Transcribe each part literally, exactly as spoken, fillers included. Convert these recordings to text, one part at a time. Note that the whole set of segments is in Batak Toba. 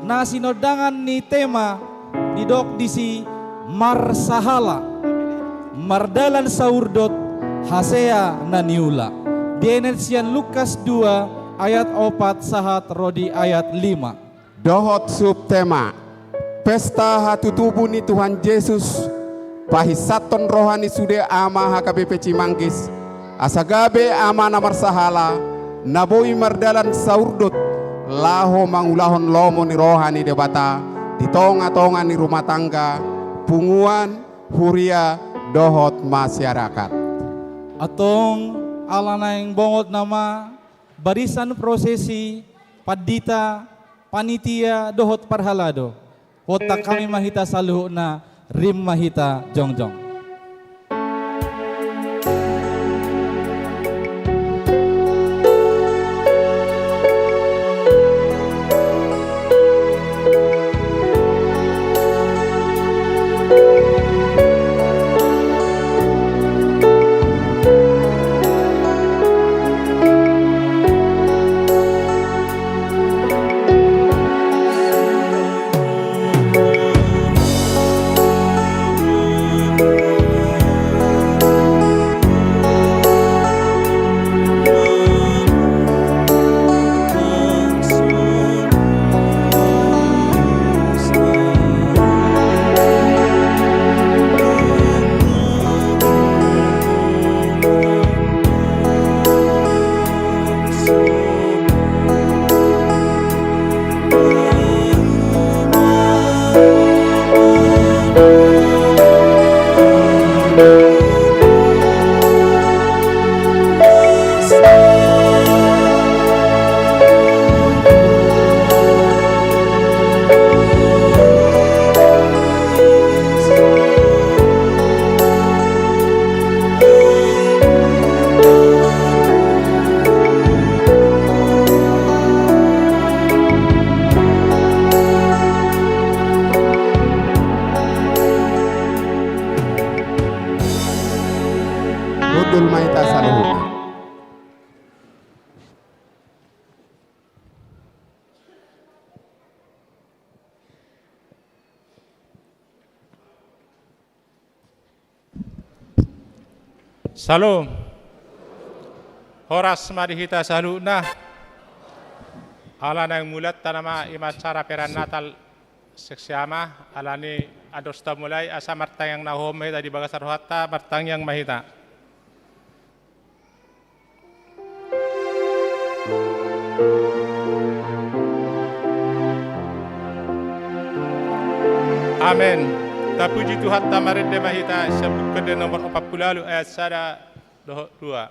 Na sinondangan ni tema didok disi marsahala, mardalan saurdot, hasea na niula. Dienet sian Lukas dua ayat opat sahat ro di ayat lima. Dohot subtema, pesta hatutubu ni Tuhan Jesus, pahinsathon roha ni sude ama H K B P Cimanggis, asa gabe ama na marsahala, na boi mardalan saurdot, laho mangulahon lomo ni roha ni Debata, di tonga-tonga ni rumah tangga, punguan, huria, dohot masyarakat. Antong, ala naeng bongot nama, barisan prosesi, pandita, panitia, dohot parhalado. Huontak hami ma hita saluhutna, rim ma hita jongjong. Hundul ma hita saluhutna. Syalom. Horas ma di hita saluhutna. Ala naeng mulai hita nama i ma acara perayaan Natal seksi ama, alani i andos tamulai asa martangiang na hohom ma hita di bagasan rohanta, martangiang ma hita. Amen. Tapuji Tuhanta, marende ma hita, sian Buku Ende nomor opat pulu ualu ayat sada dohot dua.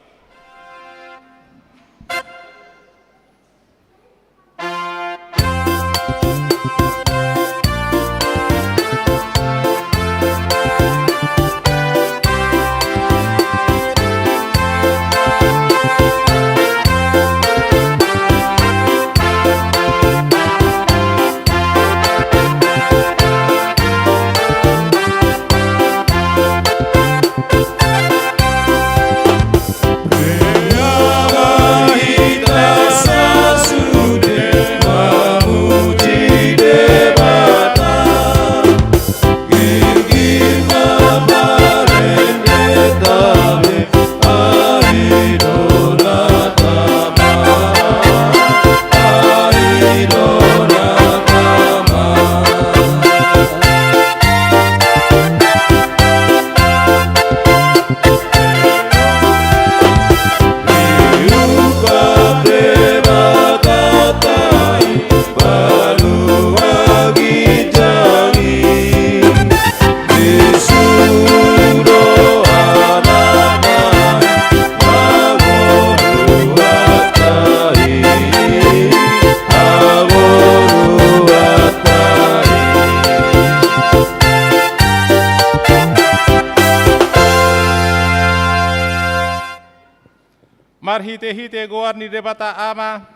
Marhitehite goar ni Debata Ama,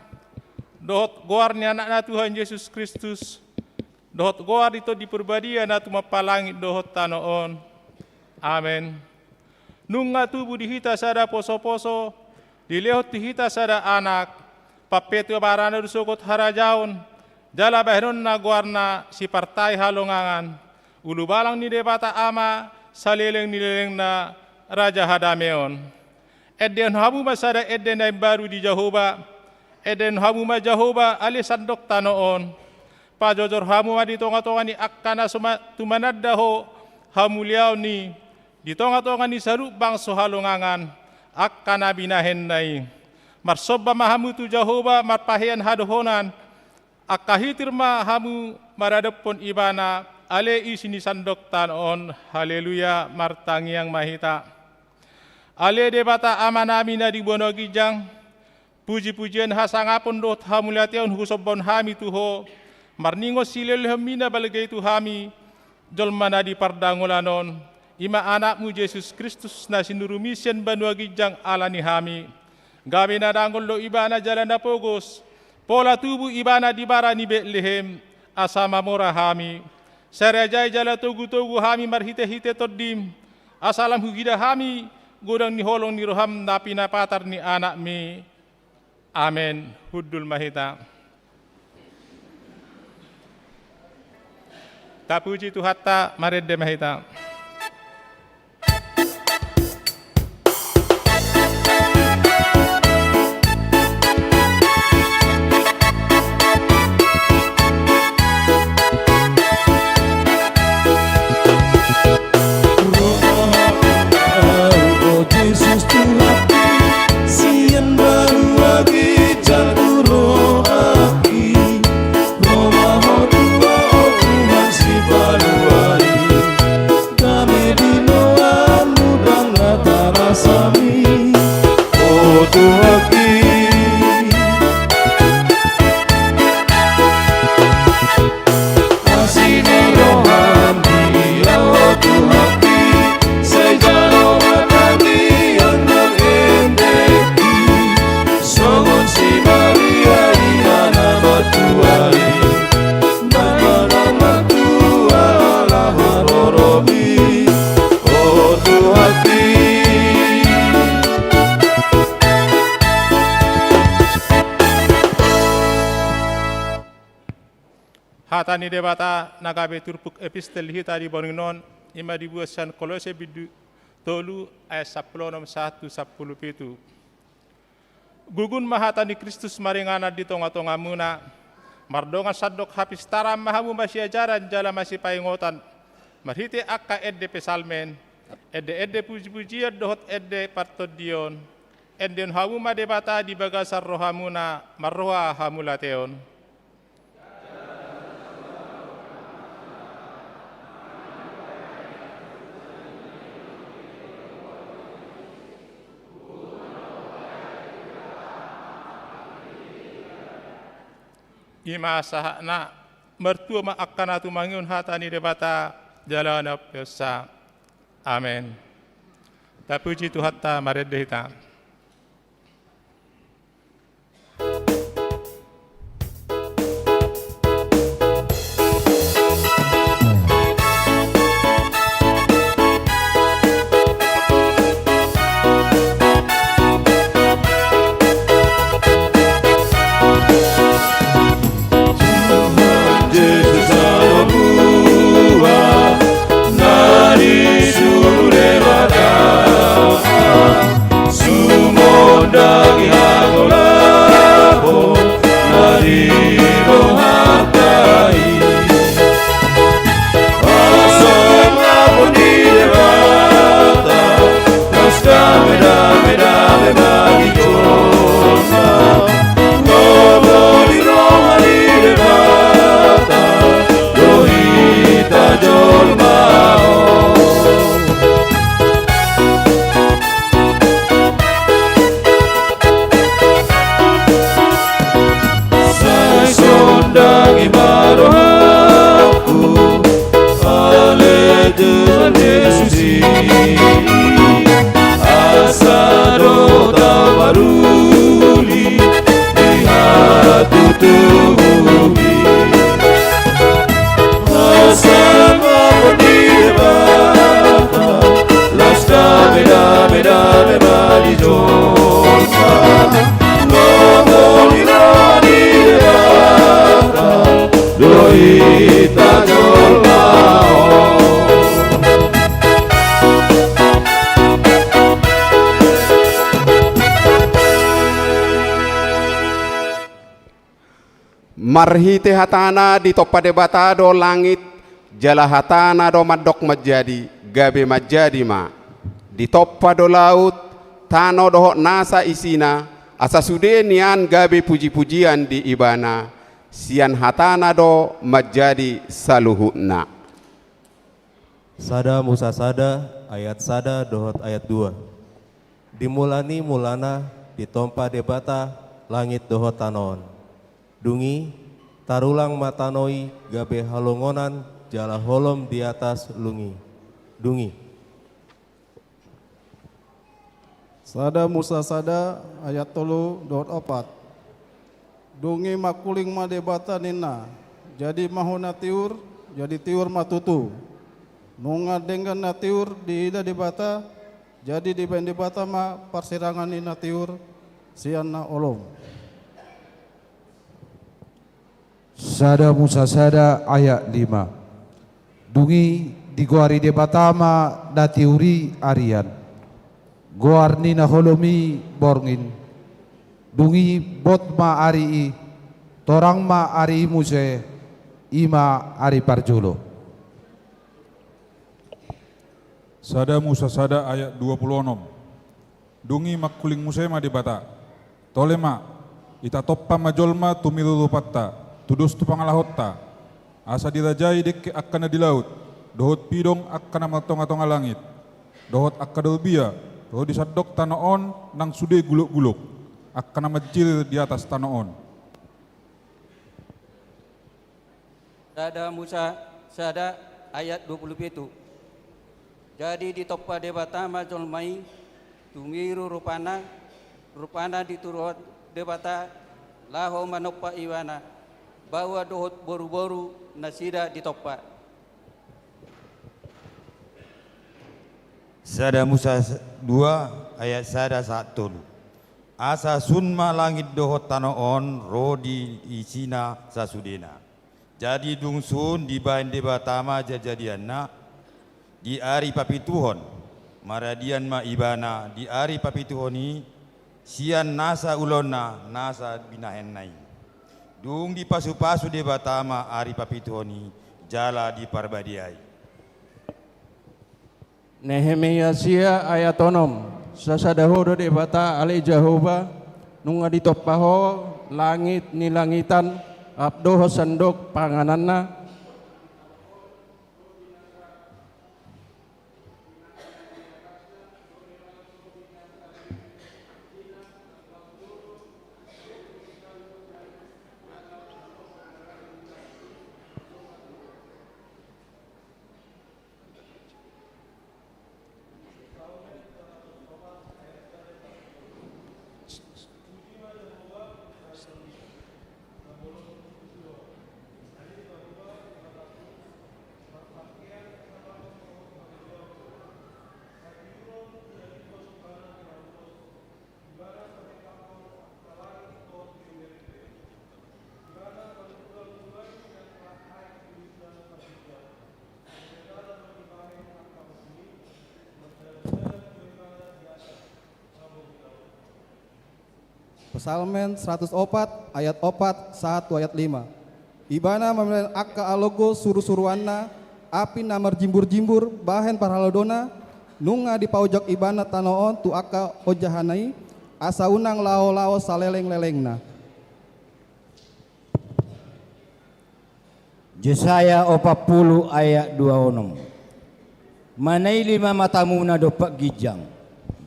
dohot goar ni Anakna Tuhan Jesus Kristus, dohot goar ni Tondi Parbadia na tumompa langit dohot tano on. Amen. Nunga tubu di hita sada posoposo, dilehon tu hita sada anak, pampeoparana do sogot harajaon, jala bahenonna goarna sipartai halongangan, ulubalang ni Debata Ama, saleleng ni lelengna, raja hadameon. Endehon hamu ma sada ende na imbaru di Jahowa, endehon hamu ma Jahowa ale sandok tano on. Pajojor hamu ma di tongatonga ni angka na so ma-, tumananda ho hamuliaon i, di tongatonga ni saluhut bangso halongangan, angka na binahenna i. Marsomba ma hamu tu Jahowa marpahean hadohonan, angka hitir ma hamu maradophon Ibana, ale isi ni sandok tano on. Haleluya, martangiang ma hita. Ale Debata Amanami na di banua ginjang, pujipujian, hasangapon dohot hamuliateon husombahon hami tu Ho, marningot silehonlehonMi na balga i tu hami, jolma na di pardangolan on, i ma AnakMu Jesus Kristus na sinuruMi sian banua ginjang ala ni hami. Gabe na dangol do Ibana jala na pogos, pola tubu Ibana di bara ni Betlehem, asa mamora hami. Sai rajai jala togutogu hami marhitehite TondiM, asa lam huida hami godang ni holong ni rohaM na pinapatar ni AnakMi. Amen. Hundul ma hita. Tapuji Tuhanta, marende ma hita. Ro ma Ho, o Jesus Tuhanki, sian banua ginjang tu rohangki. Ro ma Ho tua, o Tuhan Sipalua i, dame di rohangku ndang na tarasa mi, o Tuhanki. Asi ni rohaM dia, o Tuhanki, sai jalo ma tangiang dohot endengki, songon si Maria ina na martua i, na manang martua ala haroroMi, o Tuhanki. Hata ni Debata na gabe turpuk epistel hita di borngin on, i ma dibuat sian Kolose bindu tolu ayat sampulu onom sahat tu sampulu pitu. Gugun ma hata ni Kristus maringanan di tongatongamuna, mardongan sandok hapistaran ma hamu masiajaran jala masipaingotan, marhite angka ende psalmen, endeende pujipujian dohot ende partondion, endehon hamu ma Debata di bagasan rohamuna marroha hamuliateon. I ma sahatna. Martua ma angka na tumangihon hata ni Debata jala na umpeopsa. Amen. Tapuji Tuhanta, marende hita. Tuhan Jesus adong Ho, na di suru Debata, suru do hita jolma on. Marhite hatana ditompa Debata do langit, jala hatana do mandok manjadi, gabe manjadi ma. Ditompa do laut, tano dohot nasa isina, asa sude nian gabe pujipujian di Ibana. Sian hatana do manjadi saluhutna. Sada Musa sada, ayat sada dohot ayat dua. Di mula ni mulana ditompa Debata langit dohot tano on. Dung i, tarulang ma tano i gabe halongonan jala holom di atas lung i. Dung i. Sada Musa sada ayat tolu dohot opat. Dung i mangkuling ma Debata ninna, jadi ma hona tiur, jadi tiur ma tutu. Nunga denggan na tiur diida Debata, jadi dibahen Debata ma parsirangan ni na tiur sian na holom. Sada Musa sada ayat lima. Dung i digoari Debata ma na tiur i arian. Goar ni na holom i borngin. Dung i bot ma ari i, torang ma ari i muse, i ma ari parjolo. Sada Musa sada ayat dua pulu onom. Dung i mangkuling muse ma Debata. Tole ma, ita tompa ma jolma tumiru rupanta, tudos tu pangalahonta. Asa dirajai dengke angka na di laut, dohot pidong angka na martongatonga langit, dohot angka dorbia, dohot di sandok tano on nang sude gulokgulok, angka na manjirir di atas tano on. Sada Musa sada ayat dua pulu pitu. Jadi ditompa Debata ma jolma i, tumiru rupana, rupana dituruhon Debata, laho manompa ibana, baoa dohot boruboru nasida ditompa. Sada Musa dua ayat sada sahat tolu. Asa sun ma langit dohot tano on ro di isina sasudena. Jadi dung sun dibahen Debata ma jajadianna, di ari papituhon, maradian ma Ibana di ari papituhon i, sian nasa ulaonna nasa binahenna i. Dung dipasupasu Debata ma ari papituhon i, jala diparbadiai. Nehemia sia ayat onom. Sasada Ho do Debata ale Jahowa, nunga ditompa Ho langit ni langitan, rap dohot sandok pangananna. Psalmen seratus opat ayat opat sahat tu ayat lima. Ibana mamilehen angka alogo surusuruanna, api na marjimburjimbur bahen parhalodona, nunga dipaojak Ibana tano on tu angka onjahanna i, asa unang laolao salelenglelengna. Jesaya opat pulu ayat dua onom. Manaili ma matamu na dompak ginjang,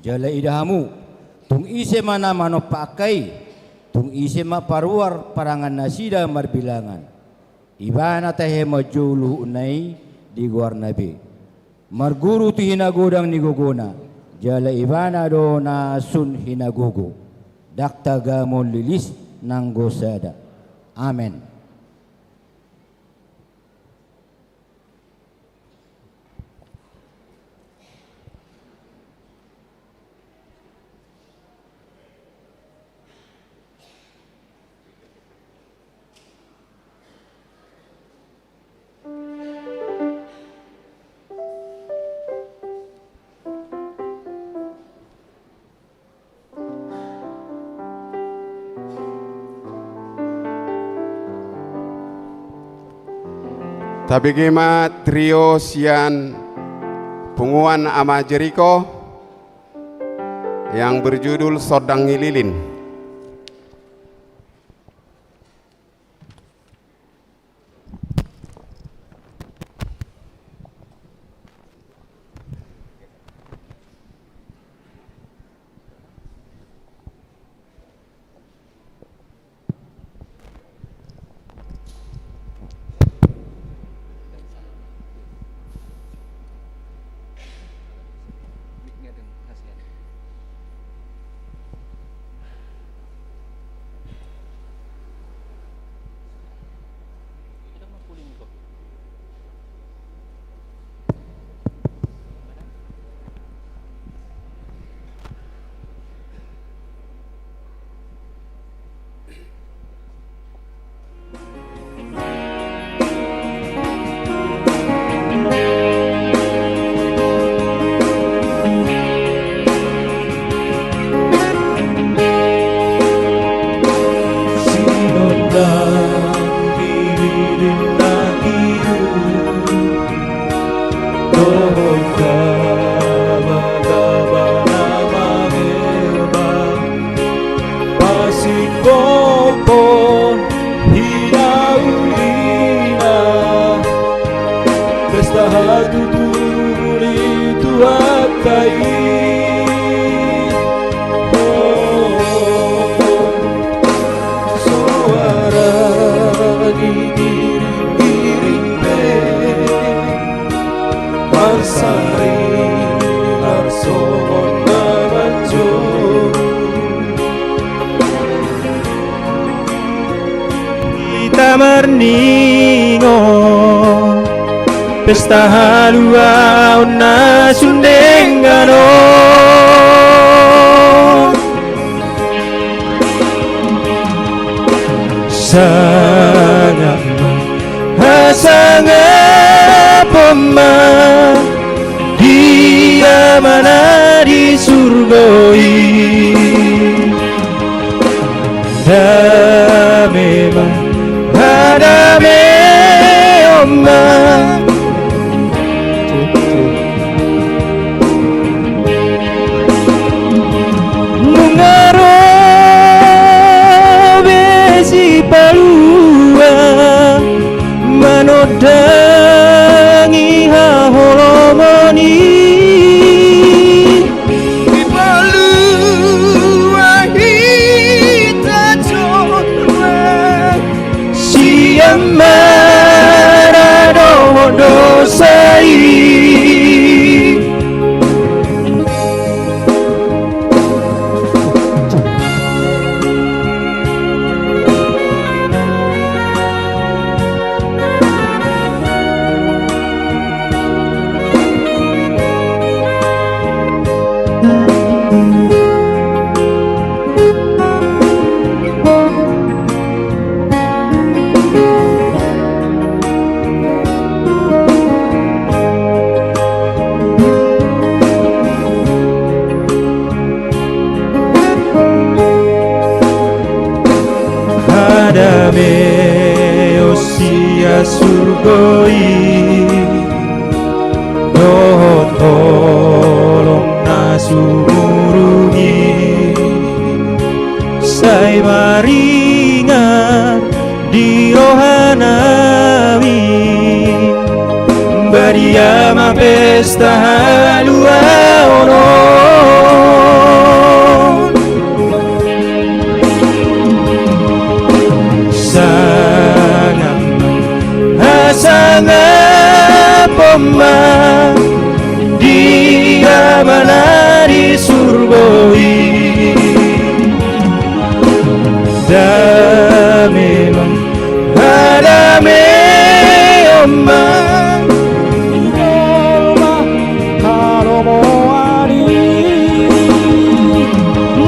jala ida hamu, tung ise ma na manompa angka i, tung ise ma paruar parangan nasida marbilangan. Ibana tahe manjou luhutna i di goarna be. Marguru tu hinagodang ni gogona, jala Ibana do na sun hinagogo. Ndang tagamon lilis nanggo sada. Amen. Tabege ma trio sian Punguan Ama Jeriko yang berjudul Sondang ni Lilin. Sinondang ni lilin na hiu dohot gabagaba na mamerba, pasingkophon hinaulina pesta hatutubu ni Tuhanta i. Soara ni giringiring pe marsaringar songon na manjou. Hita marningot pesta haluaon na sun denggan on. Sangap ma, hasangapon ma di Ama na di surgo i. Dame ma, hadameon ma. Nunga ro be Sipalua manondangi haholomon i. Sipalua hita jolma sian mara dohot dosa i. Hadameon sian surgo i dohot holong na sumurung i sai maringan di rohanami. Badia ma pesta haluaon on. Sangap ma, hasangapon ma di Ama na di surgo i. Dame ma, hadameon ma.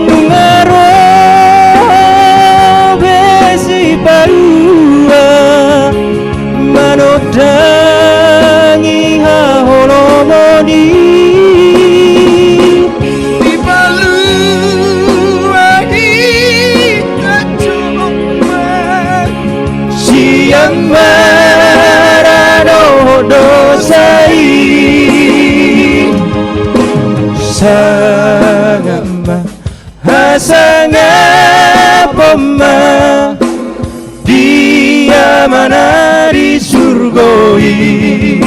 Nunga ro be Sipalua manondangi haholomon i. Sipalua hita jolma sian mara dosa i. Sangap ma, hasangapon ma, di Ama na di surgo i.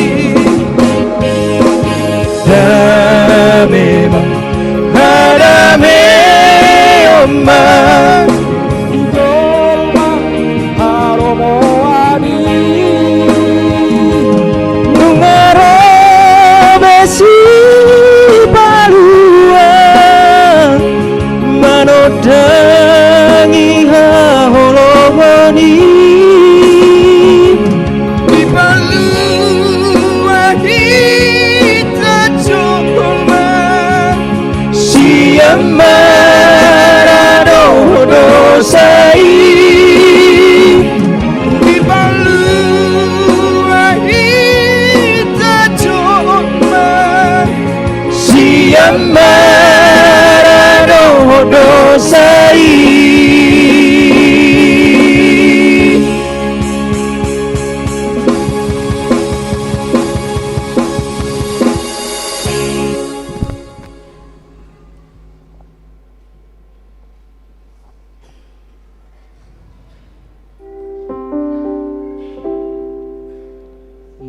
Dame ma, hadameon ma, di jolma haromoan i. Nunga ro be Sipalua manondangi haholomon i. Dipalua hita jolma, sian mara dohot dosa i. Dipalua hita jolma, sian mara dohot dosa i.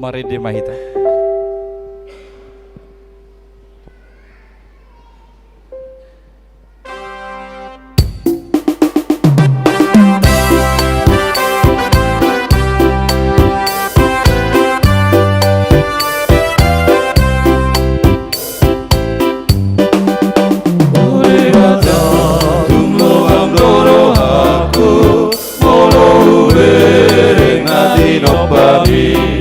Marende ma hita. O Debata, tung logam do rohangku, molo hubereng na tinompami.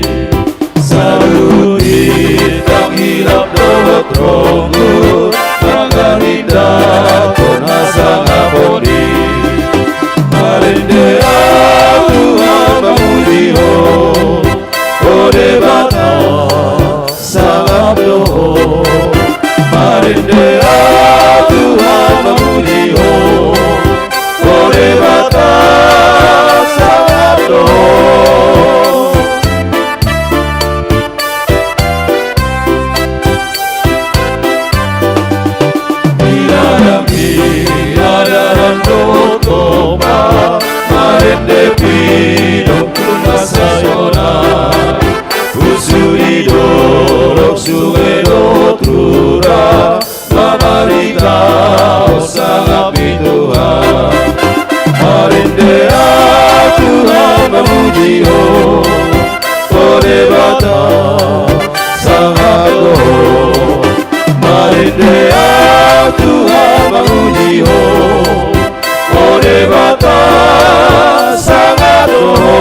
Saluhut bintang hilap dohot ronggur, manghatindanghon hasangapon i. Marende ahu Tuhan, mamuji Ho, o Debata, sangap do Ho. Marende ahu Tuhan, mamuji Ho, o Debata, sangap do Ho. Di ladang, di ladang dohot tompa, marende pinungkun na sai onan. Husu di dolok, sunge dohot rura, mamaritahon sangap ni Tuhan. Marende ahu Tuhan, mamuji Ho, o Debata, sangap do Ho. Marende ahu Tuhan, mamuji Ho, o Debata, sangap do Ho.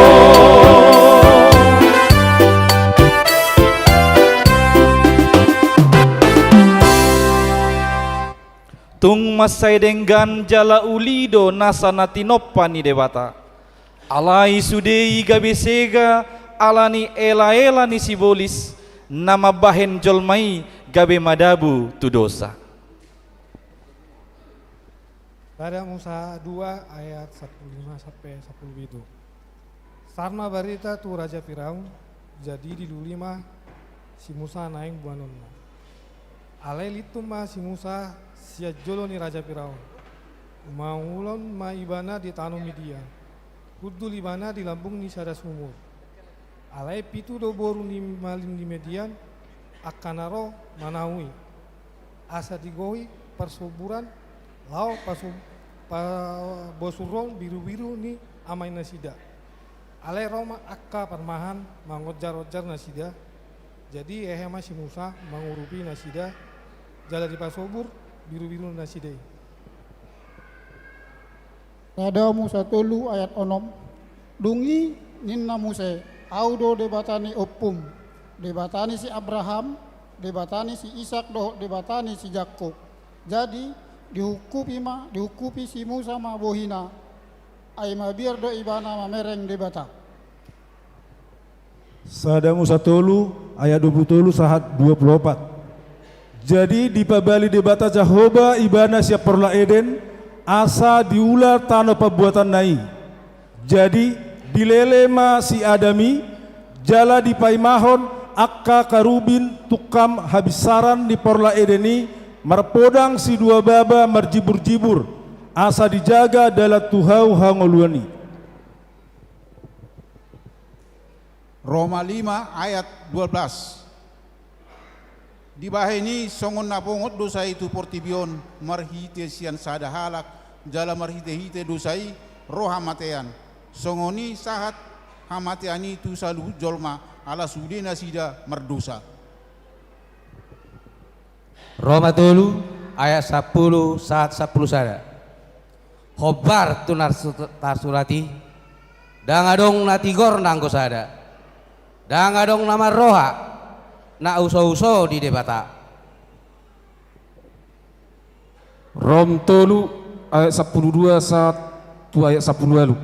Tung mansai denggan jala uli do nasa na tinompa ni Debata. Alai sude i gabe sega ala ni elaela ni sibolis na mambahen jolma i gabe madabu tu dosa. Sada Musa dua ayat sampulu lima sampe sampulu pitu. Sar ma barita tu Raja Firaun, jadi dilului ma si Musa naeng boanonna. Alai lintun ma si Musa sian jolo ni Raja Firaun. Mangulon ma ibana di tano Midian. Hundul ibana di lambung ni sada sumur. Alai pitu do boru ni malim ni Midian angka na ro manao i, asa digohi parsoburan laho paso-, pa-, bosurhon birubiru ni amai nasida. Alai ro ma angka parmahan mangonjar-onjar nasida. Jadi hehe ma si Musa mangurupi nasida, jala dipasobur birubiru nasida i. Sada Musa tolu ayat onom. Dung i ninna Muse, Ahu do Debata ni ompum, Debata ni si Abraham, Debata ni si Isak dohot Debata ni si Jakkob. Jadi, dihungkupi ma, dihungkupi si Musa ma bohina, ai mabiar do ibana mamereng Debata. Sada Musa tolu ayat dua pulu tolu sahat dua pulu opat. Jadi dipabali Debata Jahowa ibana sian porlak Eden, asa diula tano pambuatanna i. Jadi dilele ma si Adam i, jala dipaimahon Angka karubin tungkam habinsaran ni porlak Eden i marpodang sidua baba marjibur-jibur, asa dijaga dalan tu hau hangoluan i. Roma lima ayat dua belas. Dibahen i songon na pongot dosa i tu portibi on marhite sian sada halak, jala marhite-hite dosa i ro hamatean. Songon i sahat hamatean i tu saluhut jolma, ala sude nasida mardosa. Roma tolu ayat sampulu sahat sampulu sada. Hombar tu na su-, tarsurat i, ndang adong na tigor nanggo sada. Ndang adong na marroha na uso-uso di Debata. Rom tolu ayat sampulu dua sahat tu ayat sampulu ualu.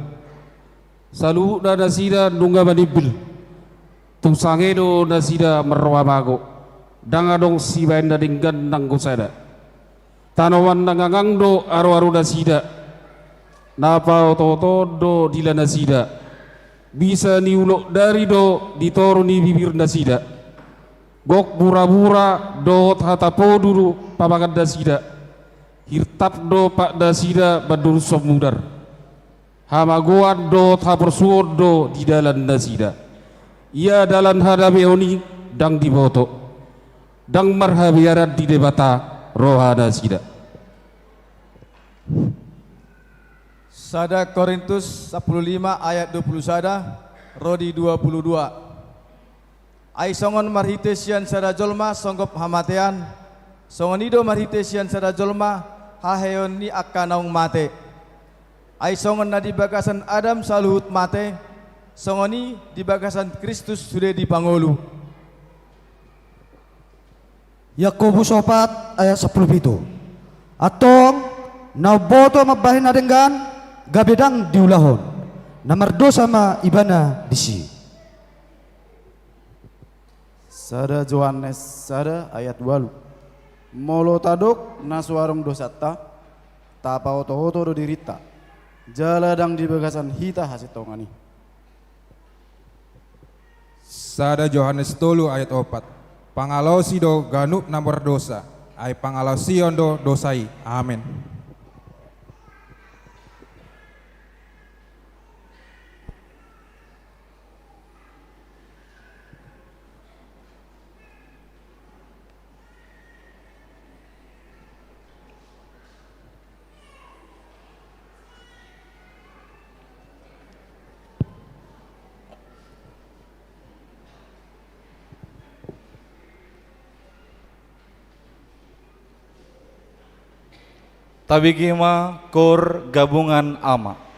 Saluhutna nasida nunga manimbil. Tung sange do nasida marroha mago. Ndang adong sibaen na denggan nanggo sada. Tanoman na ngangang do aroaro nasida. Na paoto-oto do dila nasida. Bisa ni ulok dari do di toru ni bibir nasida. Gok bura-bura dohot hata podu do pamangan nasida. Hirtap do pat nasida mandurushon mudar. Hamagoan dohot haporsuon do di dalan nasida. Ia dalan hadameon i ndang diboto. Ndang marhabearan di Debata roha nasida. Sada Korintus sampulu lima ayat dua pulu sada ro di dua pulu dua. Ai songon marhite sian sada jolma songgop hamatean, songon i do marhite sian sada jolma haheheon ni angka naung mate. Ai songon na di bagasan Adam saluhut mate, songon i di bagasan Kristus sude dipangolu. Yakobus opat ayat sampulu pitu. Antong, na umboto mambahen na denggan, gabe ndang diulahon. Na mardosa ma ibana disi. Sada Johannes sada ayat ualu. Molo tadok na so adong dosanta, tapaoto-oto do dirinta. Jala ndang di bagasan hita hasintongan i. Sada Johannes tolu ayat opat. Pangalaosi do ganup na mardosa, ai pangalaosion do dosa i. Amen. Tabege ma Koor Gabungan Ama.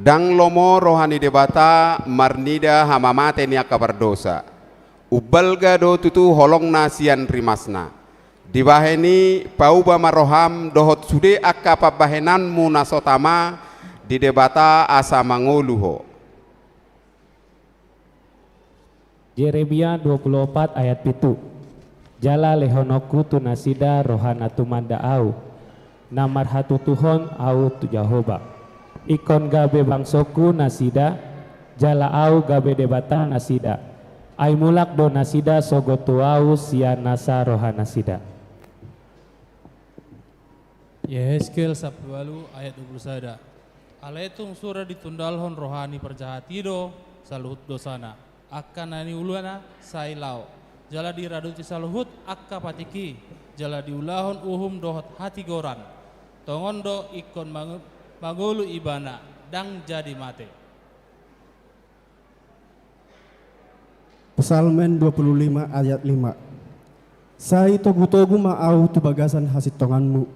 Ndang lomo roha ni Debata marnida hamamate ni angka pardosa. Umbalga do tutu holongna sian rimasna. Dibahen i pauba ma roham dohot sude angka pambahenanmu na so tama di Debata asa mangolu ho. Jeremia dua puluh opat ayat pitu. Jala lehononku tu nasida roha na tumanda Ahu, na marhatutuhon Ahu tu Jahowa. Ingkon gabe bangsongku nasida, jala Ahu gabe Debata nasida. Ai mulak do nasida sogot tu Ahu sian nasa roha nasida. Yehezkiel sampulu ualu ayat dua puluh sada. Alai tung sura ditundalhon roha ni parjahat i do saluhut dosana. Angka na niulana sai laho. Jala diraduti saluhut angka patik i, jala diulahon uhum dohot hatigoran. Tongon do ingkon mangu-, mangolu ibana, ndang jadi mate. Psalmen dua puluh lima ayat lima. Sai togu-togu ma ahu tu bagasan hasintonganmu,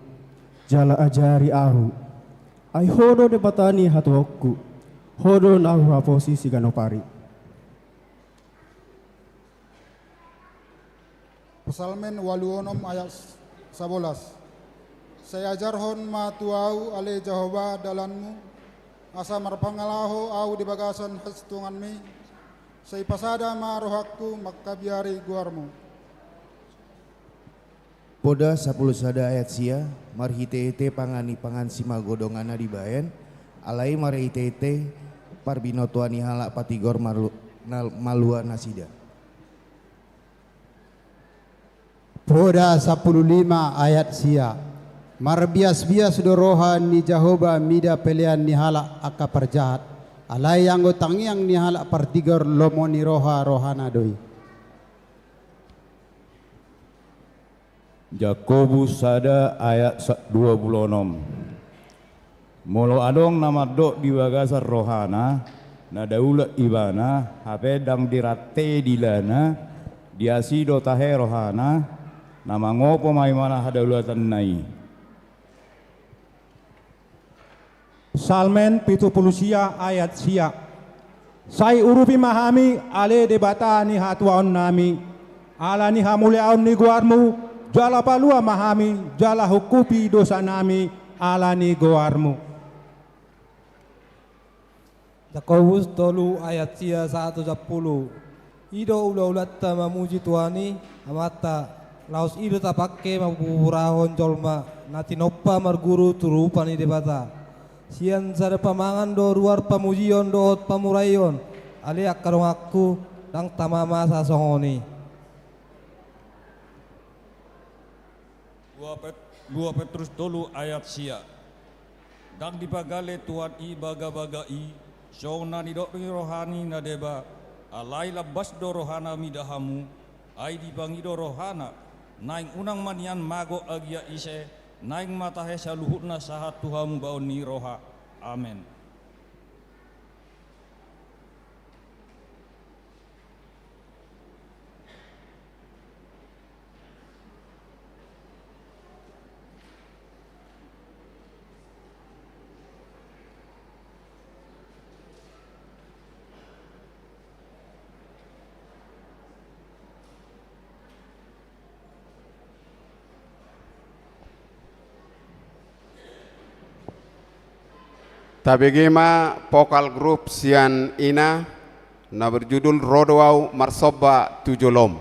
jala ajari ahu. Ai Ho do Debata ni hatuaonku, Ho do na huhaposi siganup ari. Psalmen ualu onom ayat sabolas. Sai ajarhon ma tu ahu ale Jahowa dalanmu, asa marpangalaho ahu di bagasan hasintonganmi, sai pasada ma rohangku mangkabiari goarmu. Poda sampulu sada ayat sia, marhite-hite pangan ni pangan simagodongan na dibaen, alai marhite-hite parbinotoan ni halak patigor malu-, na malua nasida. Poda sampulu lima ayat sia. Marbias-bias do roha ni Jahowa mida pelean ni halak angka parjahat, alai anggo tangiang ni halak partigor lomo ni roha rohana do i. Jakobus sada ayat sa-, dua puluh onom. Molo adong na mandok di bagasan rohana, na daulat ibana, hape ndang dirantei dilana, di asi do tahe rohana, na mangopo ma ibana hadaulatanna i. Psalmen pitu pulu sia ayat sia. Sai urupi ma hami ale Debata ni hatuaonnami, ala ni hamuliaon ni goarmu, jala palua ma hami, jala hungkupi dosanami ala ni goarmu. Jakobus tolu ayat sia sahat tu sampulu. I do ula-ulanta mamuji Tuhan i, Amanta, laos i do tapangke mamburahon jolma na tinompa marguru tu rupa ni Debata. Sian sada pamangan do ruar pamujion dohot pamuraion, ale angka donganku, ndang tama masa songon i. Dua Pet-, dua Petrus tolu ayat sia. Ndang dipagale Tuhan i bagabaga i, songon na nidok ni rohani na deba, alai lambas do rohana mida hamu, ai dipangido rohana, naeng unang ma nian mago agia ise, naeng ma tahe saluhutna sahat tu hamubaon ni roha. Amen. Tabege ma vokal grup sian ina na berjudul Ro do Au Marsomba tu Jolom.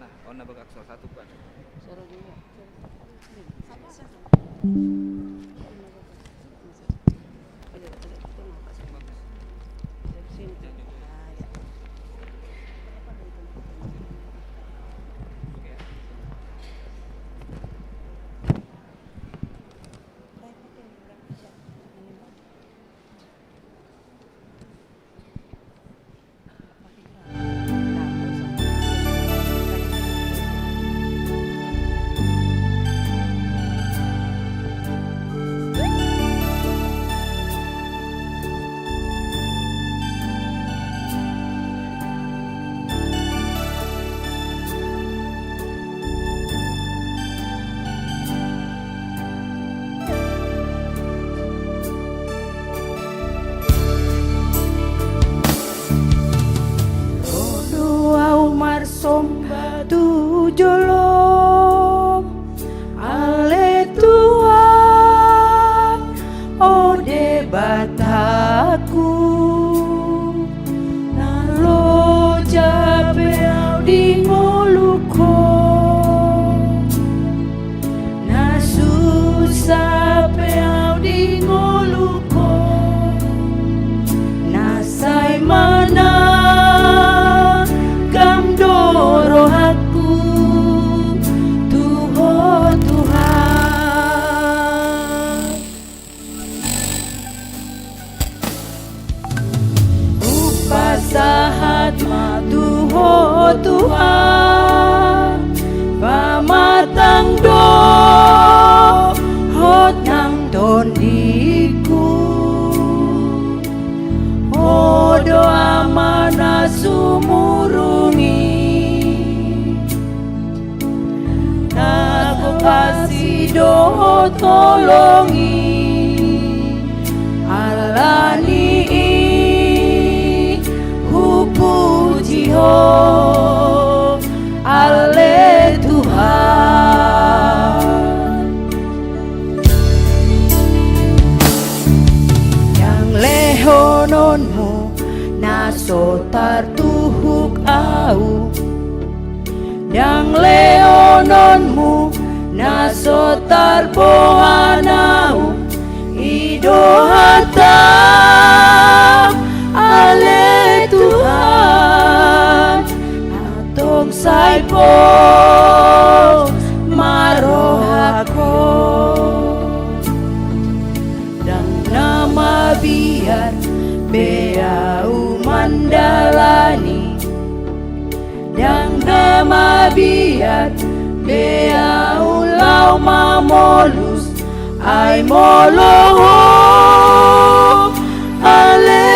Nah, on na bagak salah satu, Pak. asi dohot holong i. Ala ni i hupuji Ho, ale Tuhan. Ndang lehononmu na so tartuhuk ahu, ndang lehononmu na so tarboan ahu, i do hata, ale Tuhan, antong sai pos ma rohangku. Ndang na mabiar be ahu mandalani, ndang na mabiar be ahu laho mamolus, ai molo Ho, ale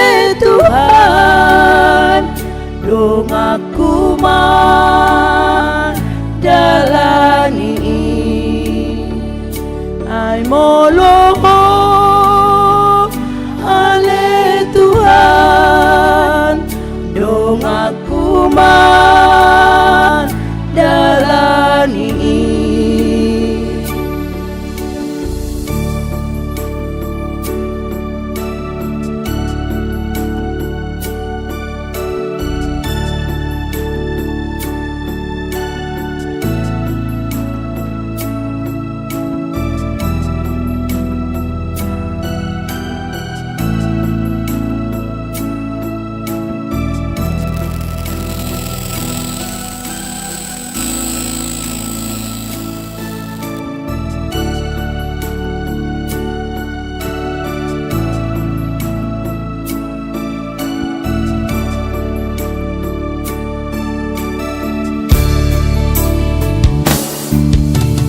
Tuhan, donganku mandalani i. Ai molo Ho, ale Tuhan, donganku mandalani i.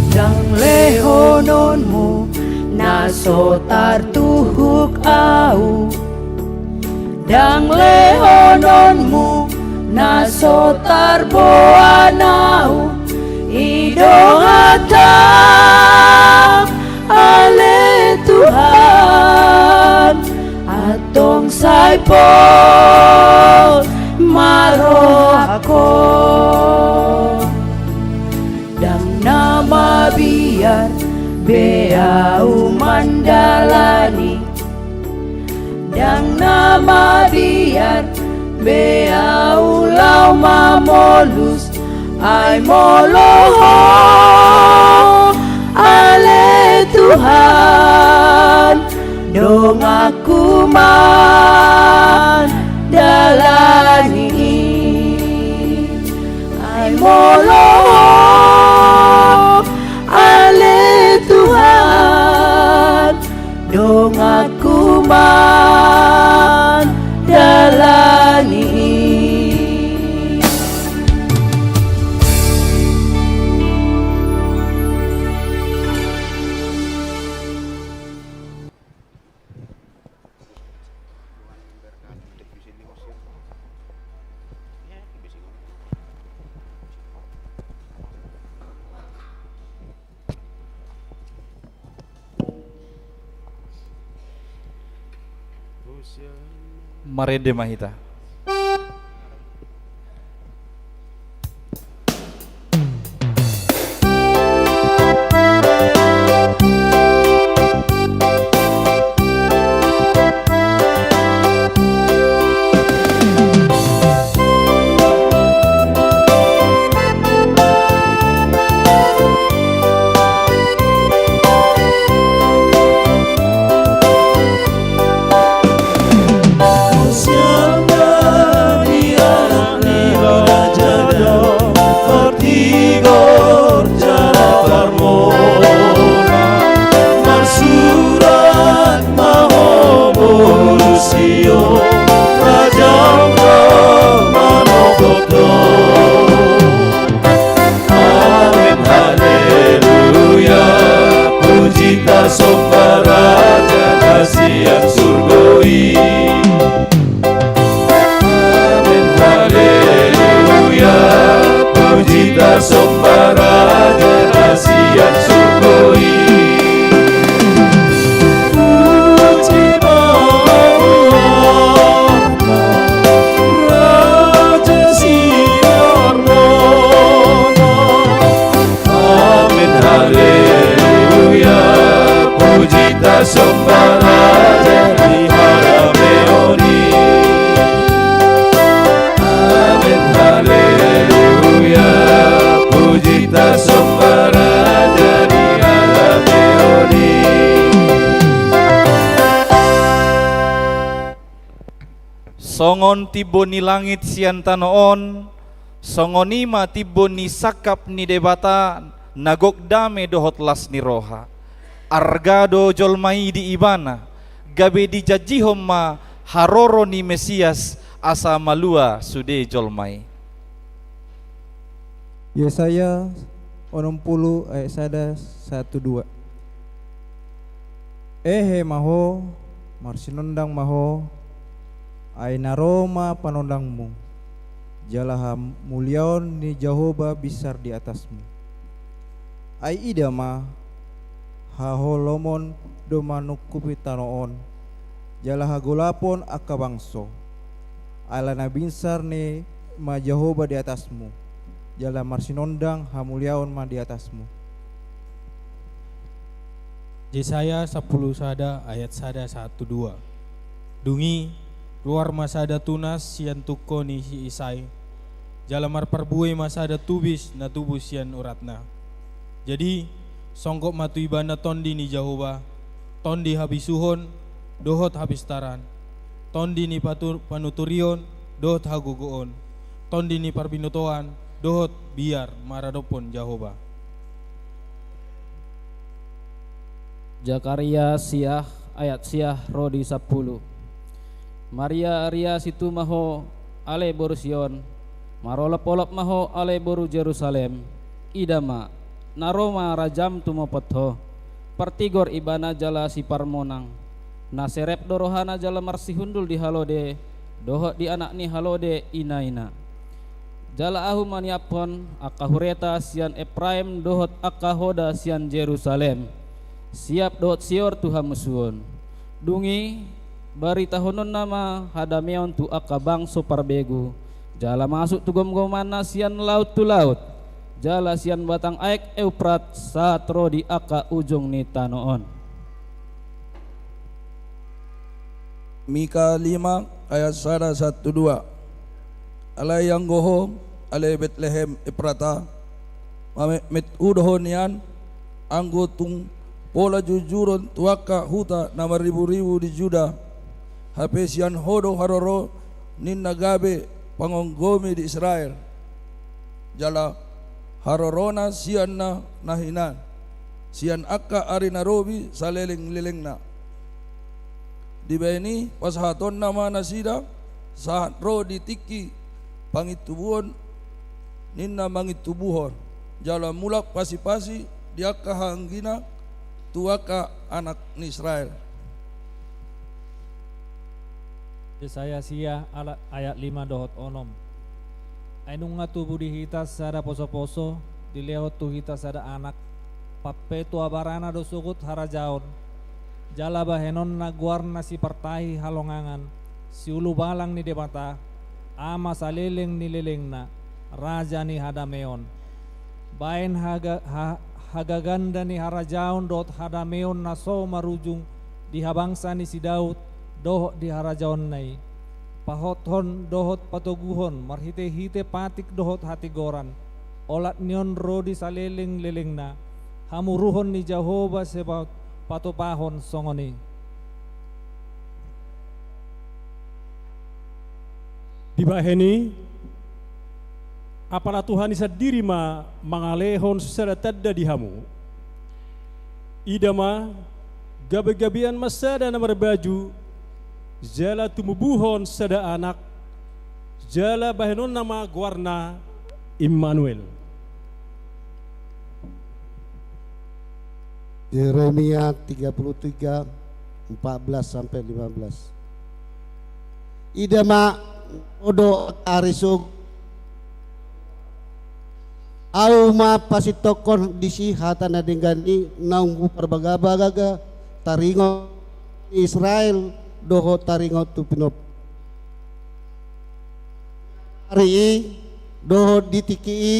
Ndang lehononmu na so tartuhuk ahu, ndang lehononmu na so tarboan ahu, i do hatam, ale Tuhan, antong sai pos ma rohangku. Ndang na mabiar be ahu mandalani, ndang na mabiar be ahu laho mamolus, ai molo Ho, ale Tuhan, donganku mandalani i. Ai molo Ho, ale Tuhan, donganku mandalani i. Marende ma hita. Sian na di anak ni raja do, martigor jala parmona, marsurat ma ho boru Sion, rajam do manogot ho. Amen, haleluya. Puji tasomba Raja na sian surgo i. Amen, haleluya. Puji tasomba Raja na sian surgo i. Songon timbo ni langit sian tano on, songon i ma timbo ni sangkap ni Debata na gok dame dohot las ni roha. Arga do jolma i di Ibana, gabe dijanjihon ma haroro ni Mesias asa malua sude jolma i. Yesaya onom pulu ayat sada sahat tu dua. Ehe ma ho, marsinondang ma ho, ai na ro ma panondangmu, jala hamuliaon ni Jahowa binsar di atasmu. Ai ida ma, haholomon do manungkupi tano on, jala hagolapon angka bangso. Ala na binsar ni ma Jahowa di atasmu, jala marsinondang hamuliaon ma di atasmu. Jesaya sampulu sada ayat sada sahat tu dua. Dung i, ruar ma sada tunas sian tungko ni si Isai, jala marparbue ma sada tubis na tubu sian uratna. Jadi, songkop ma tu ibana Tondi ni Jahowa, Tondi habisuhon dohot hapistaran, Tondi ni patu-, panuturion dohot hagogoon, Tondi ni parbinotoan dohot biar maradophon Jahowa. Jakaria sia ayat sia ro di sampulu. Maria-ria situ ma ho, ale boru Sion, marolop-olop ma ho, ale boru Jerusalem. Ida ma, na ro ma rajam tumopot ho. Partigor ibana jala siparmonang. Na serep do rohana jala marsihundul di halode, dohot di anak ni halode ina-ina. Jala ahu maniaphon angka hureta sian Epraim dohot angka hoda sian Jerusalem, siap dohot sior tu hamusuon. Dung i, baritahononna ma hadameon tu angka bangso parbegu, jala masuk tu gomgomanna sian laut tu laut, jala sian batang aek Euprat sahat ro di angka ujung ni tano on. Mika lima ayat sada sahat tu dua. Alai anggo ho, ale Betlehem Eprata, mametmet huda ho nian, anggo tung pola jujuron tu angka huta na marribu-ribu di Juda, hape sian ho do haroro ninna gabe pangonggomi di Israel. Jala harorona sian na, na hinan, sian angka ari na robi saleleng-lelengna. Dibahen i pasahatonna ma nasida, sahat ro di tingki pangintubuon ninna mangintubuhon, jala mulak pasi-pasi di angka haanggina tu angka anak ni Israel. Jesaya sia ala-, ayat lima dohot onom. Ai nunga tubu di hita sada poso-poso, dilehon tu hita sada anak, pampetua barana do sogot harajaon, jala bahenonna goarna Sipartahi Halongangan, Siulubalang ni Debata, Ama saleleng ni lelengna, Raja ni hadameon. Bahen haga-, ha-, hagaganda ni harajaon dohot hadameon na so marujung di habangsa ni si Daud dohot di harajaonna i. Pahothon dohot patoguhon marhite-hite patik dohot hatigoran, olat ni on ro di saleleng-lelengna, hamuruhon ni Jahowa sipatupahon songon i. Dibahen i, apala Tuhan i sandiri ma mangalehon sada tanda di hamu. Ida ma, gabe-gabean ma sada na marbaju, jala tumubuhon sada anak, jala bahenonna ma goarna Immanuel. Yeremia tiga puluh tiga, empat belas sampai lima belas. Ida ma, odo ari sog-, ahu ma pasintongkon disi hata na denggan i naung huparbagabaga taringot Israel dohot taringot tu pinop. Ari i, dohot di tingki i,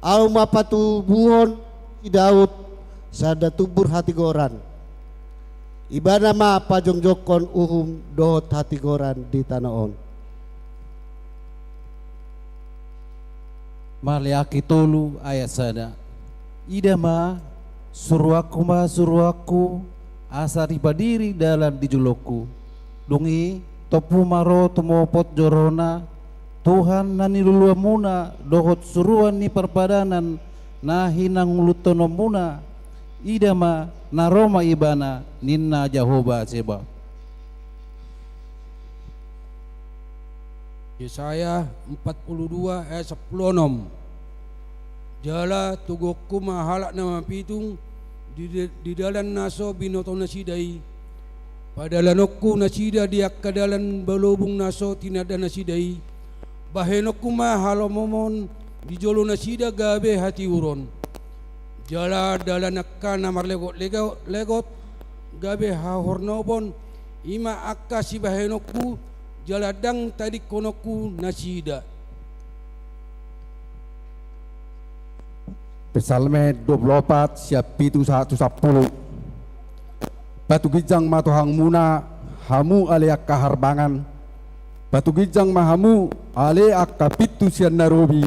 ahu ma patubuhon si Daud sada tumbur hatigoran. Ibana ma pajongjongkon uhum dohot hatigoran di tano on. Maleaki tolu ayat sada. Ida ma, suruanku ma suruanku, asa dipadiri dalan di jolongku. Dung i, Tompu ma ro tumopot jorona, Tuhan na niluluanmuna dohot suruan ni parpadanan na hinanguluthononmuna, ida ma, na ro ma Ibana, ninna Jahowa Zebaot. Yesaya empat puluh dua ayat sampulu onom. Jala toguonku ma halak na mapitung di, di dalan na so binoto nasida i. Padalanonku nasida di angka dalan balobung na so tinanda nasida i. Bahenonku ma halomomon di jolo nasida gabe hatiuron. Jala dalan angka na marlegot-legot, legot, gabe hahornopon, i ma angka sibahenonku, jala ndang tadingkononku nasida. Psalmen dua puluh opat, sian pitu sahat tu sampulu. Patuginjang ma tohangmuna, hamu ale angka harbangan. Patuginjang ma hamu, ale angka pintu sian na robi,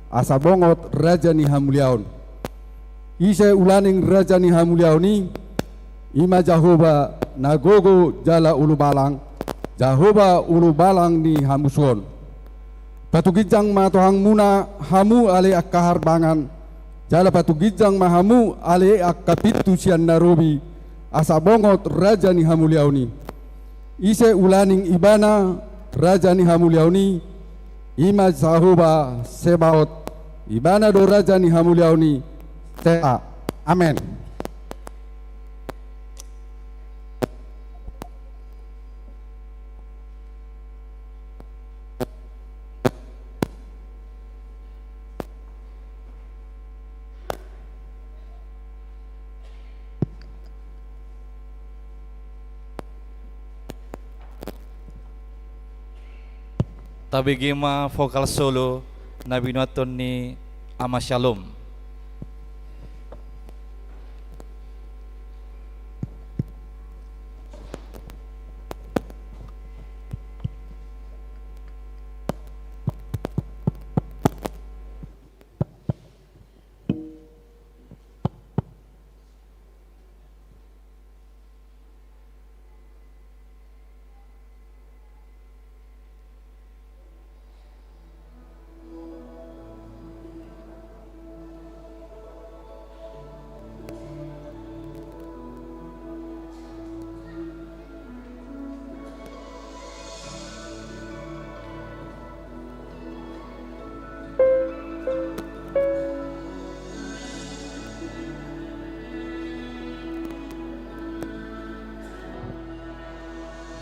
asa bongot raja ni hamuliaon. Ise ulaning raja ni hamuliaon i? I ma Jahowa na gogo jala ulubalang, Jahowa ulubalang ni hamusuon. Patuginjang ma tohangmuna, hamu ale angka harbangan, jala patuginjang ma hamu ale angka pintu sian na robi, asa bongot raja ni hamuliaon i. Ise ulaning Ibana raja ni hamuliaon i? I ma Jahowa Zebaot, Ibana do raja ni hamuliaon i. Sela. Amen. Tabege ma vokal solo na binuathon ni Ama Shalom.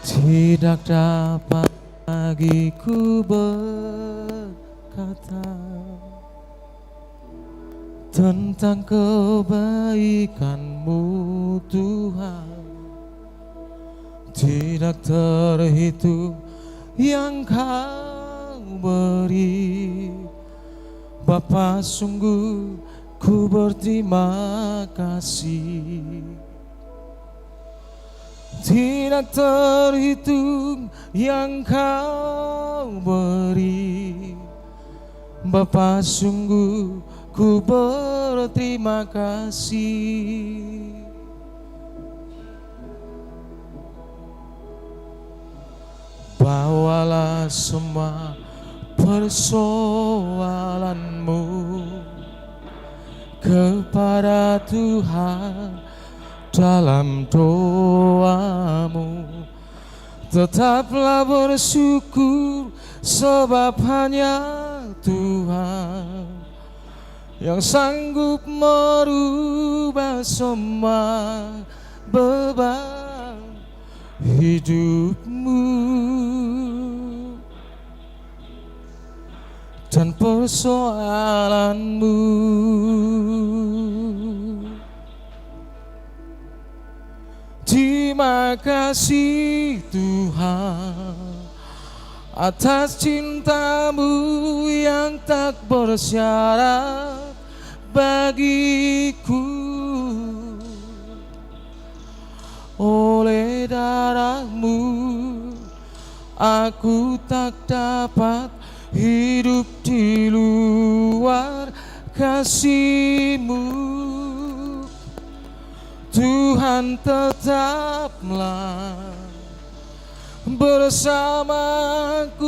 Tidak dapat lagi ku berkata tentang kebaikan-Mu, Tuhan. Tidak terhitung yang Kau beri, Bapa, sungguh ku berterima kasih. Tidak terhitung yang Kau beri, Bapa, sungguh ku berterima kasih. Bawalah semua persoalanmu kepada Tuhan dalam doamu. Tetaplah bersyukur, sebab hanya Tuhan yang sanggup merubah semua beban hidupmu dan persoalanmu. Terima kasih, Tuhan, atas cinta-Mu yang tak bersyarat bagiku. Oleh darah-Mu, aku tak dapat hidup di luar kasih-Mu. Tuhan, tetaplah Bersamaku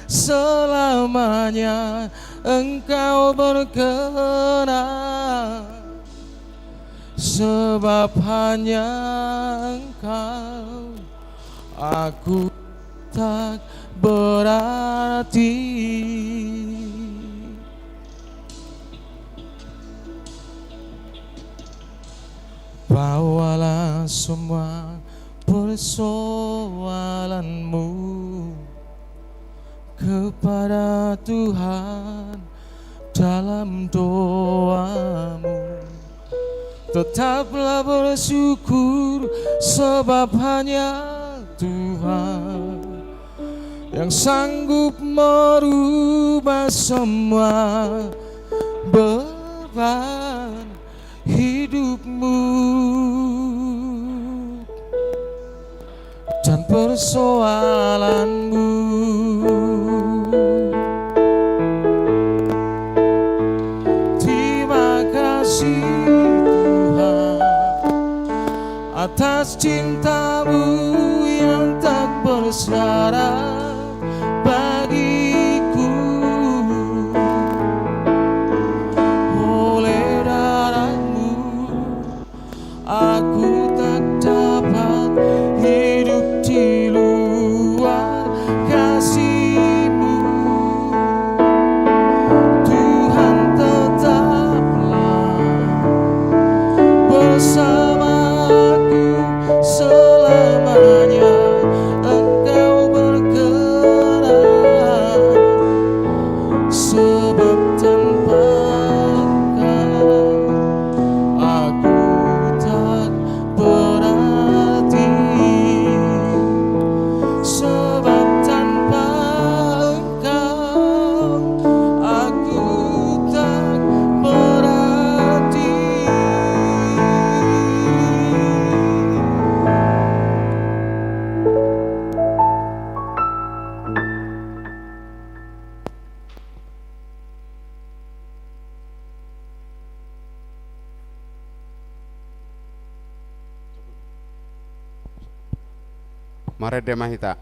selamanya Engkau berkenan, sebab hanya Engkau aku tak berarti. Bawalah semua persoalanmu kepada Tuhan dalam doamu. Tetaplah bersyukur, sebab hanya Tuhan yang sanggup merubah semua beban hidupmu dan persoalanmu. Terima kasih, Tuhan, atas cintamu yang tak bersyarat bagiku. Oleh darahmu, aku tak dapat hidup di luar kasihmu. Tuhan, tetaplah bersamaku selamanya. Engkau berkenan, sebab tanpa Engkau aku tak berarti. Sebab tanpa Engkau aku tak berarti. Marende ma hita.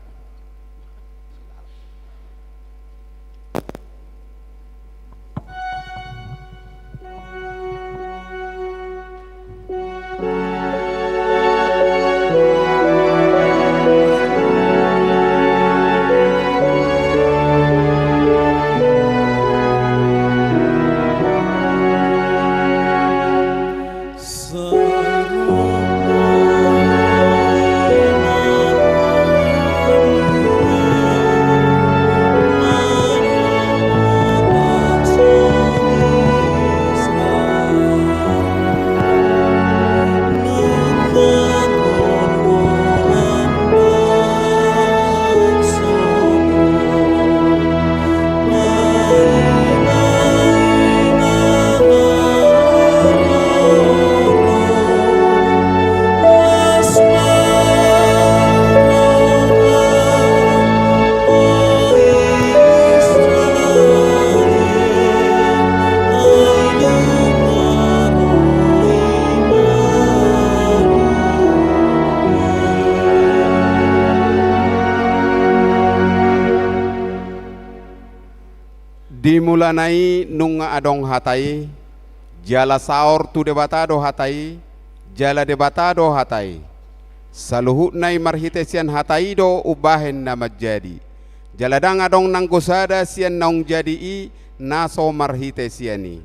Di mulana i nunga adong hata i, jala saor tu Debata do hata i, jala Debata do hata i. Saluhutna i marhite sian hata i do umbahen na manjadi. Jala ndang adong nanggo sada sian naung jadi i na so marhite sian i.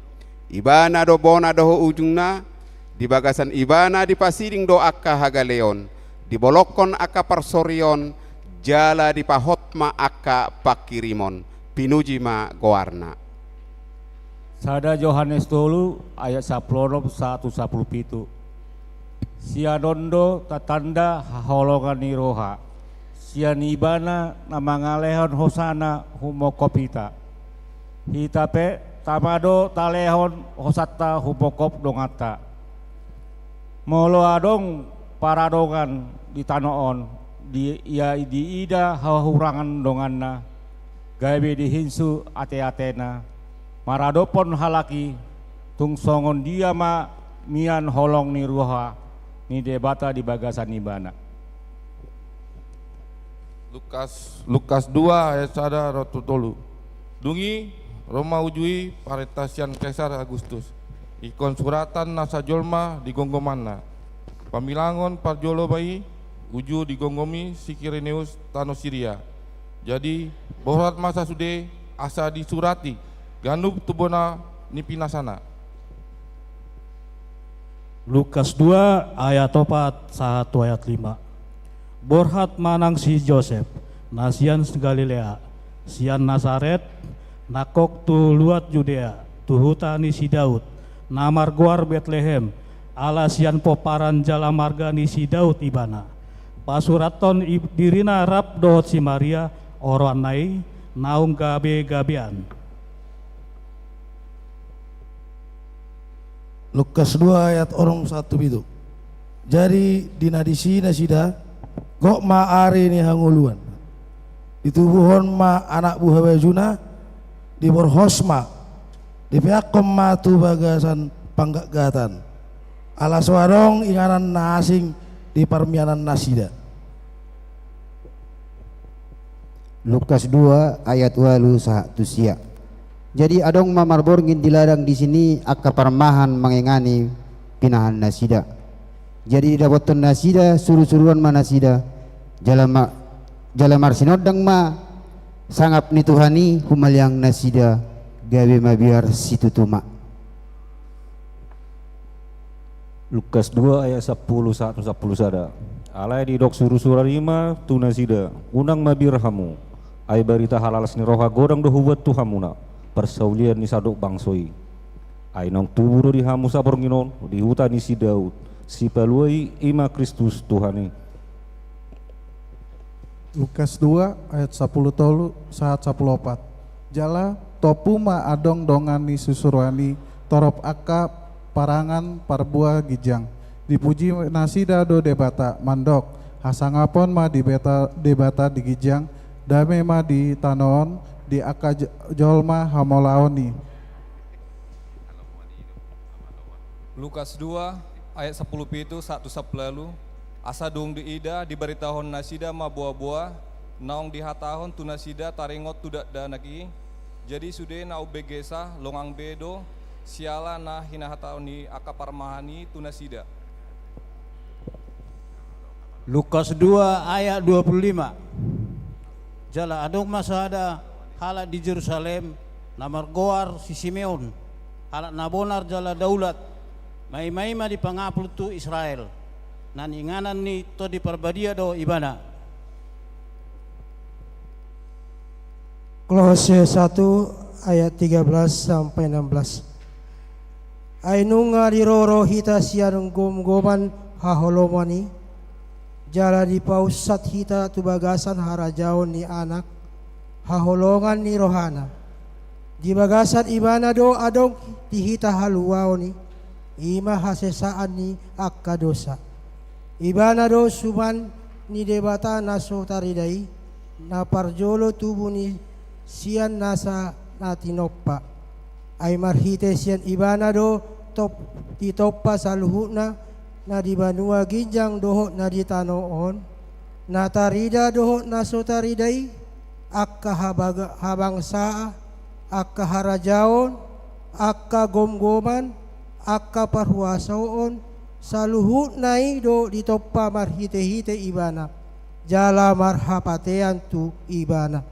Ibana do bona dohot ujungna, di bagasan Ibana dipasiding do angka hagaleon, dibolongkon angka parsorion, jala dipahot ma angka panghirimon. Pinuji ma goarna. Sada Johannes tolu ayat sampulu onom sahat tu sampulu pitu. Sian on do tatanda haholongan ni roha. Sian Ibana na mangalehon hosana humongkop hita. Hita pe tama do talehon hosanta humongkop donganta. Molo adong paradongan di tano on, di, ia diida hahurangan donganna, gabe dihinsu ateatena, maradophon halak i, tung songon dia ma mian holong ni roha ni Debata di bagasan ibana. Lukas, Lukas dua ayat sada ro tu tolu. Dung i, ro ma uju i parenta sian Kesar Agustus, ingkon suratan nasa jolma di gomgomanna. Pamilangon parjolo ma i uju digomgomi si Kireneus tano Siria. Jadi, borhat ma sasude asa disurati ganup tu bona ni pinasana. Lukas dua ayat opat sahat tu ayat lima. Borhat ma nang si Josep, na sian Galilea, sian Nasaret, nangkok tu luat Judea, tu huta ni si Daud, na margoar Betlehem, ala sian pomparan jala marga ni si Daud ibana. Pasurathon i-, dirina rap dohot si Maria, oroanna i, naung gabe-gabean. Lukas dua ayat onom sahat tu pitu. Jadi di na disi nasida, gok ma ari ni hangoluan. Ditubuhon ma anak buhabajuna, diborhos ma, dipeakkon ma tu bagasan panggatgatan. Ala so adong inganan na asing di parmianannasida. Lukas dua ayat ualu sahat tu sia. Jadi adong ma marborngin di ladang disi angka parmahan mangingani pinahannasida. Jadi didapothon nasida surusuruan ma nasida, jala ma-, jala marsinondang ma sangap ni Tuhan i humaliang nasida, gabe mabiar situtu ma. Lukas dua ayat sampulu sahat tu sampulu sada. Alai didok surusuruan i ma tu nasida, unang mabiar hamu, ai barita halalas ni roha godang do hubuat tu hamuna, parsaulian ni sandok bangso i. Ai naung tubu do di hamu saborngin on di huta ni si Daud, Sipalua i, i ma Kristus Tuhan i. Lukas dua ayat sampulu tolu sahat sampulu opat. Jala tompu ma adong dongan ni surusuruan i torop angka parangan parbua ginjang. Dipuji nasida do Debata mandok, hasangapon ma di Debata, Debata di ginjang, dame ma di tano on di angka j-, jolma hamolaon i. Lukas dua ayat sampulu pitu sahat tu sampulu ualu. Asa dung diida, dibaritahon nasida ma boaboa naung dihatahon tu nasida taringot tu dakdanak i. Jadi sude na umbegesa longang be do siala na hinahatahon ni angka parmahan i tu nasida. Lukas dua ayat dua pulu lima. Jala adong ma sada halak di Jerusalem, na margoar si Simeon, halak na bonar jala daulat, maimaima di pangapul tu Israel, na niinganan ni Tondi Parbadia do ibana. Kolose satu ayat tiga belas sampai enam belas. Ai nunga diroro hita sian gomgoman haholomon i, jala dipaunsat hita tu bagasan harajaon ni Anak haholongan ni rohana. Di bagasan ibana do adong di hita haluaon i, i ma hasesaan ni angka dosa. Ibana do suman ni Debata na so tarida i, na parjolo tubu ni sian nasa na tinompa. Ai marhite sian ibana do top-, ditompa saluhutna na di banua ginjang dohot na di tano on, na tarida dohot na so tarida i, angka habaga-, habangsa-, angka harajaon, angka gomgoman, angka parhuasoon, saluhutna i do ditompa marhitehite ibana, jala marhapatean tu ibana.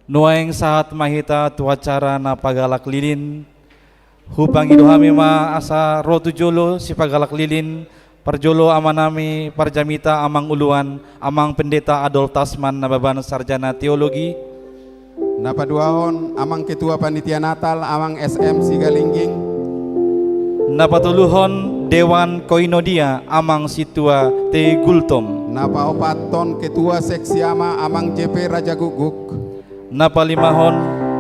Nuaeng sahat ma hita tu acara na pagalak lilin. Hupangido hami ma asa ro tu jolo sipagalak lilin, parjolo amanami parjamita, amang uluan, amang pendeta Adolf Tasman, Nababan sarjana teologi. Na paduahon, amang ketua panitia Natal, amang S M Sigalingging. Na patoluhon, dewan koinonia, amang sintua T Gultom. Na paopathon, ketua seksi ama, amang J P Rajagukguk. Na palimahon,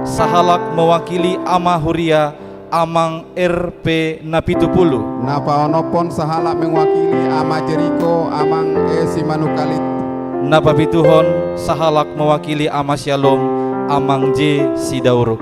Sahalak mewakili ama huria, Amang R P Napitupulu. Na paonomhon sahalak mewakili ama Jeriko, Amang E Simanukalit. Na papituhon sahalak mewakili ama Syalom, Amang J Sidauruk.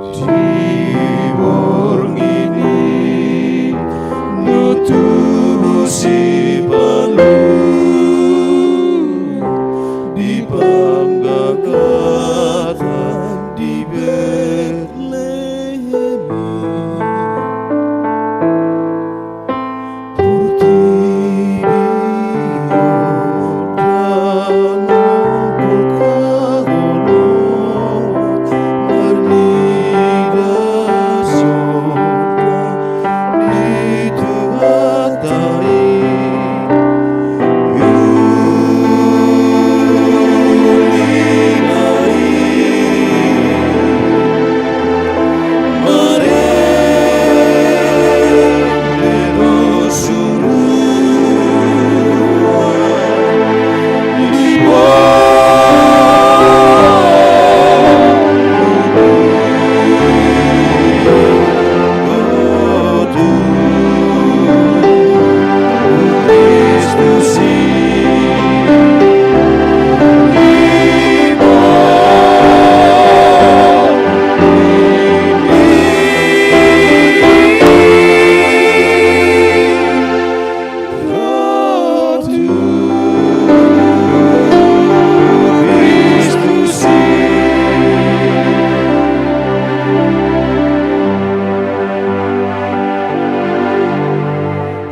Di borngin i na tubu si Palu, di panggagatan di Betlehem i.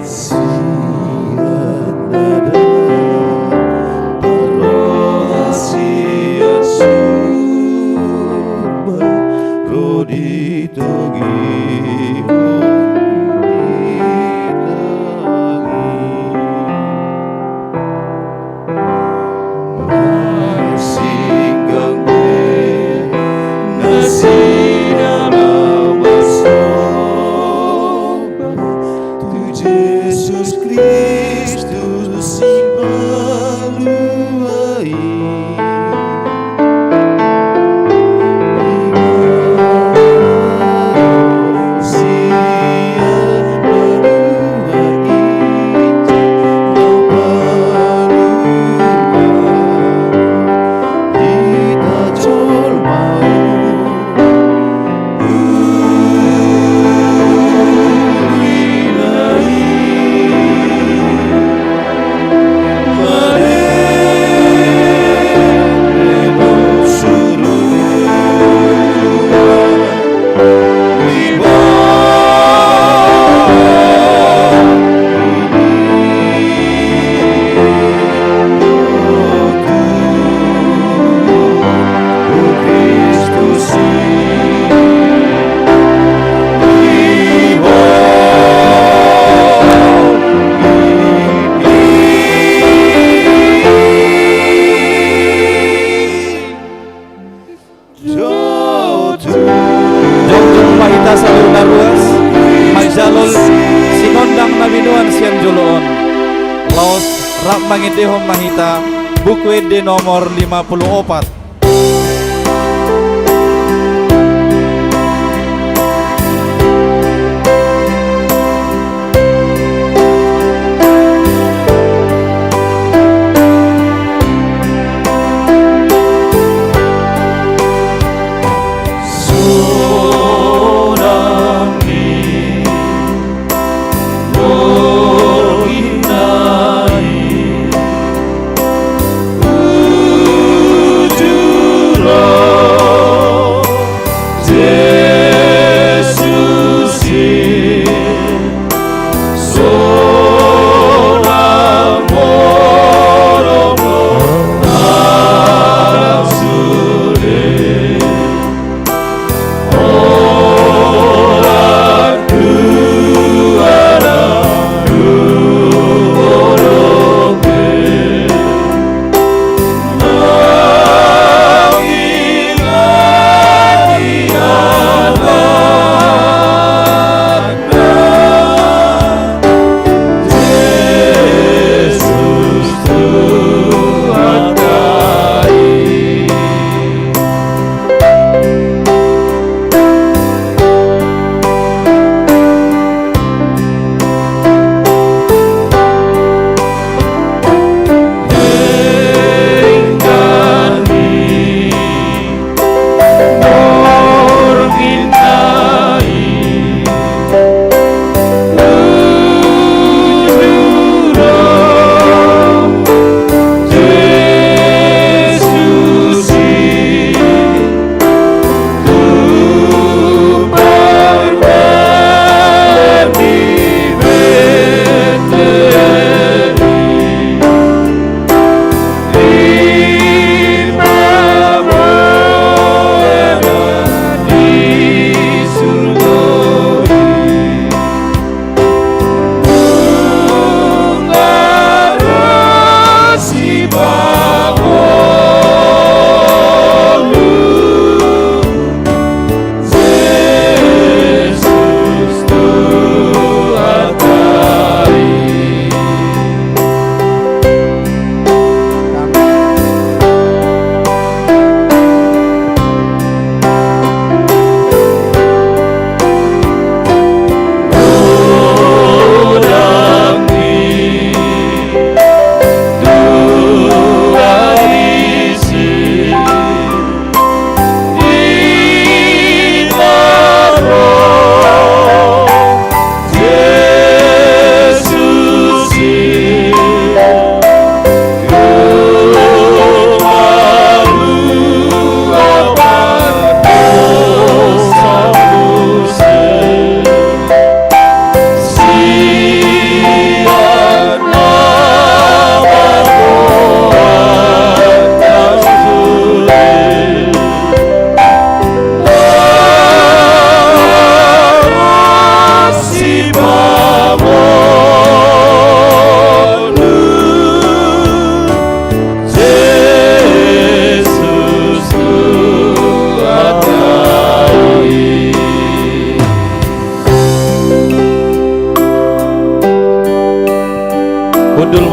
Sian na dao parrohasian sumba ro di togihon hita i. Marsinggang be nasida na marsomba tu Jesus Kristus Sipalua i. Jongjong ma hita saluhutna ruas manjalo sinondang na binoan sian jolo on. Laos rap mangendehon ma hita Buku Ende nomor lima puluh opat.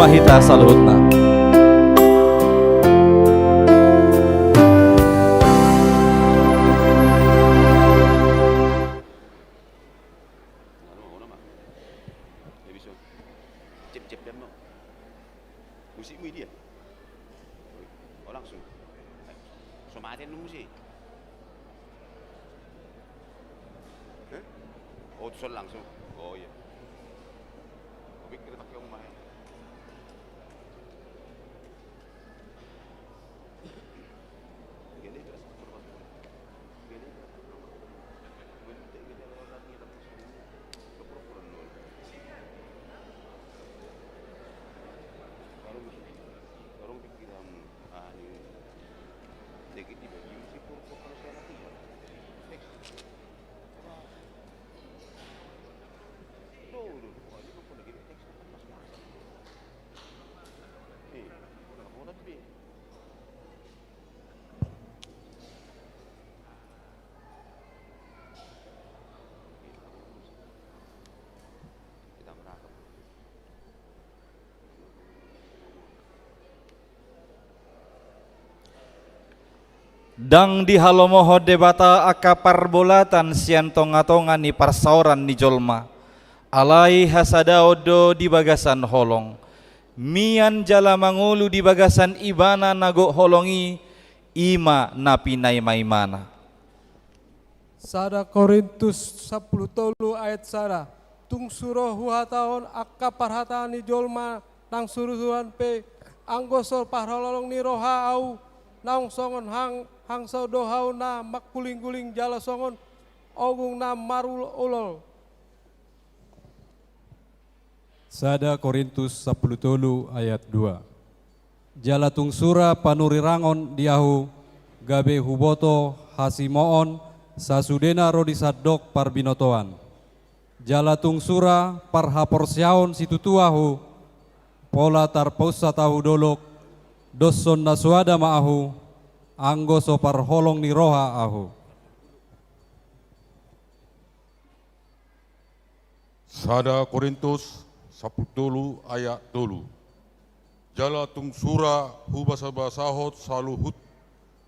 Hita saluhutna. Musikmu dia. Oh, langsung. So mate nu musik. Hah? Oh, tuson langsung. Oh, iya. Kupikir pakai rumah, ya. Ndang dihalomohon Debata angka parbolatan sian tongatonga ni parsaoran ni jolma. Alai hasadaon do di bagasan holong. Mian jala mangolu di bagasan Ibana na gok holong i, i ma na pinaimaimana. Sada Korintus sampulu tolu ayat sada. Tung suro huhatahon angka parhata ni jolma nang surusuruan pe, anggo so parholong ni roha ahu, naung songon hang, hangso do ahu na mangkulingkuling jala songon ogung na marulolol. Sada Korintus sampulu tolu ayat dua. Jala tung sura panurirangon di ahu, gabe huboto hasimoon sasudena ro di sandok parbinotoan. Jala tung sura parhaporseaon situtu ahu, pola tarpaunsat ahu dolok, doshon na soada ma ahu, anggo so parholong ni roha ahu. Sada Korintus sampulu tolu ayat tolu. Jala tung sura hubasabasahon saluhut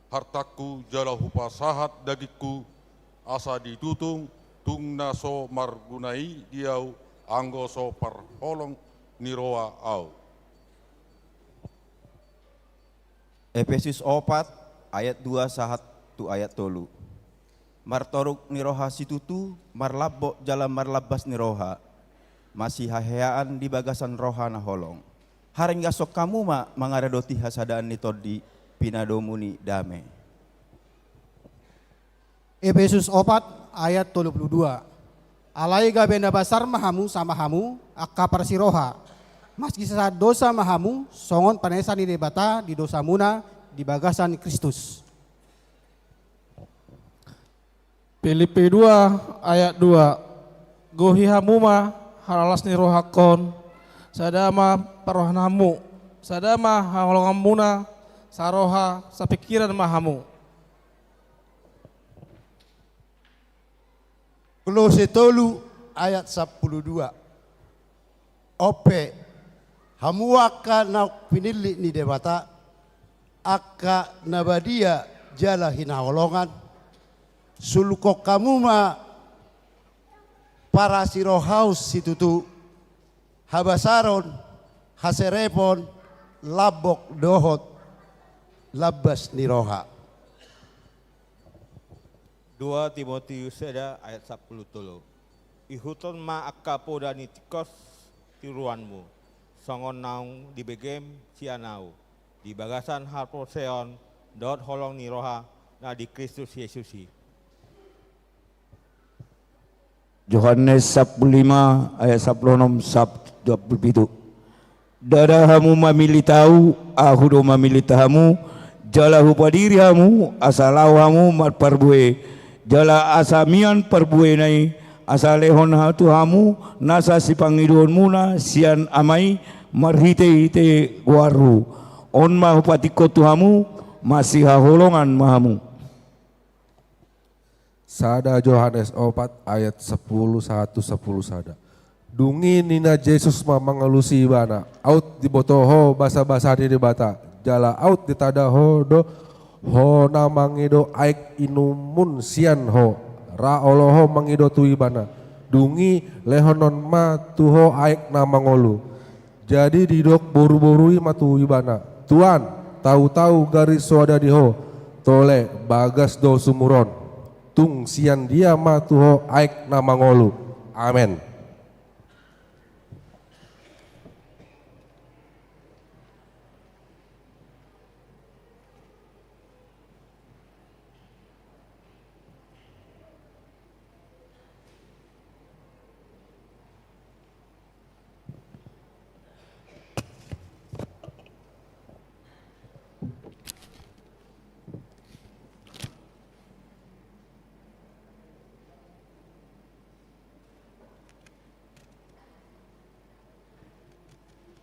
hartangku jala hupasahat dagingku, asa ditutung tung na so marguna i di ahu, anggo so parholong ni roha ahu. Epesus opat ayat dua sahat tu ayat tolu. Martoruk ni roha situtu, marlambok jala marlambas ni roha, masihaheaan di bagasan roha na holong. Haringashon hamu ma mangaradoti hasadaan ni tondi, pinadomu ni dame. Epesus opat ayat tolu pulu dua. Alai gabe na basar ma hamu sama hamu angka parsiroha, masisahat dosa ma hamu, songon panesa ni Debata di dosamuna di bagasan Kristus. Pilipi dua ayat dua. Gohi hamu ma halalas ni rohangkon, sada ma parrohaanmu, sada ma haholonganmuna, saroha sapingkiran ma hamu. Kolose tolu ayat sampulu dua. Onpe, hamu angka naung pinillit ni Debata, angka na badia jala hinaholongan, sulukhon hamu ma parasirohaon situtu, habasaron, haserepon, lambok dohot lambas ni roha. Dua Timoteus sada ayat sampulu tolu. Ihuthon ma angka poda ni tingkos tiruanmu, songon naung dibegem sian ahu, di bagasan haporseaon dohot holong ni roha na di Kristus Jesus i. Johannes sampulu lima ayat sampulu onom sahat dua pulu pitu. Ndada hamu mamillit ahu, ahu do mamillit hamu, jala hupadiri hamu, asa laho hamu marparbue, jala asa mian parbuena i, asa lehon ha-, tu hamu nasa sipangidoonmuna sian Ama i marhitehite goarhu. On ma hupatingkon tu hamu, masihaholongan ma hamu. Sada Johannes opat ayat sampulu sahat tu sampulu sada. Dung i ninna Jesus ma mangalusi ibana: Aut diboto ho basabasa ni Debata, jala aut ditanda ho do ho na mangido aek inumun sian ho, ra olo ho mangido tu ibana. Dung i lehonon ma tu ho aek na mangolu. Jadi didok boruboru i ma tu ibana: Tuan, tahu-tahu gari so ada di ho, tole bagas do sumur on. Tung sian dia ma tu ho aek na mangolu? Amen.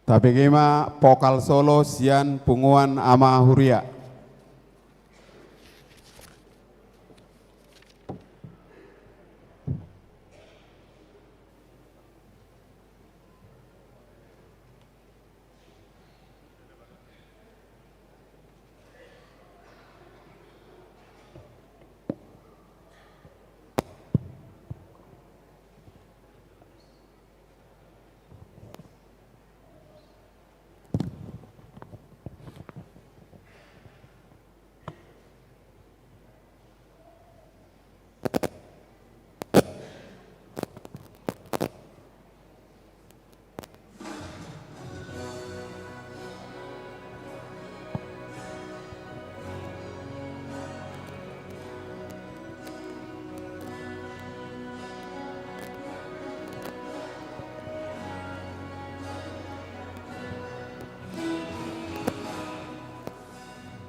Tabege ma pokal solo sian punguan ama huria.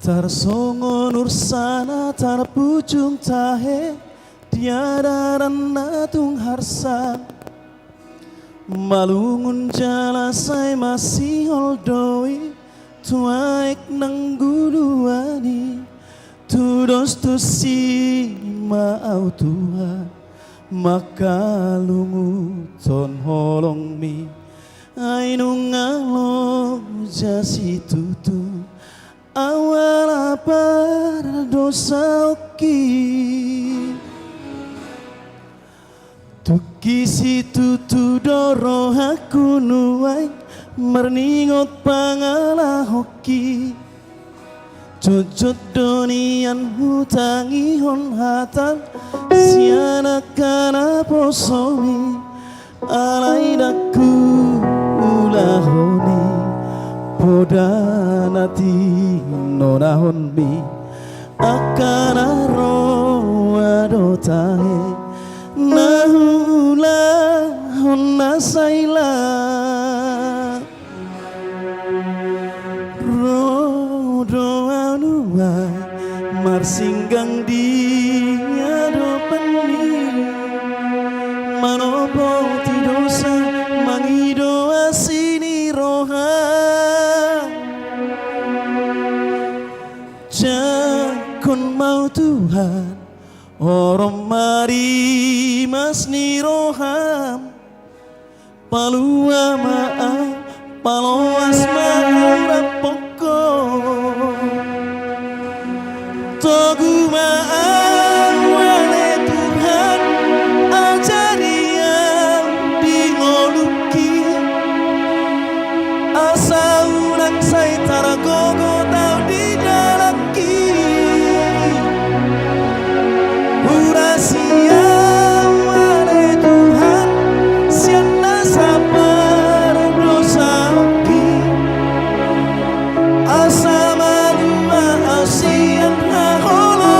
Tarsongon ursana tarpujung tahe, di adaran na tung harsa. Malungun jala sai masihol do i tu aek nang guluan i. Tudos tusi ma au Tuhan, mangkalunguthon holongmi. Ai nunga loja situtu au ala pardosaonki. Tungki situtu do rohangku nuaeng marningot pangalahonki. Jotjot do nian hutangihon hatam sian angka naposomi. Alai ndang huulahon i poda na tinonahonmi. Angka na roa do tahe na huulahon na sai lam. Ro do au nuaeng marsinggang di adopanmi, manopoti dosa, mangido asi ni roha. Jangkon ma au Tuhan, orom ma rimas ni roham. Palua ma au, paloas ma au ramponghon. Togu ma au ale Tuhan, ajari au di ngolungki. Asa unang sai targogot au di dalan Urasi au ale Tuhan, sian nasa pardosaonki. Asa malua au sian haholomon.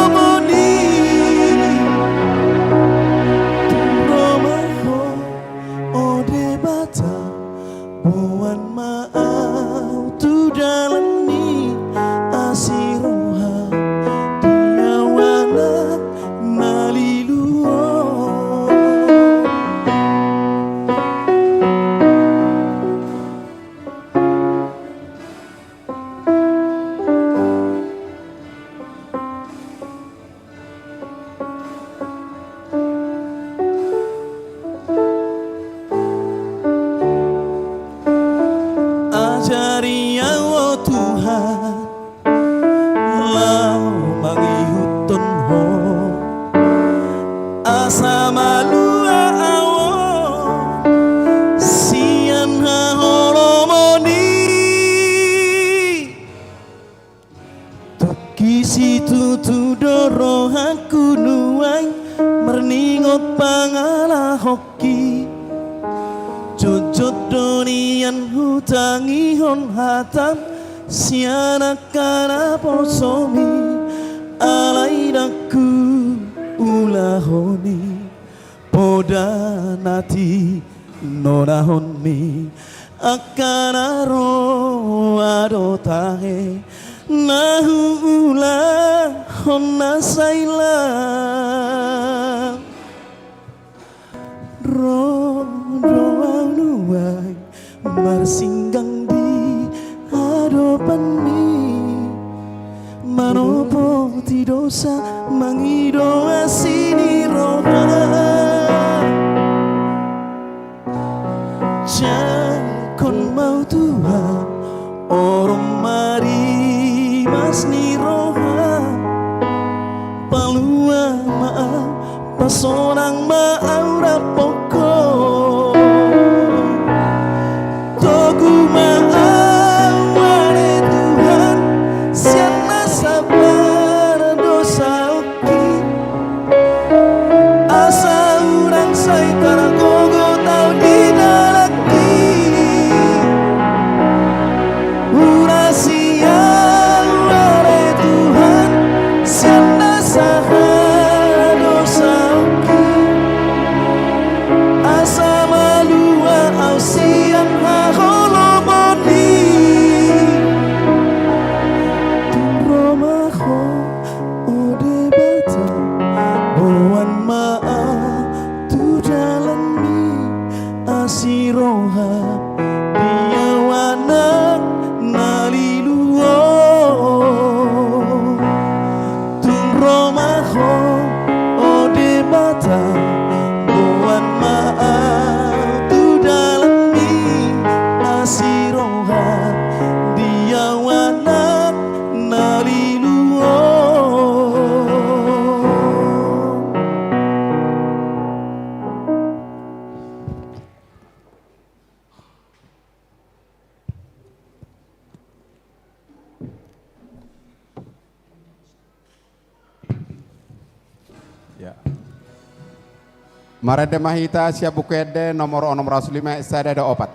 Disi tutu do rohangku nuaeng marningot pangalahonki. Jotjot do nian hutangihon hatam sian angka naposomi, alai ndang huulahon i. Poda na tinonahonmi, angka na roa do tahe na huulahon na sai lam. Ro do ahu nuaeng marsinggang di adopanmi, manopoti dosa, mangido asi ni roha. Jangkon ma ahu Tuhan, orom ma rimas ni roha. Palua ma ahu, pasonang ma ahu rap ho. Togu ma ahu ale Tuhan, sian na sabar dosaonki. Asa unang sai targogot ahu di dalanki. Urasi ahu ale Tuhan, sian na sabar dosaonki. Asa malua ahu sian haholomon i. Tung ro ma ho, o Debata, boan ma ahu tu dalanmi, asi roham di ahu anak na lilu on. Tung ro ma ho, o Debata, boan ma ahu tu dalanmi, asi roham di ahu anak na lilu on. Ya. Marende ma hita sian Buku Ende nomor onom ratus lima, ayat sada dohot opat.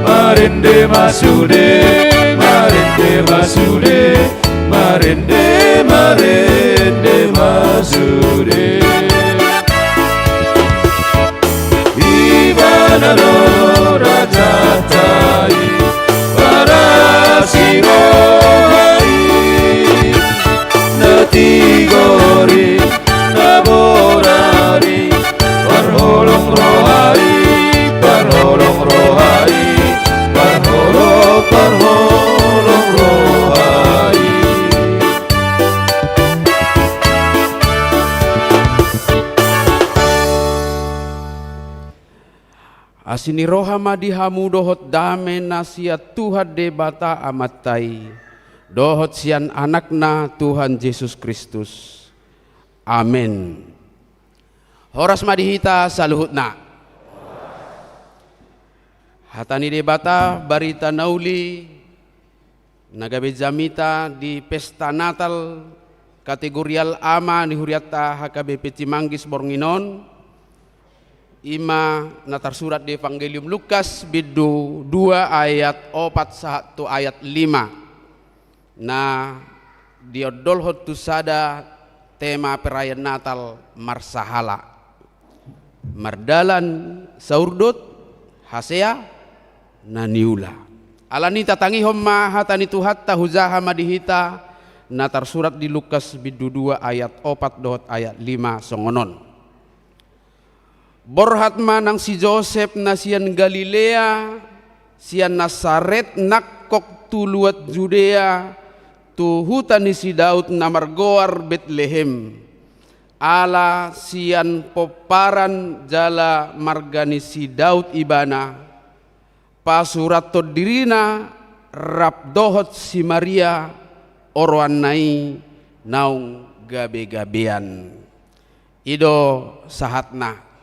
Marende ma sude, marende ma sude, marende, marende ma sude. Ibana do rajanta i, parasi roha i, na tigor i, na bonar i, parholong roha i, parholong roha i, parholong, parholong roha i. Asi ni roha ma di hamu dohot dame na sian Tuhan Debata Amanta i, dohot sian Anakna Tuhan Jesus Kristus. Amen. Horas ma di hita saluhutna. Hata ni Debata, barita na uli na gabe jamita di pesta Natal kategorial A ma ni hurianta H K B P Cimanggis borngin on, i ma na tarsurat di Evangelium Lukas, bindu dua ayat opat sahat tu ayat lima. Na diondolhon tu sada tema perayaan Natal marsahala. Mardalan saurdot, hasea na niula. Alani i tatangihon ma hata ni Tuhanta, hujaha ma di hita na tarsurat di Lukas bindu dua ayat opat dohot ayat lima songon on. Borhat ma nang si Josep na sian Galilea, sian Nasaret nangkok tu luat Judea, tu huta ni si Daud na margoar Betlehem. Ala sian pomparan jala marga ni si Daud ibana, pasurathon dirina rap dohot si Maria oroanna i naung gabe-gabean. I do sahatna.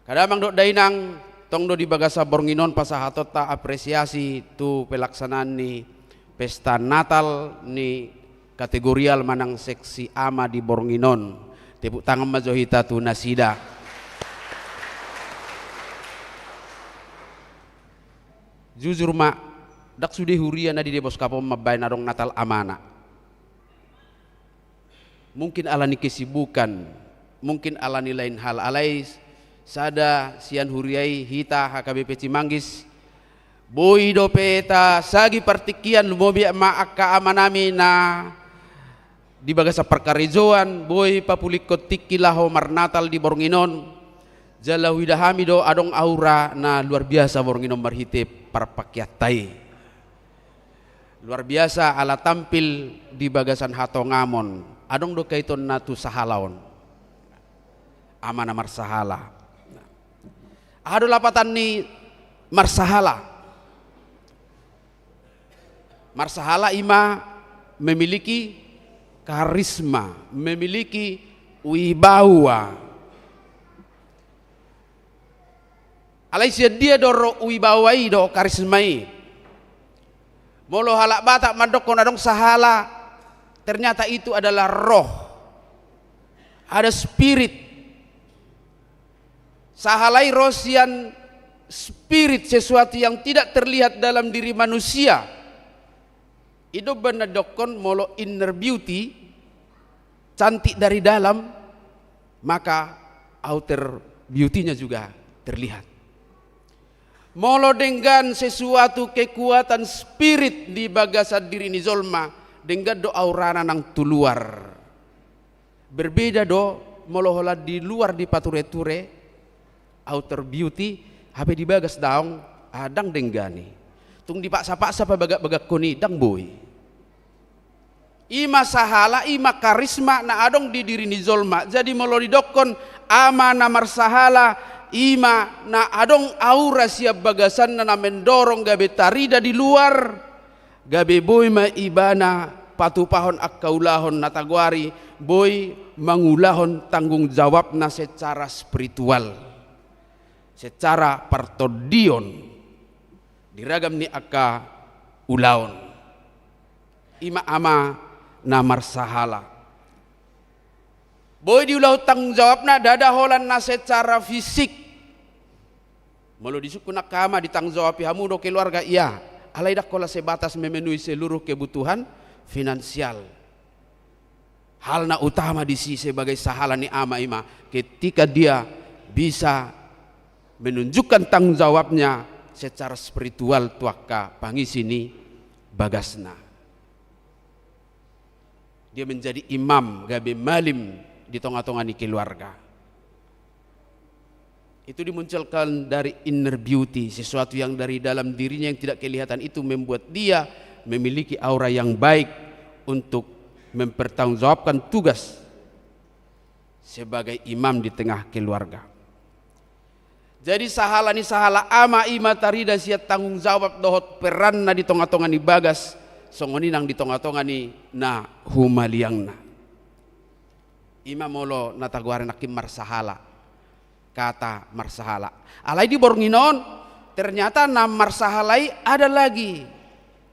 Angka damang dohot dainang, tong do di bagasan borngin on pasahatonta apresiasi tu pelaksanaan ni pesta Natal ni kategorial manang seksi ama di borngin on. Tepuk tangan ma jo hita tu nasida. Jujur ma, ndang sude huria na di Deboskap on mambaen adong Natal amana. Mungkin ala ni kesibukan, mungkin ala ni lain hal, alai sada sian huria i, hita H K B P Cimanggis, boi dope tasagi partingkian, lumobi ma angka amanami na di bagasan parkarejoan, boi papulingkon tingki laho marnatal di borngin on. Jala huida hami do adong aura na luar biasa borngin on marhite parpangkeanta i. Luar biasa ala tampil di bagasan hatongamon. Adong do kaitonna tu sahala on. Ama na marsahala. Aha do lapatan ni marsahala? Marsahala i ma memiliki karisma, memiliki wibawa. Alai sian dia do ro wibawa i dohot karisma i? Molo halak Batak mandokkon adong sahala, ternyata itu adalah roh. Ada spirit. Sahala i ro sian spirit, sesuatu yang tidak terlihat dalam diri manusia. I do umbahen na didokkon molo inner beauty, cantik dari dalam, maka outer beauty-nya juga terlihat. Molo denggan sesuatu kekuatan spirit di bagasan diri ni jolma, denggan do aurana nang tu luar. Berbeda do molo holan di luar dipature-ture, outer beauty, hape di bagas daong, ah, ndang denggan i. Tung dipaksa-paksa pabagak-bagakkon i, ndang boi. I ma sahala, i ma karisma na adong di diri ni jolma. Jadi molo didokkon ama na marsahala, i ma na adong aura sian bagasanna na mendorong gabe tarida di luar, gabe boi ma ibana patupahon angka ulaon na tagoari, boi mangulahon tanggung jawabna secara spiritual, secara partondion di ragam ni angka ulaon. I ma ama na marsahala. Boi diulahon tanggung jawabna, ndada holan na secara fisik. Molo disungkun angka ama, ditanggung jawabi hamu do keluarga, ia, alai ndang holan sebatas memenuhi seluruh kebutuhan finansial. Hal na utama disi sebagai sahala ni ama i ma ketika dia bisa menunjukkan tanggung jawabnya secara spiritual tu angka pangisi ni bagasna. Dia menjadi imam, gabe malim di tonga-tonga ni keluarga. Itu dimunculkan dari inner beauty, sesuatu yang dari dalam dirinya yang tidak kelihatan itu membuat dia memiliki aura yang baik untuk mempertanggungjawabkan tugas sebagai imam di tengah keluarga. Jadi sahala ni sahala ama i ma tarida sian tanggung jawab dohot peranna di tonga-tonga ni bagas, songon i nang di tonga-tonga ni na humaliangna. I ma molo na tagoari nangkin marsahala. Kata marsahala. Alai di borngin on, ternyata na marsahala i ada lagi.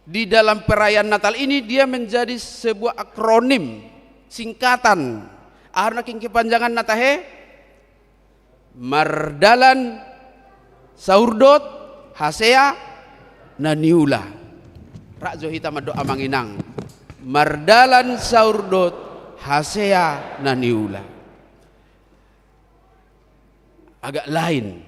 Di dalam perayaan Natal ini dia menjadi sebuah akronim, singkatan. Aha do nangkin kepanjanganna tahe? Mardalan saurdot hasea na niula. Rap jo hita mandok amang inang. Mardalan saurdot hasea na niula. Agak lain.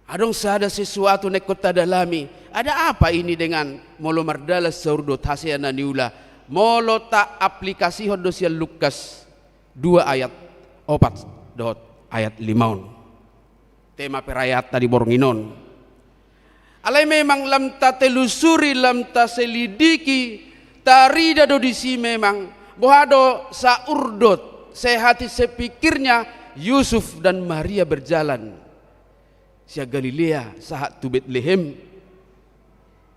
Adong sada sesuatu na ingkon tadalami. Ada apa ini dengan molo mardalan saur dohot hasea na niula? Molo taaplikasihon do sian Lukas dua ayat opat dohot ayat lima on. Tema perayata di borngin on. Alai memang lam tatelusuri, lam taselidiki, tarida do disi memang boha do saur dohot sehati sepikirnya Yusuf dan Maria berjalan sian Galilea sahat tu Betlehem.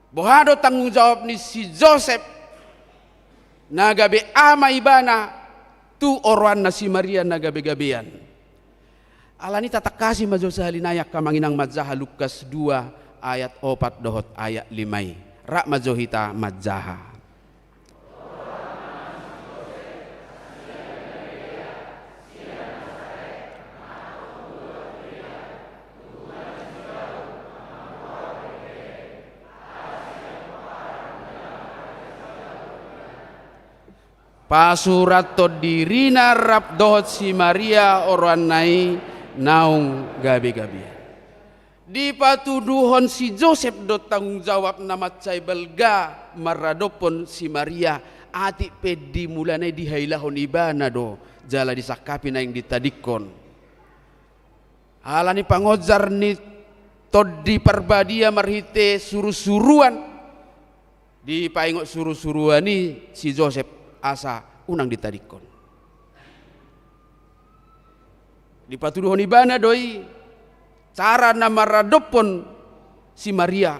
Boha do tanggung jawab ni si Josep na gabe ama ibana tu oroanna si Maria na gabe-gabean. Alani tatangkasi ma jo sahali nai angka amang inang manjaha Lukas dua ayat opat dohot ayat lima i. Rap ma jo hita manjaha. Pasurathon dirina rap dohot si Maria oroanna i naung gabe-gabean. Dipatuduhon si Josep do tanggung jawab na mansai balga maradophon si Maria, atik pe di mulana i dihailahon ibana do jala disangkapi naeng ditadingkon. Alani pangonjar ni Tondi Parbadia marhite suru-suruan, dipaingot suru-suruan i si Josep asa unang ditadingkon. Dipatuduhon ibana do i cara na maradophon si Maria.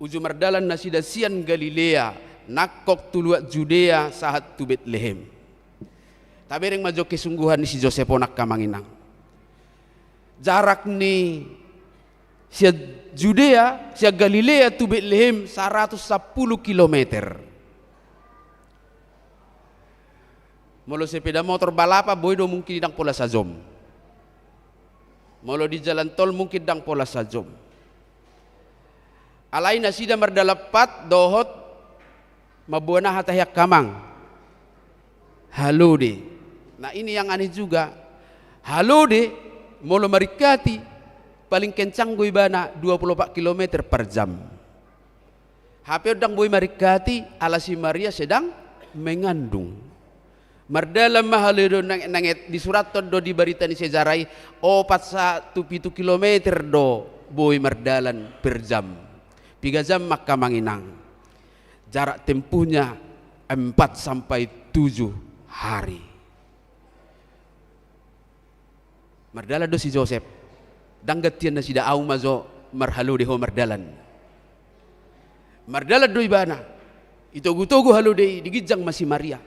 Uju mardalan nasida sian Galilea, nangkok tu luat Judea sahat tu Betlehem. Tabereng ma jo kesungguhan ni si Josep on angka amang inang. Jarak ni sian Judea, sian Galilea tu Betlehem saratus sampulu kilometer. Molo sepeda motor balapan boi do mungkin ndang pola sajom. Molo di jalan tol mungkin ndang pola sajom. Alai nasida mardalan pat dohot mamboan aha tahe angka amang? Halode. Nah, ini yang aneh juga. Halode molo maringkati paling kencang do ibana dua puluh opat kilometer per jam. Hape ndang boi maringkati ala si Maria sedang mengandung. Mardalan ma halode on, nang, nang disurathon do di barita ni sejarah i, opat sahat tu pitu kilometer do boi mardalan per jam. Piga jam ma angka amang inang. Jarak tempuhnya empat sampai tujuh hari. Mardalan do si Josep. Ndang gantian nasida, ahu ma jo marhalode, ho mardalan. Mardalan do ibana. Itogu-togu halode i, diginjang ma si Maria.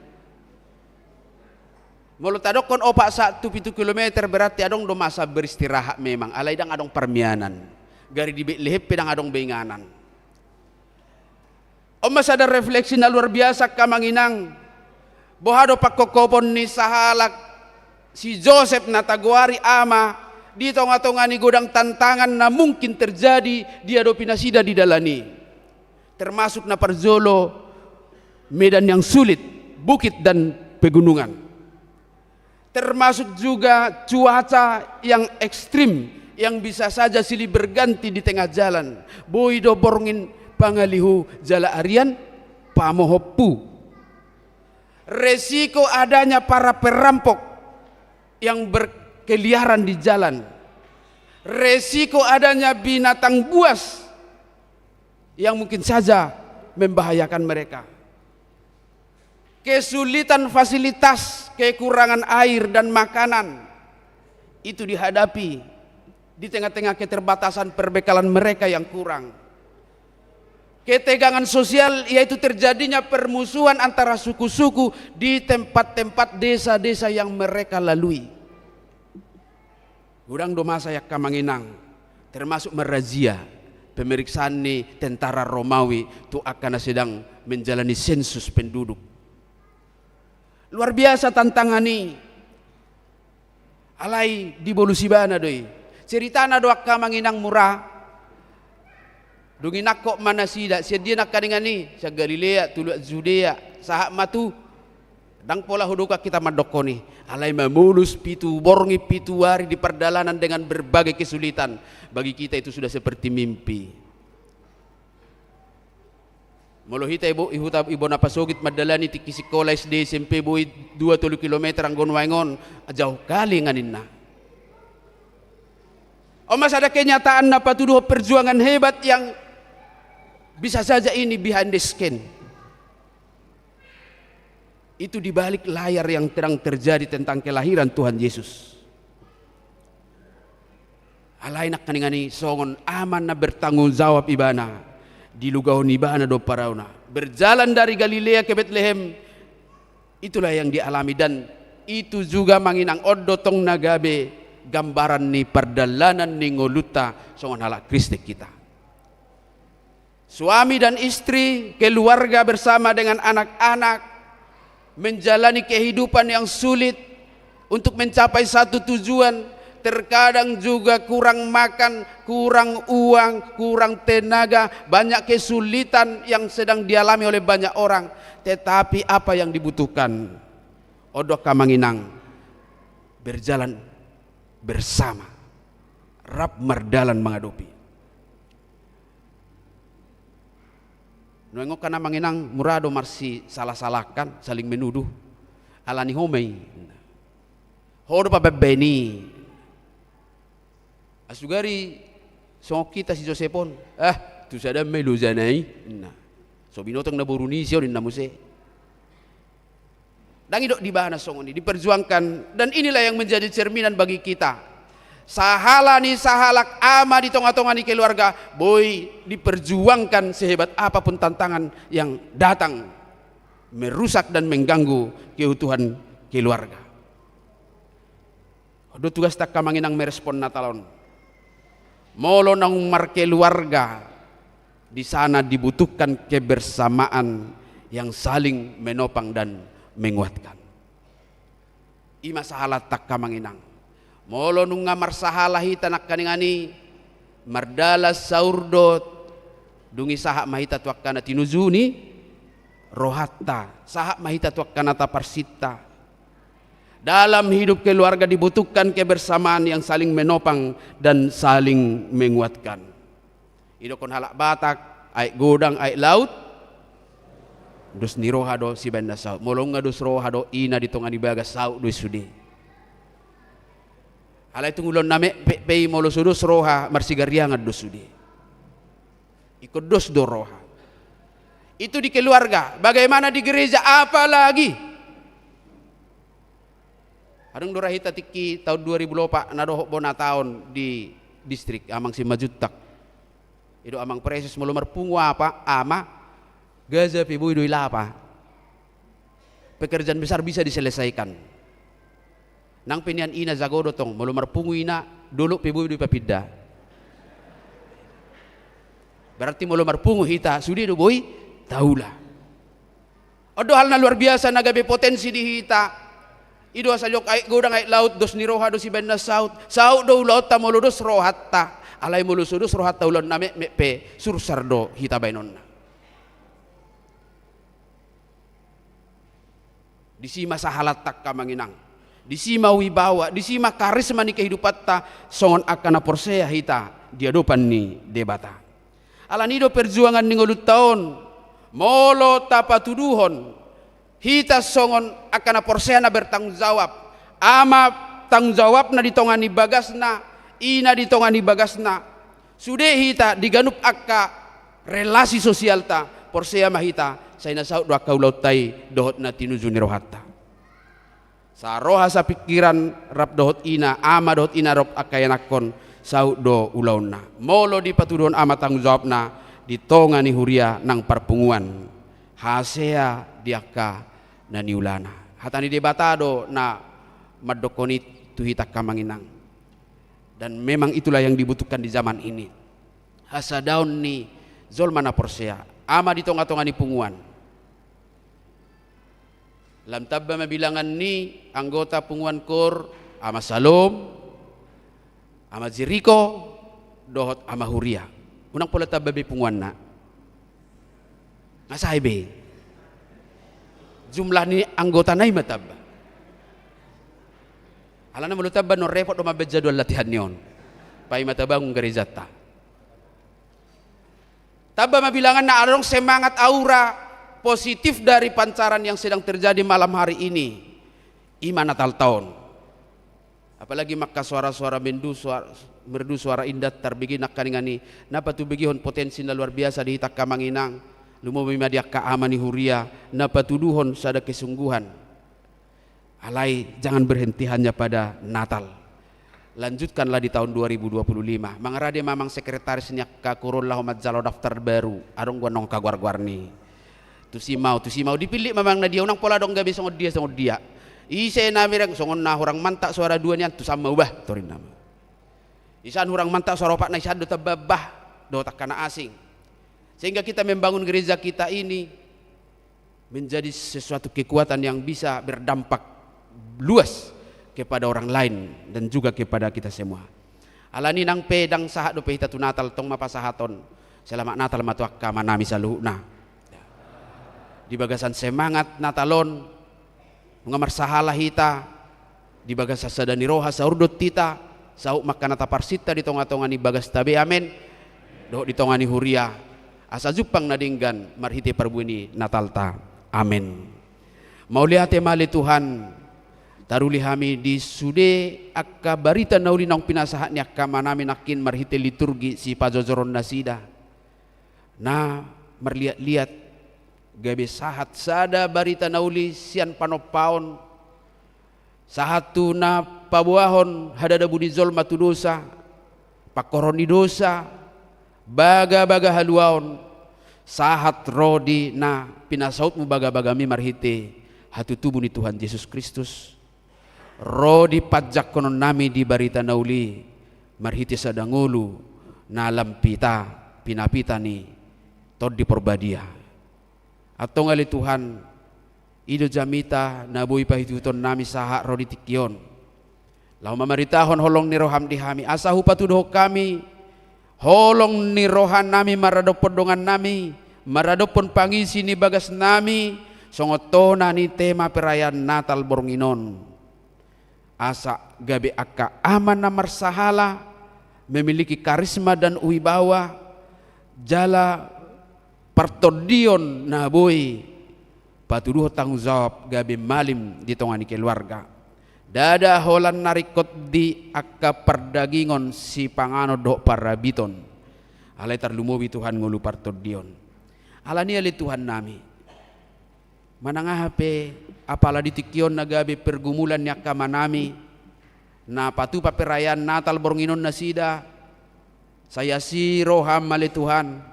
Molo tadokkon opat sahat tu pitu kilometer berarti adong do masa beristirahat memang. Alai ndang adong parmianan. Gari di Betlehem pe ndang adong be inganan. On ma sada refleksi na luar biasa angka amang inang. Boha do pangkophopon ni sahalak si Josep na tagoari ama di tonga-tonga ni godang tantangan na mungkin terjadi diadopi nasida di dalan i. Termasuk na parjolo medan yang sulit, bukit dan pegunungan. Termasuk juga cuaca yang ekstrim yang bisa saja silih berganti di tengah jalan. Boi do borngin pangalihu jala arian pamohophu. Resiko adanya para perampok yang berkeliaran di jalan. Resiko adanya binatang buas yang mungkin saja membahayakan mereka. Kesulitan fasilitas, kekurangan air dan makanan, itu dihadapi di tengah-tengah keterbatasan perbekalan mereka yang kurang. Ketegangan sosial, yaitu terjadinya permusuhan antara suku-suku di tempat-tempat desa-desa yang mereka lalui. Godang do masa i angka amang inang, termasuk ma razia, pemeriksaan ni tentara Romawi tu angka na sedang menjalani sensus penduduk. Luar biasa tantangan i. Alai dibolu si ibana do i. Ceritana do angka amang inang mura. Dung i nangkok ma nasida, sian dia nangkaningan i, sian Galilea tu luat Judea, sahat ma tu Ndang pola hudok hita mandok on i, alai mamolus pitu borngin pitu ari di pardalanan dengan berbagai kesulitan, bagi kita itu sudah seperti mimpi. Molo hita i bo-, i huta, i bona pasogit mandalani tingki sikola S D, S M P, boi dua tolu kilometer, anggo nuaeng on jauh kali nga ninna. On ma sada kenyataan na patuduhon perjuangan hebat yang bisa saja ini behind the scene. Itu di balik layar yang sedang terjadi tentang kelahiran Tuhan Yesus. Alai nangkaningan i songon ama na bertanggung jawab ibana, dilugahon ibana do perauna. Berjalan dari Galilea ke Betlehem, itulah yang dialami, dan itu juga, Amang Inang, on do tong na gabe gambaran ni pardalanan ni ngolunta songon halak Kristen hita. Suami dan istri, keluarga bersama dengan anak-anak, menjalani kehidupan yang sulit untuk mencapai satu tujuan, terkadang juga kurang makan, kurang uang, kurang tenaga, banyak kesulitan yang sedang dialami oleh banyak orang. Tetapi apa yang dibutuhkan? On do, Amang Inang, berjalan bersama, rap mardalan mangadopi. Nuaeng on kan, Amang Inang, mura do marsisalah-salahkan, saling menuduh. Alani ho ma i. Ho do pabambaen i. Asugari songon hita si Josep on. Ah, tu sada ma i lojana i. Nah. So binotong na boru ni si on, ninna muse. Ndang didok di ibana songon i, diperjuangkan, dan inilah yang menjadi cerminan bagi kita. Sahala ni sahalak ama di tonga-tonga ni keluarga, boi diperjuangkan sehebat apapun tantangan yang datang merusak dan mengganggu keutuhan keluarga. On do tugasta, Amang Inang, merespon Natal on. Molo naung markeluarga, di sana dibutuhkan kebersamaan yang saling menopang dan menguatkan. I ma sahalanta, Amang Inang. Molo nunga marsahala hita nangkaningan i, mardalan saur do, dung i sahat ma hita tu angka na tinuju ni rohanta, sahat ma hita tu angka na taparsinta. Dalam hidup keluarga dibutuhkan kebersamaan yang saling menopang dan saling menguatkan. Didokkon halak Batak, aek godang, aek laut, dos ni roha do sibaen na saut. Molo nunga dos roha dohot ina di tonga ni bagas, saut do i sude. Alai tung ulaon na mekpek pe i, molo so dos roha, marsigariangan do sude. Ingkon dos do roha. Itu di keluarga. Bagaimana di gereja? Apalagi. Adong do ra hita tingki taon dua ribu opat na dohot bona taon di distrik, Amang Simanjuntak. I do Amang Praeses, molo marpungu apa, ama, gaja pe boi do ilapa. Pekerjaan besar bisa diselesaikan. Nang pe nian ina jago do tong, molo marpungu ina, dolok pe boi do ipapinda. Berarti molo marpungu hita, sude do boi taula. On do hal na luar biasa na gabe potensi di hita. I do asa didok aek godang aek laut, dos ni roha do sibaen na saut. Saut do ulaonta molo dos rohanta. Alai molo so dos rohanta, ulaon na mekmek pe sursar do hita baenonna. Disi ma sahalanta, Amang Inang. Disi ma wibawa, disi ma karisma ni kehidupanta songon angka na porsea hita di adopan ni Debata. Alani i do perjuangan ni ngolunta on, molo tapatuduhon hita songon angka na porsea na bertanggung jawab, ama tanggung jawabna di tonga ni bagasna, ina di tonga ni bagasna, sude hita di ganup angka relasi sosialta, porsea ma hita, sai na saut do angka ulaonta i dohot na tinuju ni rohanta. Saroha sapingkiran rap dohot ina, ama dohot ina rap angka ianakhon, saut do ulaonna. Molo dipatuduhon ama tanggung jawabna di tonga ni huria nang parpunguan, hasea di angka na niulana. Hata ni Debata do na mandokkon i tu hita, Amang Inang. Dan memang itulah yang dibutuhkan di zaman ini. Hasadaon ni jolma na porsea, ama di tonga-tonga ni punguan. Lam tamba ma bilangan ni anggota punguan KOR, Ama Salom, Ama Jeriko, dohot Ama Huria. Unang pola tamba be punguanna. Nga sae be. Jumlah ni anggotana i ma tamba. Alana molo tamba non repot do mambaen jadwal latihan ni on. Paima tabangun gerejanta. Tamba ma bilanganna, adong semangat, aura positif dari pancaran yang sedang terjadi malam hari ini. I ma Natalta on. Apalagi mangka suara-suara mendu, suara, merdu, suara indah tarbege nangkaningan i, na patubegehon potensi na luar biasa di hita angka amang inang, lumobi ma di angka ama ni huria, na patuduhon sada kesungguhan. Alai jangan berhenti hanya pada Natal. Lanjutkanlah di tahun dua ribu dua puluh lima. Mangarade ma amang sekretaris ni angka koruon laho manjalo daftar baru. Adong do annon angka goar-goar ni. Tusi ma au, tusi ma au, dipillit ma amang na dia, unang pola adong gabe songon dia, songon dia. Ise na mereng, songon na hurang mantap suara dua nian, tu san ma au bah, torinna ma. Isan hurang mantap suara opat na, isan do tamba bah, dohot angka na asing. Sehingga kita membangun gereja kita ini menjadi sesuatu kekuatan yang bisa berdampak luas kepada orang lain dan juga kepada kita semua. Alani nang pe ndang sahat dope hita tu Natal, tong ma pasahathon selamat Natal ma tu angka amanami saluhutna. Di bagasan semangat Natal on, nunga marsahala hita, di bagasan sada ni roha saurdot hita, saut ma angka na taparsinta di tonga-tonga ni bagasta be, amen. Dohot di tonga ni huria, asa jumpang na denggan marhite parbue ni Natalta. Amen. Mauliate ma ale Tuhan, taruli hami di sude angka barita na uli naung pinasahat ni angka amanami nangkin marhite liturgi sipajojoron nasida. Na marliat-liat gabe sahat sada barita na uli sian panompaon, sahat tu na paboahon hadadabu ni jolma tu dosa, pangkorhon ni dosa, bagabaga haluaon, sahat ro di na pinasautmu bagabagami marhite hatutubu ni Tuhan Jesus Kristus. Ro di panjangkononnami di barita na uli marhite sada ngolu na lam pita, pinapita ni Tondi Porbadia. Antong ale Tuhan, i do jamita na boi paihutihutonnami sahat ro di tingki on. Laho mamaritahon holong ni roham di hami, asa hupatuduhon hami holong ni rohanami maradophon dongannami, maradophon pangisi ni bagasnami, songon tona ni tema perayaan Natal borngin on. Asa gabe angka ama na marsahala, memiliki karisma dan wibawa, jala partondion na boi patuduhon tanggung jawab gabe malim di tonga ni keluarga. Ndada holan na ringkot di angka pardagingon sipanganon dohot parabiton. Alai tarlumobi Tuhan ngolu partondion. Alani ale Tuhannami, manang aha pe apala di tingki on na gabe pergumulan ni angka amanami, na patupa perayaan Natal borngin on nasida, sai asi roham ale Tuhan,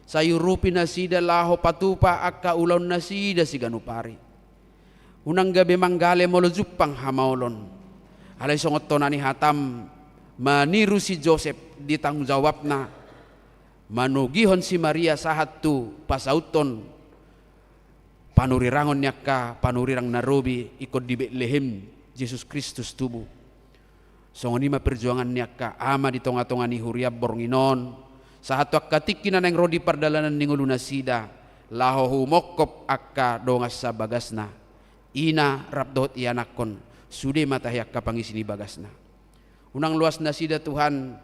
sai urupi nasida laho patupa angka ulaon nasida siganup ari. Unang gabe manggale molo jumpang hamaolon. Alai songon tona ni hatam, maniru si Josep di tanggung jawabna, manogihon si Maria sahat tu pasauthon panurirangon ni angka panurirang na robi ingkon di Betlehem Jesus Kristus tubu. Songon i ma perjuangan ni angka ama di tonga-tonga ni huria borngin on, sahat tu angka tingki na naeng ro di pardalanan ni ngolu nasida, laho humongkop angka dongan sabagasna, ina rap dohot ianakhon, sude ma tahe angka pangisi ni bagasna. Unang loas nasida Tuhan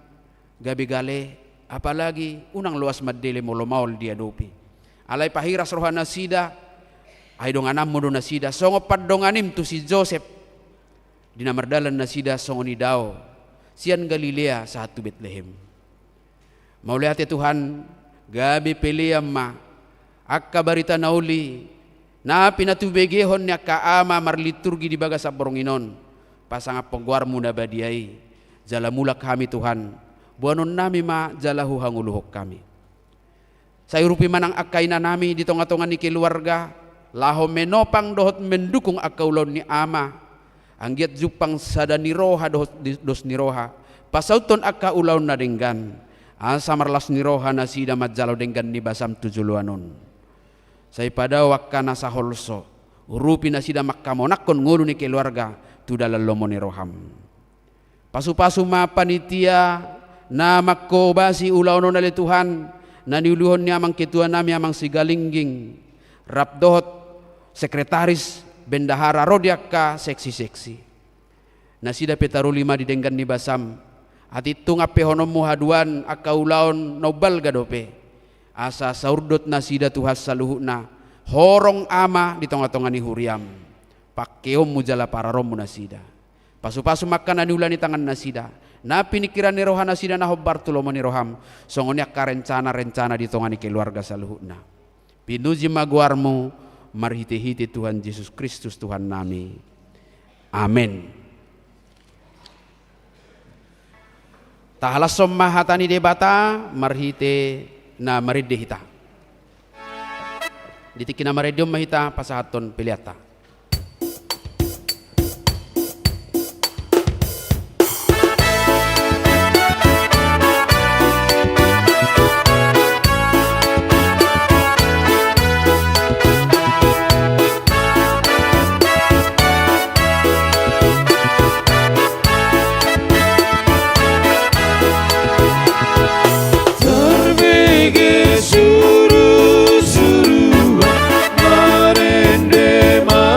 gabe gale, apalagi unang loas mandele molo maol diadopi. Alai pahiras roha nasida, ai dongananmu do nasida, songon pandonganim tu si Josep, di na mardalan nasida songon i dao, sian Galilea sahat tu Betlehem. Mauliate Tuhan, gabe pelean ma angka barita na uli, na pinatubegehon ni angka ama marliturgi di bagasan borngin on, pasangaphon goarmu na badia i, jala mulak hami Tuhan, boanonnami ma jala huhangoluhon hami. Sai urupi ma nang angka inanami di tonga-tonga ni keluarga, laho menopang dohot mendukung angka ulaon ni ama, anggiat jumpang sada ni roha dohot di-, dos ni roha, pasauthon angka ulaon na denggan, asa marlas ni roha nasida manjalo denggan ni basam tu joloan on. Sai padao angka na saholso, urupi nasida mangkamonangkon ngolu ni keluarga tu dalan lomo ni roham. Pasupasu ma panitia na manghobasi ulaon on ale Tuhan, na niuluhon ni amang ketuanami amang Sigalingging, rap dohot sekretaris, bendahara, ro di angka seksi-seksi. Nasida pe taruli ma di denggan ni basam. Atik tung ampehononmu haduan angka ulaon na umbalga dope. Asa saurdot nasida Tuhan saluhutna. Horong Ama di tonga-tonga ni huriam. Pangkeonmu jala pararonmu nasida. Pasu-pasu ma angka na niula ni tangan nasida. Na piningkiran ni roha nasida na hombar tu lomo ni roham. Songon i angka rencana-rencana di tonga ni keluarga saluhutna. Pinuji ma goarmu, marhite-hite Tuhan Jesus Kristus Tuhan nami. Amen. Tahalashon ma hata ni Debata, marhite na marende hita. Di tingki na marende on ma hita pasahathon peleanta. Tarbege suru-suruan, marende ma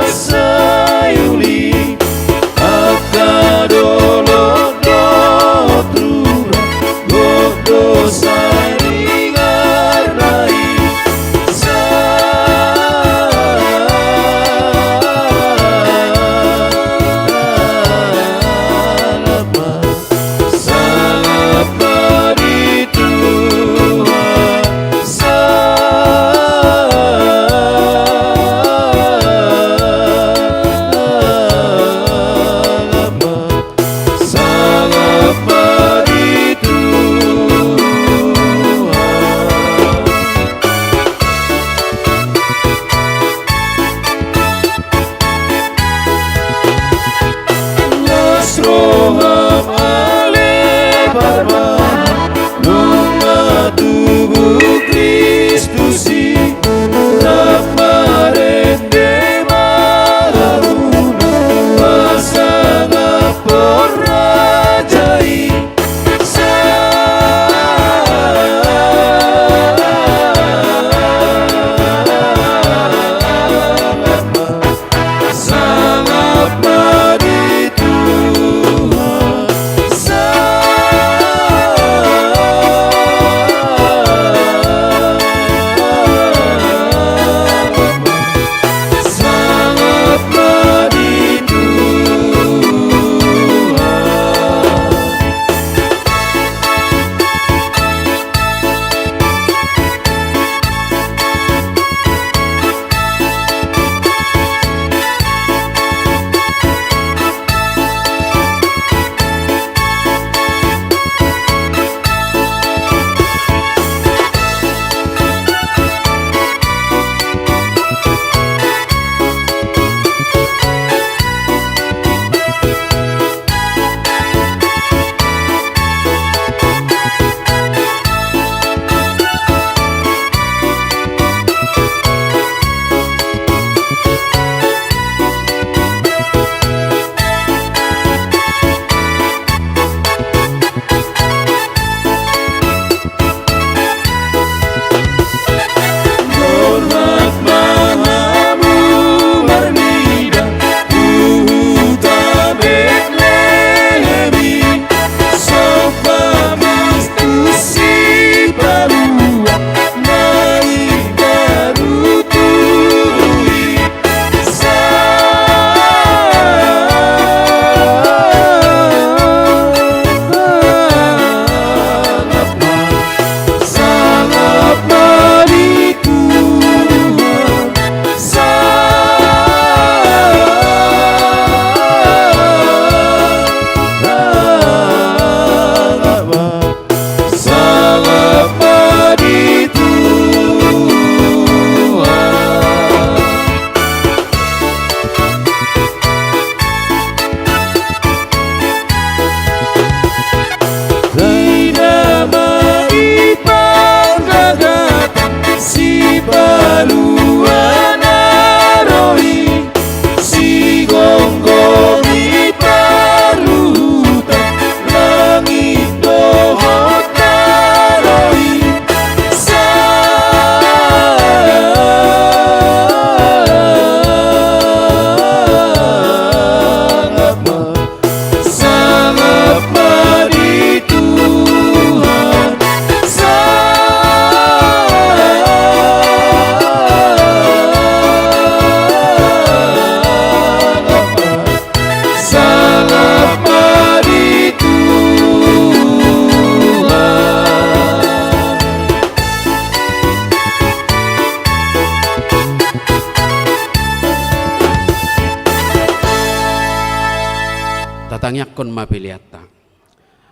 Tangiangkon ma peleanta.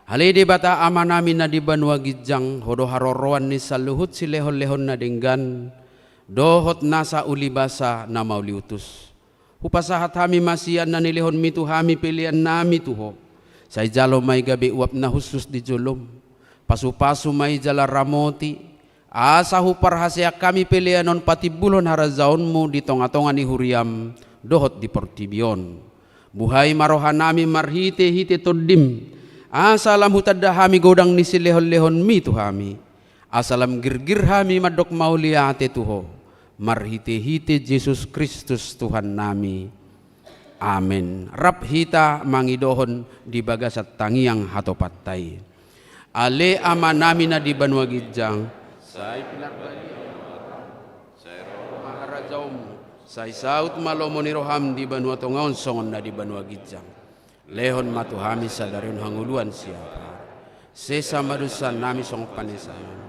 Ale Debata Amanami na di banua ginjang, Ho do haroroan ni saluhut silehonlehon na denggan dohot nasa ulibasa na mauliutus. Hupasahat hami ma sian na nilehonMi tu hami peleannami tu Ho. Sai jalo ma i gabe uap na hushus di jolom. Pasupasu ma i jala ramoti, asa huparhaseang hami pelean on patimbulhon harajaonMu di tongatonga ni huriaM dohot di portibi on. Buhai ma rohanami marhitehite TondiM, asa lam hutanda hami godang ni silehonlehonMi tu hami. Asa lam girgir hami mandok mauliate tu Ho, marhitehite Jesus Kristus Tuhannami. Amen. Rap hita mangidohon di bagasan tangiang hatopanta i. Ale Amanami na di banua ginjang, sai pinarbadia ma harajaonMu, sai saut ma lomo ni rohaM di banua tonga on songon na di banua ginjang. Lehon ma tu hami sadari on hangoluan siapari. Sesa ma dosanami songon panesanami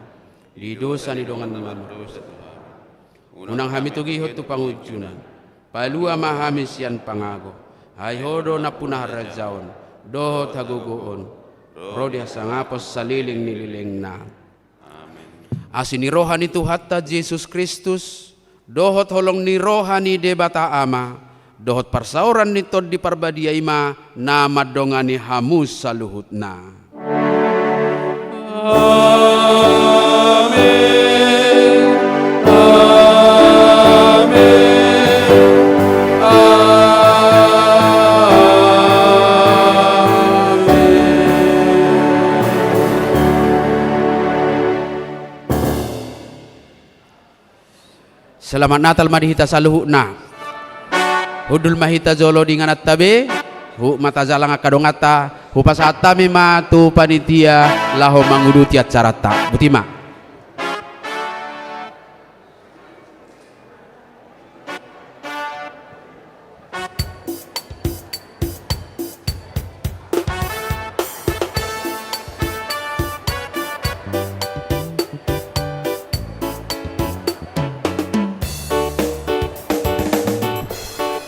di dosa ni dongan na mardosa tu hami. Unang hami togihon tu pangunjunan. Palua ma hami sian pangago. Ai Ho do nampuna harajaon dohot hagogoon ro di hasangapon saleleng ni lelengna. Amen. Asi ni roha ni Tuhanta Jesus Kristus, dohot holong ni roha ni Debata Ama, dohot parsaoran ni Tondi Parbadia i ma na mandongani hamu saluhutna. Amen. Amen. Amen. Selamat Natal ma di hita saluhutna. Hundul ma hita jolo di ingananta be. Huhut ma tajalang angka donganta. Hupasahat hami ma tu panitia laho manguduti acaranta. Boti ma.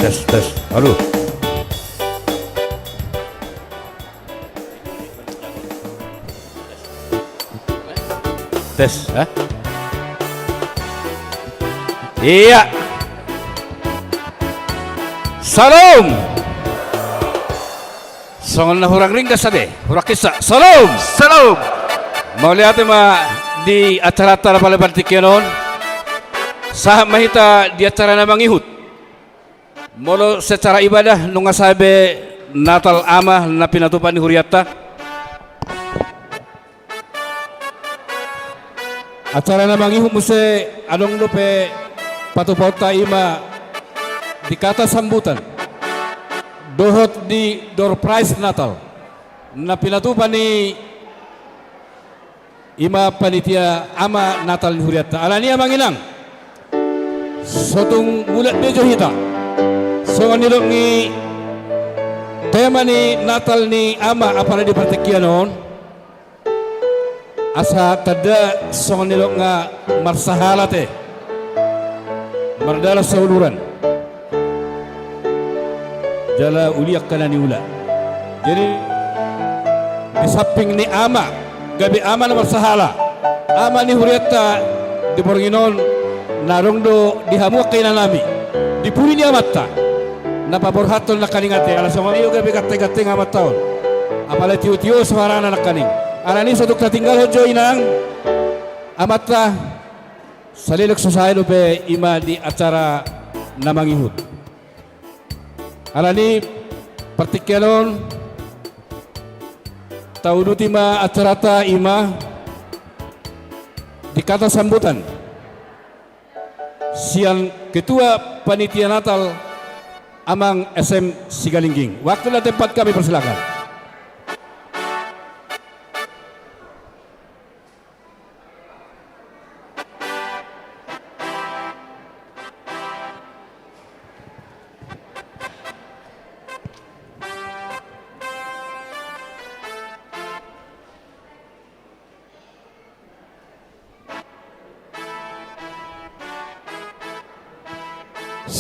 Tes, tes. Halo. Tes, eh? Iya. Salam. Songon na hurang ringgas ate, hurang kissa. Salam. Salam. Mauliate ma di acaranta na pala partingkian on. Sahat ma hita di acara na mangihut. Molo secara ibadah nunga sae be Natal Ama na pinatupa ni hurianta. Acara na mangihut muse adong dope patupaonta i ma di kata sambutan dohot di door prize Natal na pinatupa ni i ma panitia Ama Natal ni hurianta. Alani i amang inang, so tung mulak be jo hita songon nidok ni tema ni Natal ni Ama apala di partingkian on. Asa tanda songon nidok nga marsahala ate. Mardalan sauluran. Jala uli angka na niula. Jadi di samping ni ama, gabe ama na marsahala, ama ni hurianta di borngin on, na adong do di hamu angka inanami di pudi ni amanta na paborhathon nangkaning ate, ala songon i do gabe ganteng-ganteng amanta on. Apala tiotio soarana nangkaning. Alani so tung tatinggalhon jo inang amanta. Saleleng so sae dope i ma di acara na mangihut. Alani partingkian on tauduti ma acaranta i ma di kata sambutan sian Ketua Panitia Natal Amang S M Sigalingging. Waktu dan tempat kami persilakan.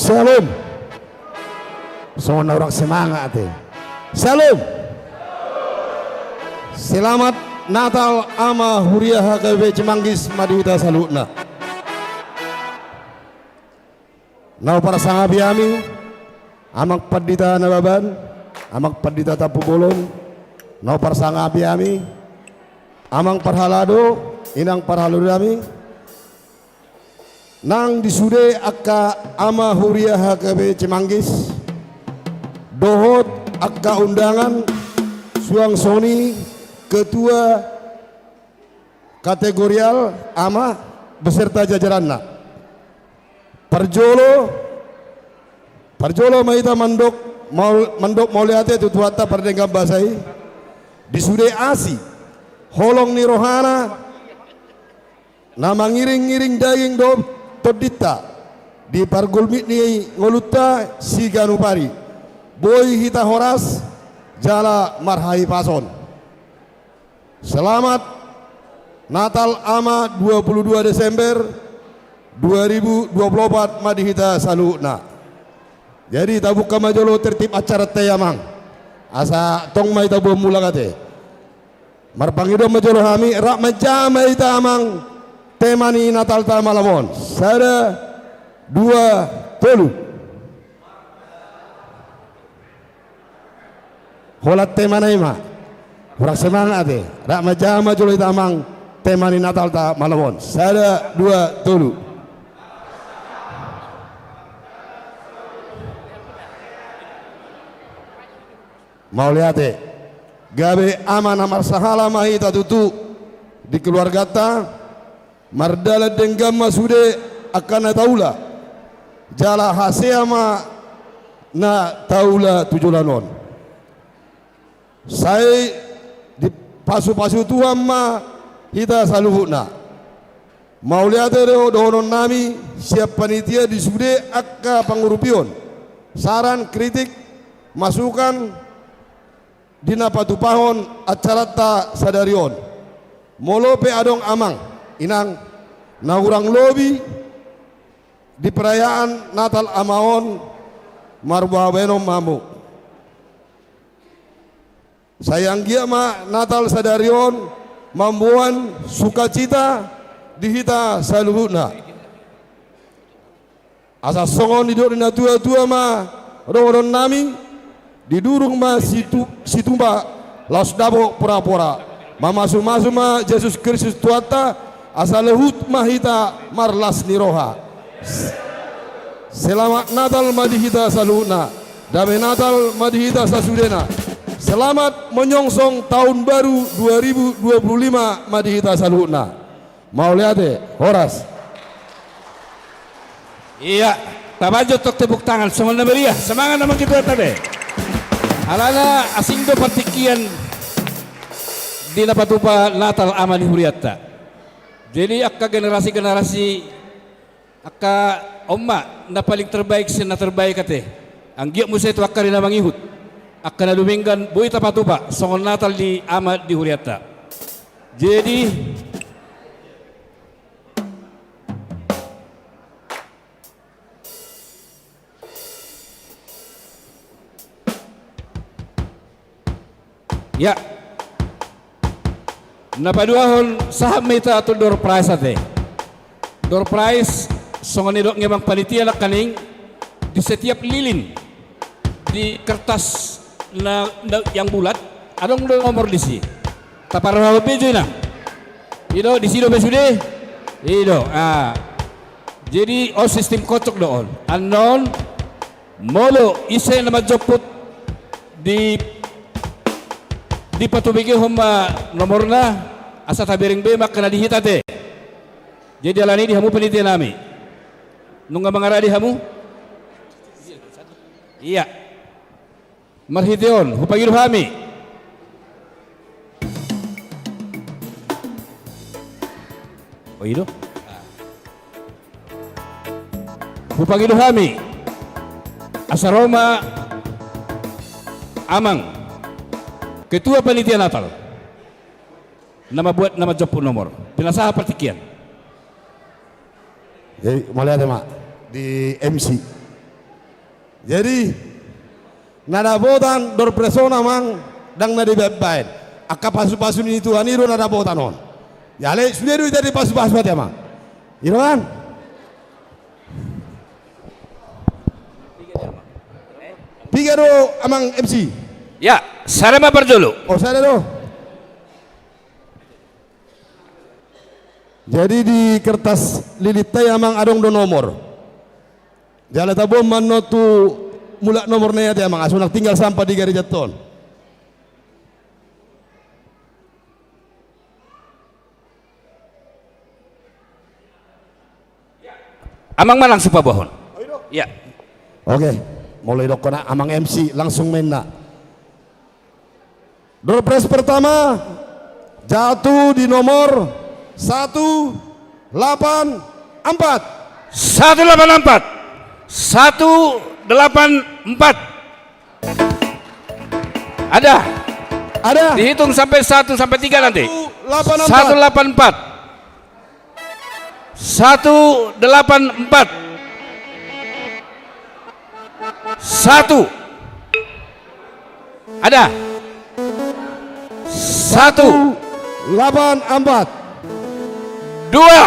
Syalom. Songon na hurang semangat ate. Syalom. Selamat Natal ama huria H K B P Cimanggis ma di hita saluhutna. Na huparsangapi hami Amang Pandita Nababan, Amang Pandita Tampubolon, na huparsangapi hami Amang parhalado, Inang parhalado nami. Nang di sude angka ama huria H K B P Cimanggis dohot angka undangan, suang songon i ketua kategorial ama beserta jajaranna. Parjolo, parjolo ma hita mandok maul-, mandok mauliate tu Tuhanta pardenggan basa i. Di sude asi holong ni rohana na mangiringiring daging dohot tondinta di pargulmit ni ngolunta siganup ari, boi hita horas jala marhahipason. Selamat Natal ama, dua puluh dua Desember dua ribu dua puluh empat ma di hita saluhutna. Jadi tabuka ma jolo tertib acaranta i amang, asa tong ma hita boan mulak ate. Marpangidoan ma jolo hami, rap manjaha ma hita amang tema ni Natalta malam on. Sada, dua, tolu. Holan temana i ma. Hurang semangat ate. Rap manjaha ma jolo hita amang tema ni Natalta malam on. Sada, dua, tolu. Mauliate. Gabe ama na marsahala ma hita tutu di keluarganta. Mardalan denggan ma sude angka na taula, jala hasea ma na taula tu joloan on. Sai dipasupasu Tuhan ma hita saluhutna. Mauliate do dohononnami sian panitia di sude angka pangurupion, saran, kritik, masukan di na patupahon acaranta sadari on. Molo pe adong amang, inang, na hurang lobi di perayaan Natal ama on, marbahenon ma hamu. Sai anggiat ma Natal sadari on mamboan sukacita di hita saluhutna. Asa songon nidok ni natuatua ma dohononnami, didurung ma situ-, situpa laos dapot porapora. Mamasumasu ma Jesus Kristus Tuhanta, asa luhut ma hita marlas ni roha. S-, selamat Natal ma di hita saluhutna. Dame Natal ma di hita sasudena. Selamat menyongsong tahun baru dua ribu dua puluh lima ma di hita saluhutna. Mauliate, horas. Iya, tapajongjong tepuk tangan songon na meriah, semangat nama kita tabe. Alana asing do partingkian di na patupa Natal ama ni hurianta. Jadi angka generasi-generasi, angka on ma na paling terbaik sian na terbaik ate. Anggiat muse tu angka di na mangihut, angka na dumenggan boi tapatupa songon Natal di ama di hurianta. Jadi, ya. Na paduahon sahat ma hita tu door prize ate. Door prize songon nidok ni amang panitia nangkaning, di setiap lilin di kertas na, na, yang bulat, adong do nomor disi. Taparrohahon be jo inang. I do, disi dope sude. I do, ah. Jadi on sistem kocok do on. Annon, molo ise na manjomput di, dipatubegehon ma nomorna, asa tabereng be ma angka na di hita ate. Jadi alani di hamu panitia nami, nunga mangarade hamu? Iya. Marhite on hupangido hami. O, i do. Hupangido hami asa ro ma amang ketua panitia Natal na mambuat, na manjomput nomor. Pinasahat partingkian. Jadi, mauliate ma di M C. Jadi, na dapotan door prize on amang, ndang na dibaen-baen. Angka pasupasu ni Tuhan i do na dapotan on. Jadi sude do hita dipasupasu ate amang. I do kan? Piga do amang M C? Ya, sada ma parjolo. Oh, sada do. Jadi di kertas lilit i amang adong do nomor. Jala taboan ma annon tu mulak nomorna i ate amang, asa unang tinggal sampah di garejanta on. Amang ma langsung paboahon. Ya. Oke, molo didokkon amang M C langsung ma inna. Door prize pertama jatuh di nomor satu delapan empat. Satu delapan empat. Satu delapan empat. Ada. Ada. Dihitung sampai satu sampai tiga nanti. Satu delapan empat. Satu delapan empat. Satu delapan empat. Satu. Ada. Satu. Satu delapan empat. Dua.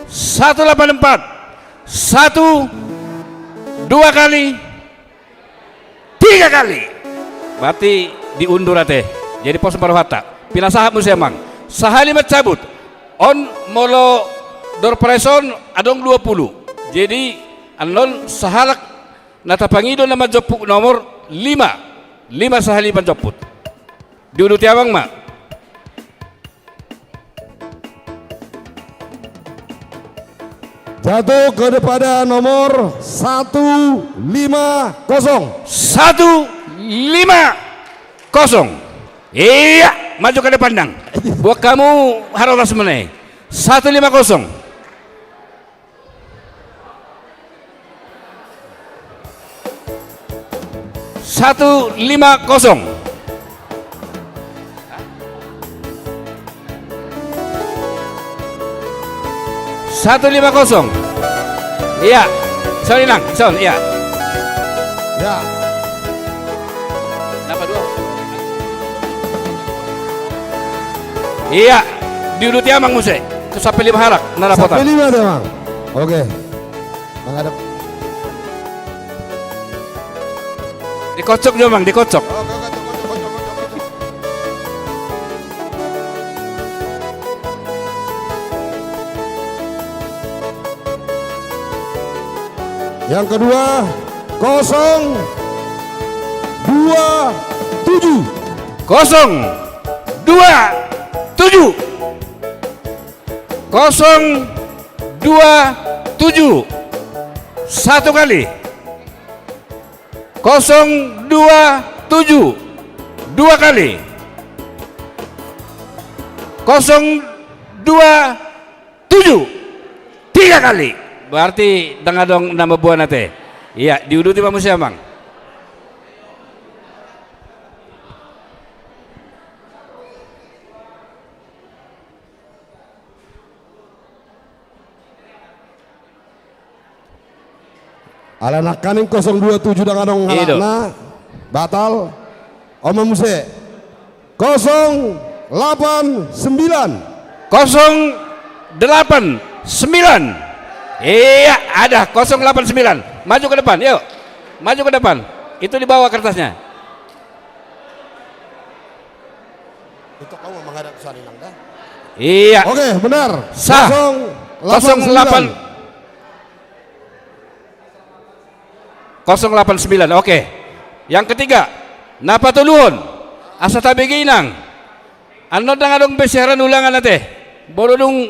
Satu delapan empat. Satu. Dua kali. Tiga kali. Berarti diundur ate. Jadi pos ma rohanta. Pinasahat muse amang. Sahali mancabut. On molo door prize on adong dua pulu. Jadi annon sahalak na tapangido na manjomput nomor lima. Lima sahali manjomput. Diuduti amang ma. Jatuh kepada nomor satu lima kosong. Satu lima kosong. Iya, maju ke depan dang. Buat kamu harus menai. Satu lima kosong. Satu lima kosong. Satu lima kosong. Iya. Son inang, son, iya. Ya. Napa dua? Iya. Diuduti amang muse. Sampai lima halak na dapotan. Sampai lima ate amang. Oke. Menghadap. Dikocok jo amang, dikocok. Yang kedua, kosong dua tujuh. Kosong dua tujuh. Kosong dua tujuh. Satu kali. Kosong dua tujuh. Dua kali. Kosong dua tujuh. Tiga kali. Berarti dang adong na mamboan ate. Iya, diuduti ma muse amang. Ala nangkaning kosong dua tujuh dang adong halakna, batal. On ma muse. Kosong delapan sembilan. Kosong delapan sembilan. Iya, ada kosong delapan sembilan. Maju ke depan, yuk. Maju ke depan. Itu di bawah kertasnya. Itu kamu menghadap sana, Inang, dah. Iya. Oke, benar. Sah. Kosong delapan sembilan. Kosong delapan. Kosong delapan sembilan, oke. Yang ketiga, na patoluhon, asa tabege inang. Annon dang adong be siaran ulangan ate. Molo dung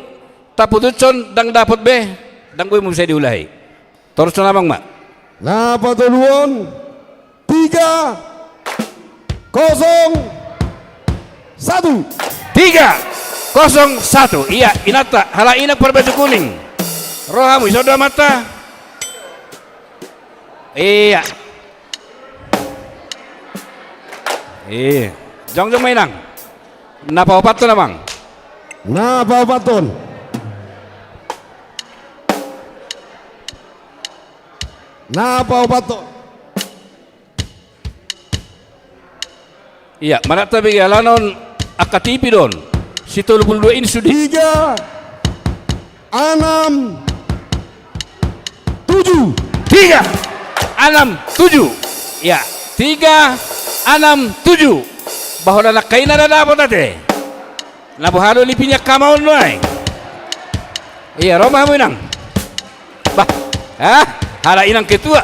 taputushon dang dapot be, dang boi muse diulahi. Torus amang ma. Na patoluhon, tiga kosong satu. Tiga kosong satu. Iya, inanta, halak inang parbaju kuning. Ro hamu, ison do amanta. Iya. Iya. Jongjong ma inang. Na paopathon amang. Na paopathon. Na paopathon. Ia, manat tabege alana on angka T V do on. Sitolu pulu dua inch sude. Tiga, anam, tujuh. Tiga, anam, tujuh. Ia, tiga, anam, tujuh. Bah, holan angka i na dapot ate. Na boha do lipinya kama on nuaeng. Ia, ro ma hamu inang. Bah, ah, halak inang ketua.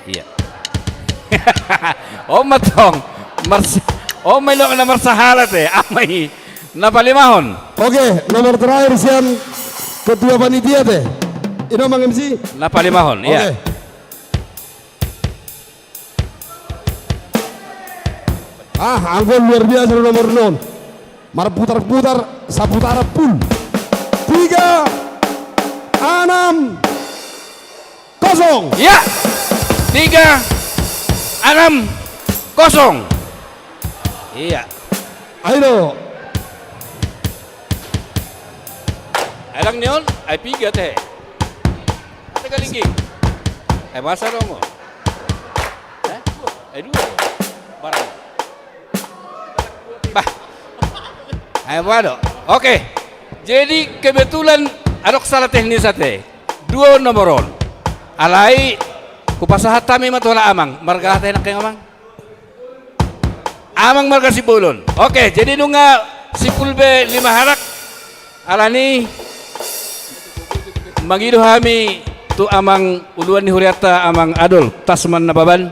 Ia. On ma tong. Mars-, on ma i na marsahala te. Ama i. Na palimahon. Oke, nomor terakhir sian ketua panitia te. I do amang M C. Na palimahon, ia. Oke. Ah, anggo luar biasa do nomor non. Marputar-putar, saputaran pul. Tiga, anam, kosong. Ia. Tiga, anam, kosong. Ia. Ayo. Ai dang ni on, ai piga te. Ate Kalingging. Ai masa dong. Eh? Ai dua. Barang. Bah. Ai boha do. Oke. Jadi kebetulan adong sala teknis ate. Dua nomor on. Alai hupasahat hami ma tu halak amang. Marga aha ate nangkin amang? Amang marga Simbolon. Oke, jadi nunga simpul be lima halak. Alani mangido hami tu amang uluan ni hurianta, amang Adol Tasman Nababan,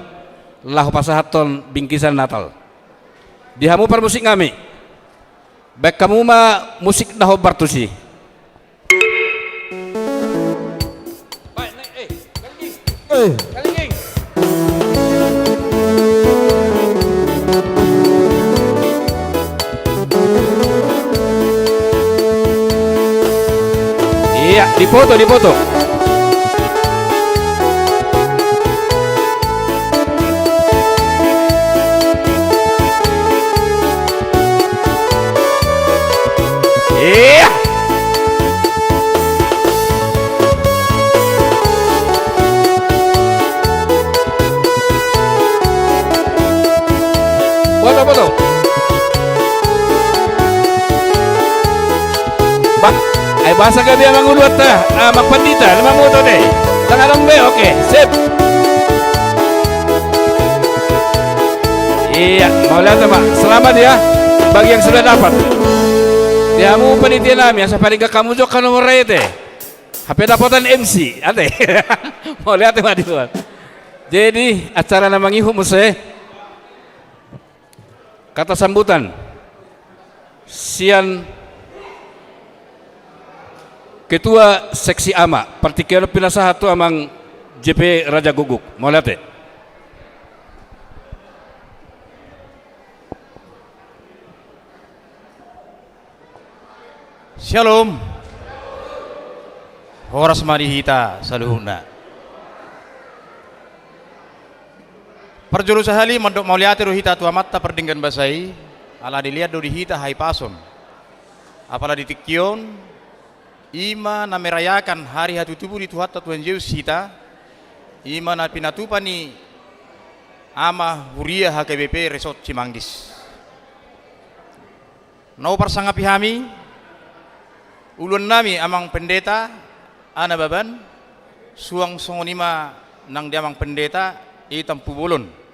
laho pasahathon bingkisan Natal. Di hamu parmusik nami. Baen hamu ma musik na hombar tusi. Eh. Ia, dipoto, dipoto. Ia. Foto, foto. Bah, ai boasa gabe amang uluanta, amang pandita, nama moto deh. Tangan be, oke, sip. Ia, mauliate ma. Selamat ya bagi yang sudah dapat. Di hamu panitia nami, asa paling gak hamu jok hamu nomor ete. Hape dapotan M C, ate. Mauliate ma di luar. Jadi, acara na mangihut muse. Kata sambutan. Sian Ketua Seksi Ama, partingkian on pinasahat tu amang J P Raja Guguk. Mauliate. Syalom. Horas ma di hita saluhutna. Parjolo sahali mandok mauliate do hita tu Amanta pardenggan basa i, ala dilehon do di hita hahipason. Apala di tingki on, i ma na merayakan hari hatutubu ni Tuhanta Tuhan Jesus hita, i ma na pinatupa ni ama huria H K B P Resort Cimanggis. Na huparsangapi hami, uluan nami amang pendeta, Ana Baban, suang songon i ma nang di amang pendeta, i Tampubolon.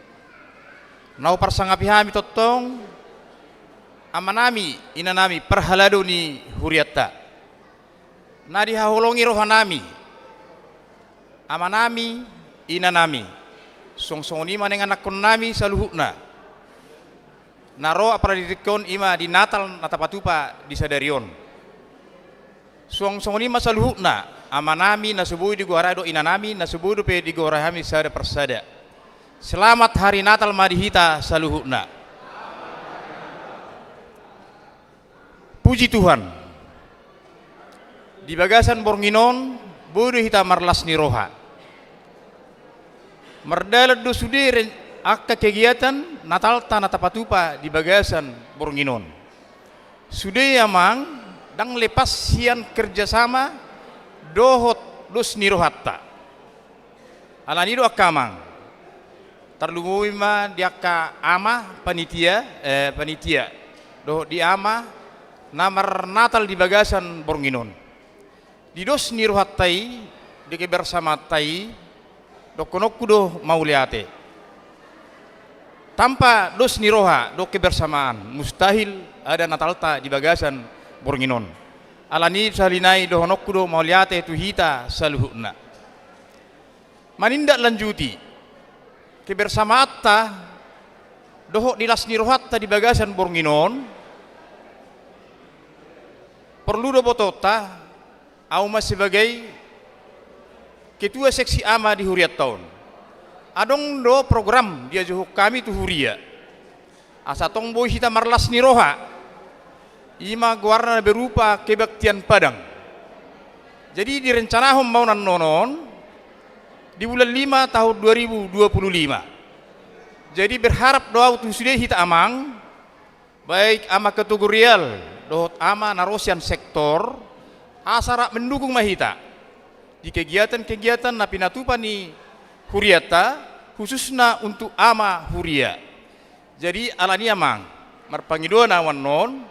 Na huparsangapi hami tongtong, ama nami, ina nami, parhalado ni hurianta. Na dihaholongi roha nami, ama nami, ina nami, suang songon i ma nang anakkon nami saluhutna. Na ro apala di tingki on i ma di Natal na tapatupa di sadari on. Suang songon i ma saluhutna, ama nami na so boi digoari dohot ina nami na so boi dope digoari hami sada parsada. Selamat Hari Natal ma di hita saluhutna. Puji Tuhan. Di bagasan borngin on, boi do hita marlas ni roha. Mardalan do sude ren-, angka kegiatan Natalta na tapatupa di bagasan borngin on. Sude amang, ndang lepas sian kerjasama dohot dos ni rohanta. Alani do angka amang. Tarlumobi ma di angka ama panitia, eh, panitia, dohot di ama na marnatal di bagasan borngin on. Di dos ni rohanta i, di kebersamaanta i, dohononku do mauliate. Tanpa dos ni roha dohot kebersamaan, mustahil ada Natalta di bagasan borngin on. Alani i, sahali nai dohononku do mauliate tu hita saluhutna. Manindaklanjuti kebersamaanta dohot di las ni rohanta di bagasan borngin on, porlu do botoonta, au ma sebagai ketua seksi ama di hurianta on. Adong do program diajuhon hami tu huria, asa tong boi hita marlas ni roha. I ma goarna na berupa kebaktian padang. Jadi direncanahon ma on annon on di bulan lima tahun dua ribu dua puluh lima. Jadi berharap do au tu sude hita amang, baik ama kategorial dohot ama na ro sian sektor, asa rap mendukung ma hita di kegiatan-kegiatan na pinatupa ni hurianta, khususna untuk ama huria. Jadi alani i amang, marpangidoan au annon,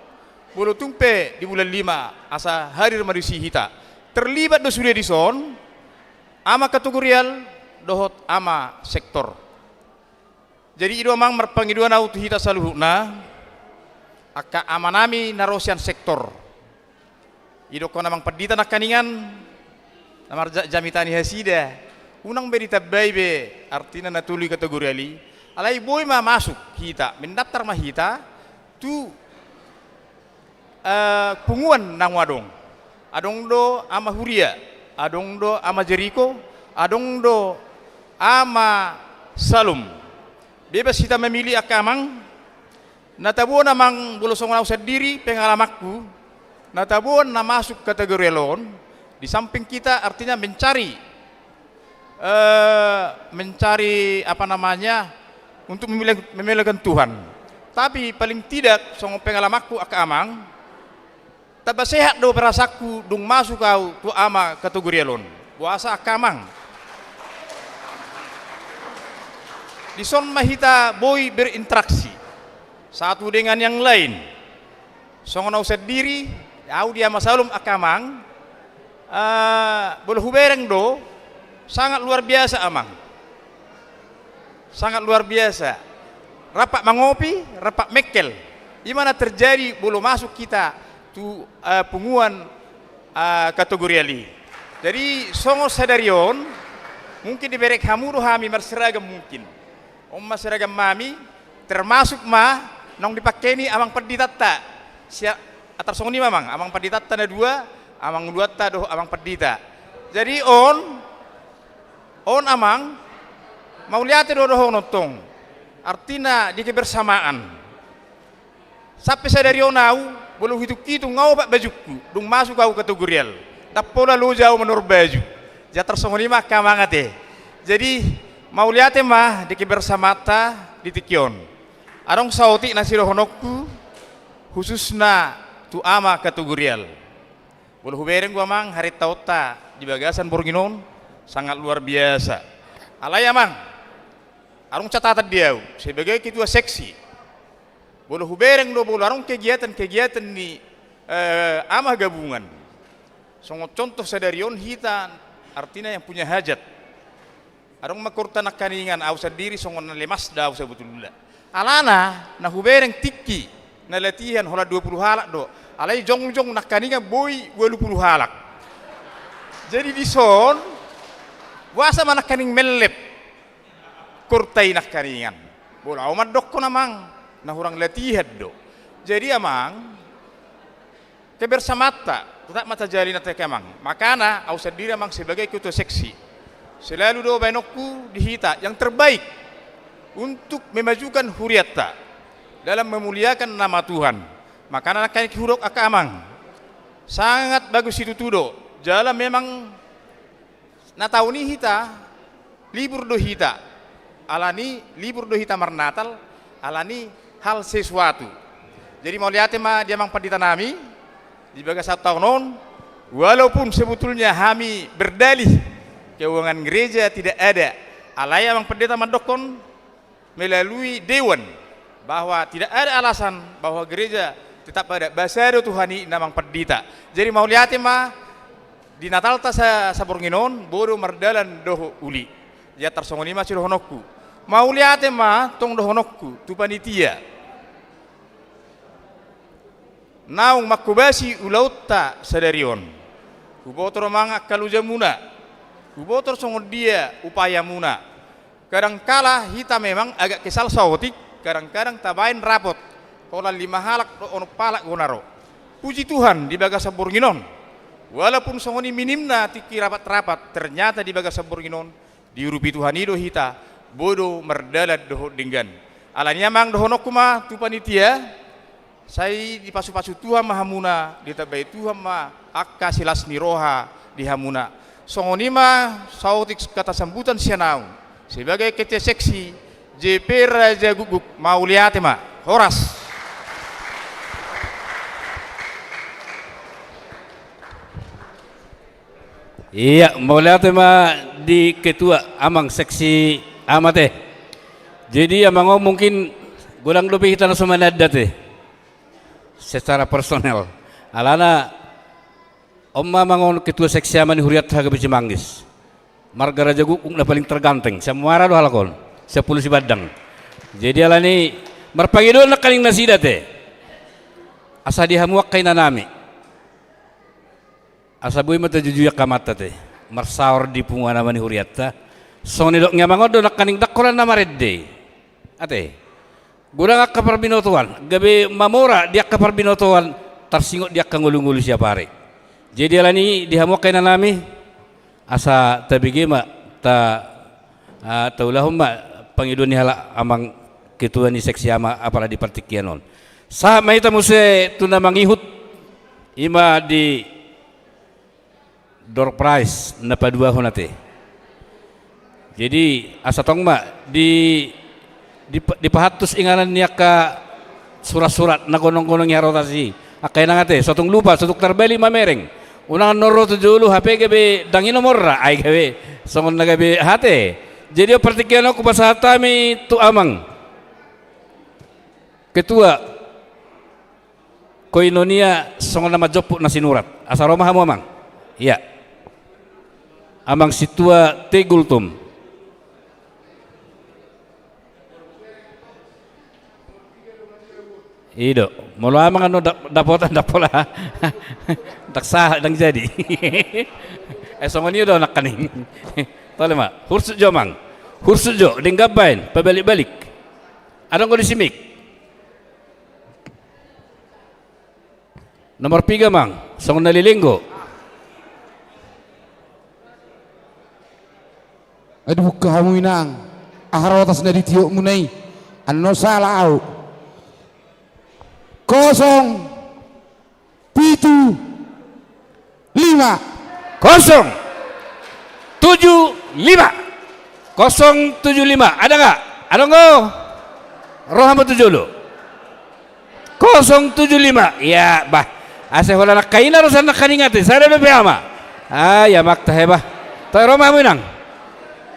molo tung pe di bulan lima asa hadir ma disi hita. Terlibat do sude dison ama kategorial dohot ama sektor. Jadi i do amang marpangidoan au tu hita saluhutna, angka amanami na ro sian sektor. Didokkon amang pandita nangkaningan, na marja-, jamita ni nasida, unang be ditambai be artina na tolu i kategorial i, alai boi ma masuk hita, mendaftar ma hita tu, eh, punguan naung adong. Adong do ama huria, adong do ama Jeriko, adong do ama Salum. Bebas hita memilih angka amang. Na tabo on amang, molo songon au sandiri pengalamanku, na tabo on na masuk kategorial on, di samping kita artinya mencari, eh, mencari apa namanya, untuk memulia-, memuliakan Tuhan. Tapi paling tidak songon pengalamanku angka amang, tamba sehat do perasaanku dung masuk au tu ama kategorial on. Boasa angka amang? Dison ma hita boi berinteraksi satu dengan yang lain. Songon au sandiri, au di ama Salum angka amang, eh, molo hubereng do, sangat luar biasa amang. Sangat luar biasa. Rap mangopi, rap mengkel. I ma na terjadi molo masuk hita tu, eh, punguan, eh, kategorial i. Jadi songon sadari on, mungkin diberek hamu do hami marseragam mungkin. On ma seragam nami, termasuk ma naung dipangke ni amang panditanta. Sia-, atar songon i ma amang, amang panditanta na dua, amang uluanta dohot amang pandita. Jadi on, on amang, mauliate do dohonon tong. Artina di kebersamaan. Sampe sadari on au, molo huitungkitung nga opat bajungku, dung masuk au kategorial. Ndang pola loja au manuhor baju. Jadi atar songon i ma angka amang ate. Jadi, mauliate ma di kebersamaanta di tingki on. Adong saotik na sidohononku, khususna tu ama kategorial. Molo hubereng do amang, harintaonta di bagasan borngin on, sangat luar biasa. Alai amang, adong catatan di au, sebagai ketua seksi. Molo hubereng do, molo adong kegiatan-kegiatan ni, eh, ama gabungan. Songon contoh sadari on hita, artina yang punya hajat. Adong ma korta nangkaningan, au sandiri songon na lemas do au sebetulna. Alana, na hubereng tingki, na latihan holan dua pulu halak do. Alai jongjong nangkaningan boi ualu pulu halak. Jadi dison, boasa ma nangkaning mellep korta i nangkaningan. Molo au mandokkon amang, na hurang latihan do. Jadi amang, kebersamaanta tetap ma tajalin ate amang. Makana au sandiri amang sebagai ketua seksi, selalu do baenonku di hita yang terbaik untuk memajukan hurianta dalam memuliakan nama Tuhan. Makana nangkaning hudok angka amang, sangat bagus situtu do. Jala memang na taon i hita, libur do hita. Alani libur do hita marnatal, alani hal sesuatu. Jadi mauliate ma di amang pandita nami, di bagasan taon on, walaupun sebetulnya hami berdalih keuangan gereja tidak ada. Alai amang pandita mandokkon, melalui dewan, bahwa tidak ada alasan bahwa gereja tetap ada, basa do Tuhan i na mangpandita. Jadi mauliate ma di Natalta sa-, saborngin on, bodo mardalan dohot uli. Ia tarsongon i ma sidohononku. Mauliate ma tong dohononku tu panitia naung manghobasi ulaonta sadari on. Huboto do amang angka lojamuna, huboto do songon dia upayamuna. Kadangkala hita memang agak kesal saotik, kadang-kadang tabaen rapot, holan lima halak dohot onom halak gona ro. Puji Tuhan di bagasan borngin on. Walaupun songon i minimna tingki rapat-rapat, ternyata di bagasan borngin on diurupi Tuhan i do hita, bodo mardalan dohot denggan. Alani i amang dohononku ma tu panitia, sai dipasu-pasu Tuhan ma hamuna, ditambai Tuhan ma angka silas ni roha di hamuna. Songon i ma saotik hata sambutan sian ahu sebagai ketua seksi J P Raja Gukguk, mauliate ma. Horas. Iya, mauliate ma di ketua, amang seksi ama te. Jadi amang on mungkin godang dope hita na so mananda te secara personel. Alana on ma amang on ketua seksi ama ni hurianta Hagabe Cimanggis. Marga Raja Gukguk na paling terganteng, sian Muara do halak on, sian Pulo Sibandang. Jadi alani marpangidoan nangkaning nasida te. Asa di hamu angka inanami, asa boi ma tajujui angka amanta te, marsaor di punguan ama ni hurianta. Songon nidok ni amang on do nangkaning ndang holan na marende i. Ate. Godang angka parbinotoan, gabe mamora di angka parbinotoan, tarsingot di angka ngolu-ngolu siapari. Jadi alani i di hamu angka inanami, asa tabege ma ta, ah, taulahon ma pangidoan ni halak amang ketua ni seksi ama apala di partingkian on. Sahat ma hita muse tu na mangihut, i ma di door prize na paduahon ate. Jadi asa tong ma di, di, dipahantus inganan ni angka surat-surat na gonong-gonong i harotas i. Angka inang ate, so tung lupa, so tung tarbalik mamereng. Unang annon ro tu jolo hape gabe ndang i nomorna, ai gabe songon na gabe aha ate. Jadi on partingkian on hupasahat hami tu amang ketua koinonia songon na manjomput na sinurat. Asa ro ma hamu amang. Iya. Amang sintua Tegultum. I do. Molo amang annon dap-, dapotan ndang pola. Ndang sah, ndang jadi. Eh, songon i do nangkaning. Tole ma. Hursut jo amang. Hursut jo, denggan baen, pabalik-balik. Adong do disi mik. Nomor piga amang, songon na leleng do. Ai dibuka hamu inang, aha rotas na ditiopmuna i, annon sala ahu. Kosong pitu lima. Kosong tujuh lima. Kosong tujuh lima. Ada nggak? Adong do? Ro hamu tu jolo. Kosong tujuh lima. Iya, bah. Asa holan angka ina do sian nangkaning ate. Sada dope ama. Ah, iya, makta heba. Toe ro ma hamu inang.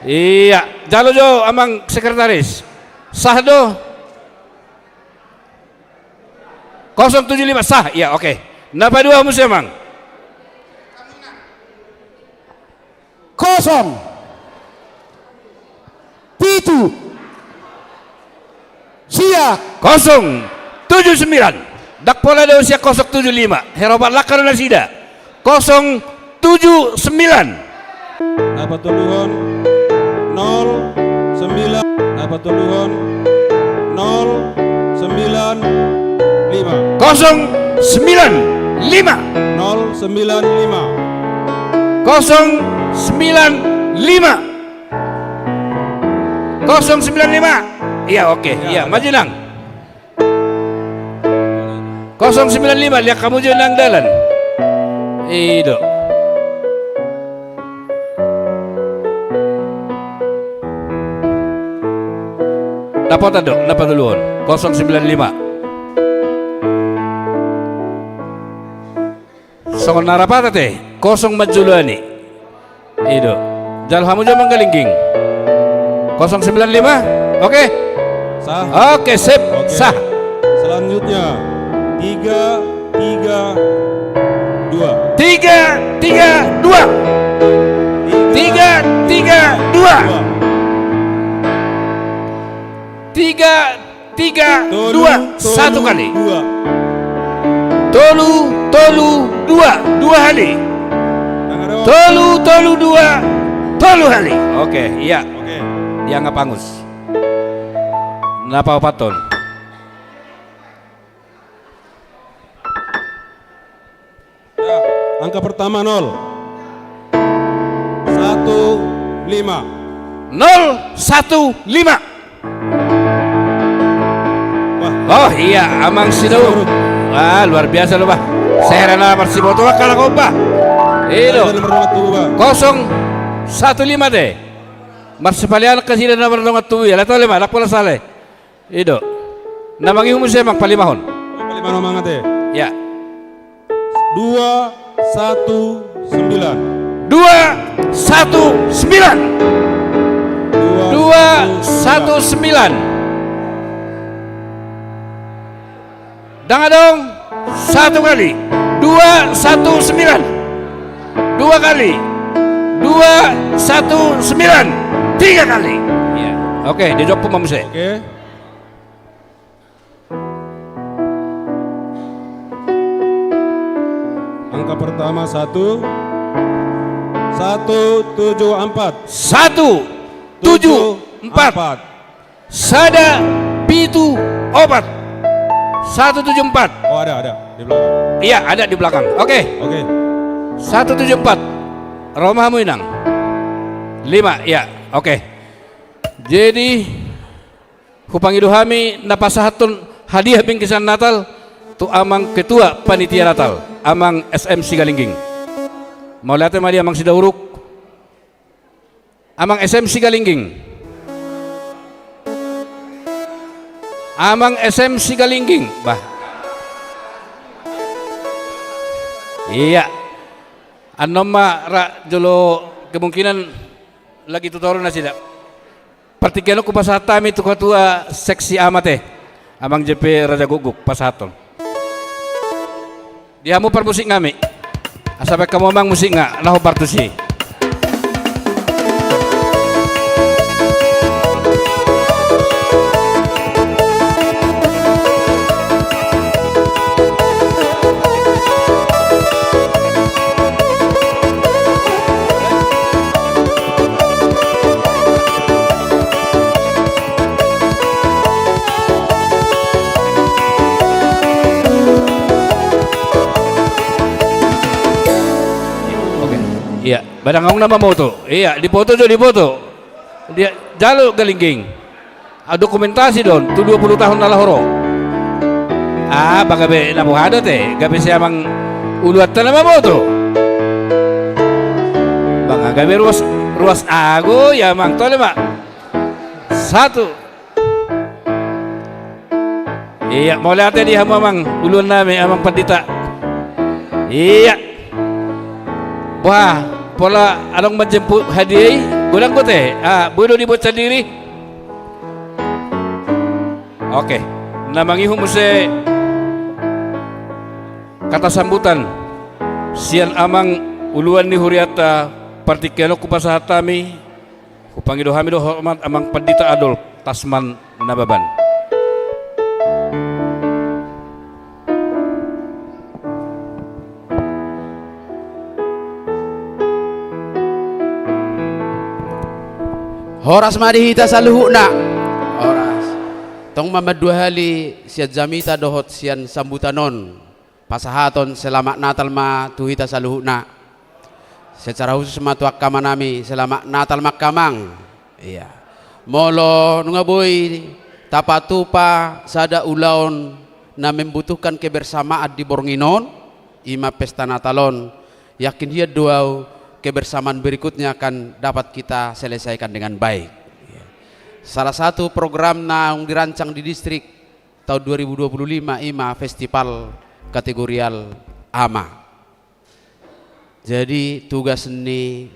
Iya, jalo jo amang sekretaris. Sah do? Kosong tujuh lima, sah. Iya, oke. Na paduahon muse amang. Kosong pitu sia. Kosong tujuh sembilan. Ndang pola do sian kosong tujuh lima. Heropat langka do nasida. Kosong tujuh sembilan. Na patoluhon nol sembilan. Na patoluhon nol sembilan lima. Kosong sembilan lima. Nol sembilan lima. Kosong sembilan lima. Kosong sembilan lima. Iya, oke. Iya, maju inang. Kosong sembilan lima, lihat kamu jo nang dalan. I do. Dapotan do, na patoluhon. Kosong sembilan lima. Songon na rap ate, kosong manjoloani. I do. Jalo hamu jo manggalingging. Kosong sembilan lima. Oke. Sah? Oke, sip. Oke. Sah. Selanjutnya, tiga tiga dua. Tiga tiga dua. Tiga tiga dua. Tiga tiga dua. Tolu, satu tolu, kali. Dua. Tolu tolu dua, dua kali. Tangan dong. Tolu tolu dua, tolu kali. Oke, iya. Oke. Dianggap angus. Na paopathon. Ya, angka pertama nol. Satu lima. Nol satu lima. Wah. Oh iya, Amang Sidauruk. Wah, luar biasa lo, bah. Sera na marsiboto, bah, kalak on, bah. I do. Ada nomor dua tubuh, bah. Kosong satu lima te. Marsipalianan kasida na mardongan tubu i, ala tole ma, ndang pola sala i. I do. Na mangihut muse, Amang, palimahon. Palimahon, Amang, ate. Ya. Dua satu sembilan. Dua satu sembilan. Dua satu sembilan. Ndang adong, satu kali. Dua satu sembilan. Dua kali. Dua satu sembilan. Tiga kali. Iya. Oke, dijompu ma muse. Oke. Angka pertama satu, satu tujuh empat. Satu tujuh empat. Sada pitu opat. Satu tujuh empat. Oh, ada, ada di belakang. Iya, ada di belakang. Oke. Oke. Satu tujuh empat. Ro ma hamu, Inang. Lima, iya. Oke. Jadi, hupangido hami na pasahathon hadiah bingkisan Natal tu Amang Ketua Panitia Natal, Amang S M Sigalingging. Mauliate ma di Amang Sidauruk. Amang S M Sigalingging. Amang S M Sigalingging, bah. Iya. Annon ma ra jolo, kemungkinan lagi tu toru nasida. Partingkian on hupasahat hami tu ketua seksi Ama te, Amang J P Rajagukguk, pasahathon. Di hamu parmusik nami. Asa baen hamu, Amang, musikna, na hombar tusi. Oke. Iya, badang aung na mamoto. Iya, dipoto jo, dipoto. Dia jalo Galingging. Ah, dokumentasi do on, tu dua puluh tahun na laho ro. Ah, ba gabe na boha do ate, gabe sian amang uluanta na mamoto. Ba nga gabe ruas, ruas ago, ya, Amang, tole ma. Satu. Iya, mauliate di hamu, Amang uluan nami, Amang Pandita. Iya. Wah, pola adong manjemput hadiah i, godang do ate. Ah, boi do dibuat sandiri. Oke. Na mangihut muse kata sambutan sian amang uluan ni hurianta, partingkian on hupasahat hami, hupangido hami do hormat Amang Pandita Adolf Tasman Nababan. Horas ma di hita saluhutna. Horas. Tong ma mandua hali sian jamita dohot sian sambutan on pasahaton selamat Natal ma tu hita saluhutna. Secara khusus ma tu angka amanami, selamat Natal ma angka amang. Iya. Molo nunga boi tapatupa sada ulaon na membutuhkan kebersamaan di borngin on, i ma pesta Natal on, yakin hian do au kebersamaan berikutnya akan dapat kita selesaikan dengan baik. Iya. Salah satu program na naung dirancang di distrik tahun dua ribu dua puluh lima i ma festival kategorial ama. Jadi tugas ni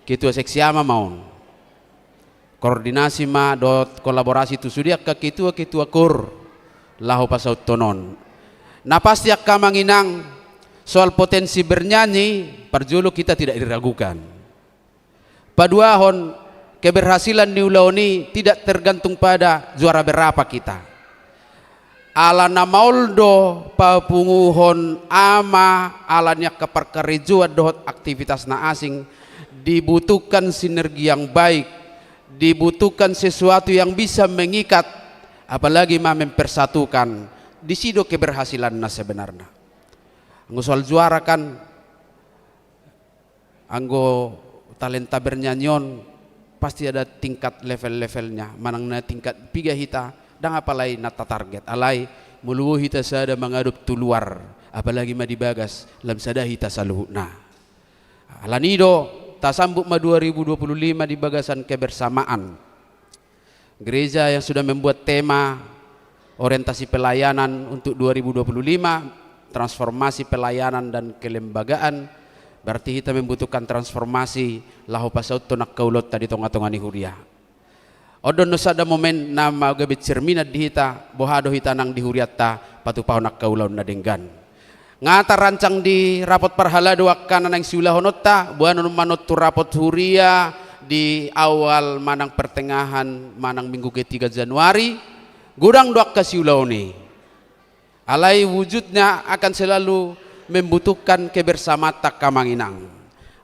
ketua seksi ama ma on. koordinasi ma dohot kolaborasi tu sude angka ketua-ketua kor laho pasauthon on. Na pasti angka amang inang, soal potensi bernyanyi, parjolo kita tidak diragukan. Paduahon, keberhasilan ni ulaon i tidak tergantung pada juara berapa kita. Ala na maol do papunguhon ama, ala ni angka parkarejoan dohot aktivitas na asing, dibutuhkan sinergi yang baik, dibutuhkan sesuatu yang bisa mengikat, apalagi ma mempersatukan. Disi do keberhasilan na sebenarna. Anggo soal juara kan, anggo talenta bernyanyi on, pasti ada tingkat level-levelnya. Manang na tingkat piga hita, ndang apala i na tatarget. Alai, molo boi hita sada mangadop tu luar, apalagi ma di bagas, lam sada hita saluhutna. Ala ni do, tasambut ma dua ribu dua puluh lima di bagasan kebersamaan. Gereja yang sudah membuat tema orientasi pelayanan untuk dua ribu dua puluh lima, transformasi pelayanan dan kelembagaan, berarti hita membutuhkan transformasi laho pasauthon angka ulaonta di tonga-tonga ni huria. On do annon sada momen na gabe cerminan di hita, boha do hita nang di hurianta patupahon angka ulaon na denggan. Nga tarancang di rapot parhalado angka na naeng siulahononta, boanon ma annon tu rapot huria di awal manang pertengahan manang minggu ketiga Januari, godang do angka siulaon i. Alai wujudnya akan selalu membutuhkan kebersamaanta angka amang inang.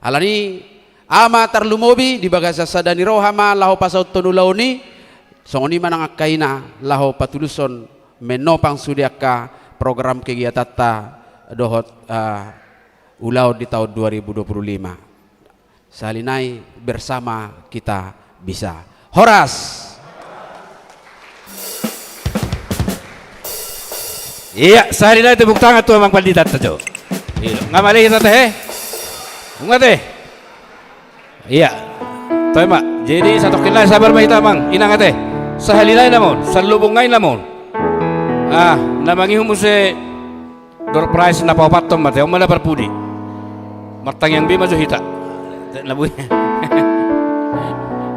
Ala ni ama tarlumobi di bagasan sada ni roha ma laho pasauthon ulaon i, songon i ma nang angka ina laho patulushon menopang sude angka program kegiatanta dohot, eh, ulaon di taon dua ribu dua puluh lima. Sahali nai bersama kita bisa. Horas. Ia, sahali nai tepuk tangan tu amang panditanta jo. Ia, nga male hita tehe. Unga te. Ia. Toe ma. Jadi satongkin nai sabar ma hita amang. Inang ate. Sahali nai nama on. Salubung nai nama on. Ah, na mangihut muse door prize na paopathon ma te, on ma na parpudi. Martangiang be ma jo hita. Tek na boi.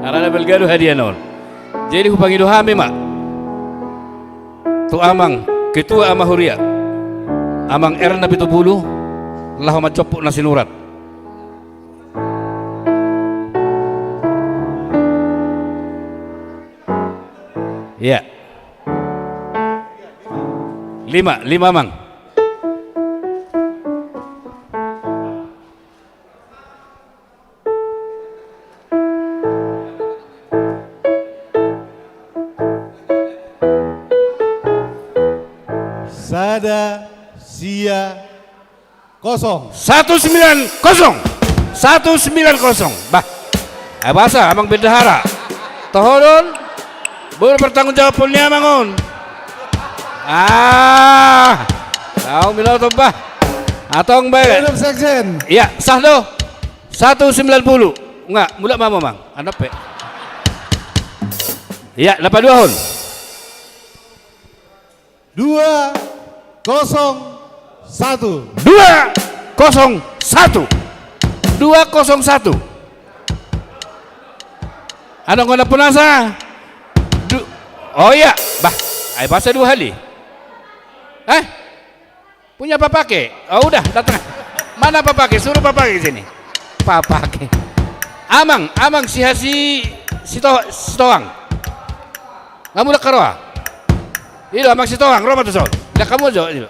Alana balga do hadiahna on. Jadi hupangido hami ma tu amang ketua ama huria, amang R Napitupulu, laho manjomput na sinurat. Ia. Lima, lima amang. Sada, sia, kosong. Satu sembilan kosong. Satu sembilan kosong. Bah. Ai boasa, amang bendahara. Toho do on. Boi pertanggung jawab ni amang on. Ah. Tau milo to bah. Antong be. Hidup sekjen. Ia, sah do. Satu sembilan puluh. Nga, mulak ma hamu amang. Anop pe. Ia, na paduahon. Dua kosong satu. Dua kosong satu. Dua kosong satu. Adong hona punasa. Du-, oh ia, bah, ai boasa dua hali. Eh? Punya papake? Oh, udah, datang. Mana papake? Suruh papake sini. Papake. Amang, amang si Hasi, si To-, si Toang. Nga mulak haroa. I do, amang si Toang, ro ma tu son. Dak hamu jo, i do.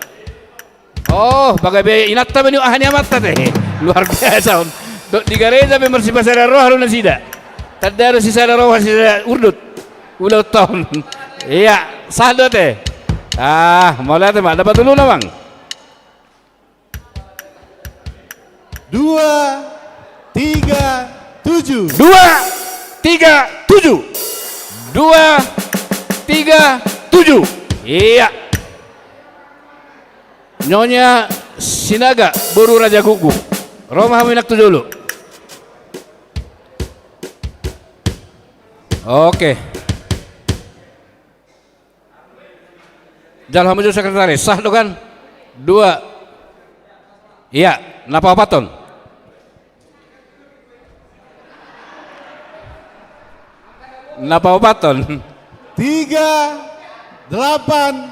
Oh, baga be inanta be ni aha ni amanta te. Luar biasa on. Dok di gareja be marsipasada roha do nasida. Tanda do sisada roha sisada urdot. Ulaonta on. Ia, sah do te. Ah, mauliate ma, dapat dulu na, Bang. Dua, tiga, tujuh. Dua, tiga, tujuh. Dua, tiga, tujuh. Ia. Nyonya Sinaga, boru Raja Guguk. Ro ma hamu, Inang, tu jolo. Oke. Jalo hamu jo sekretaris, sah do kan? Dua. Ia, na paopathon. Na paopathon. Tiga, delapan,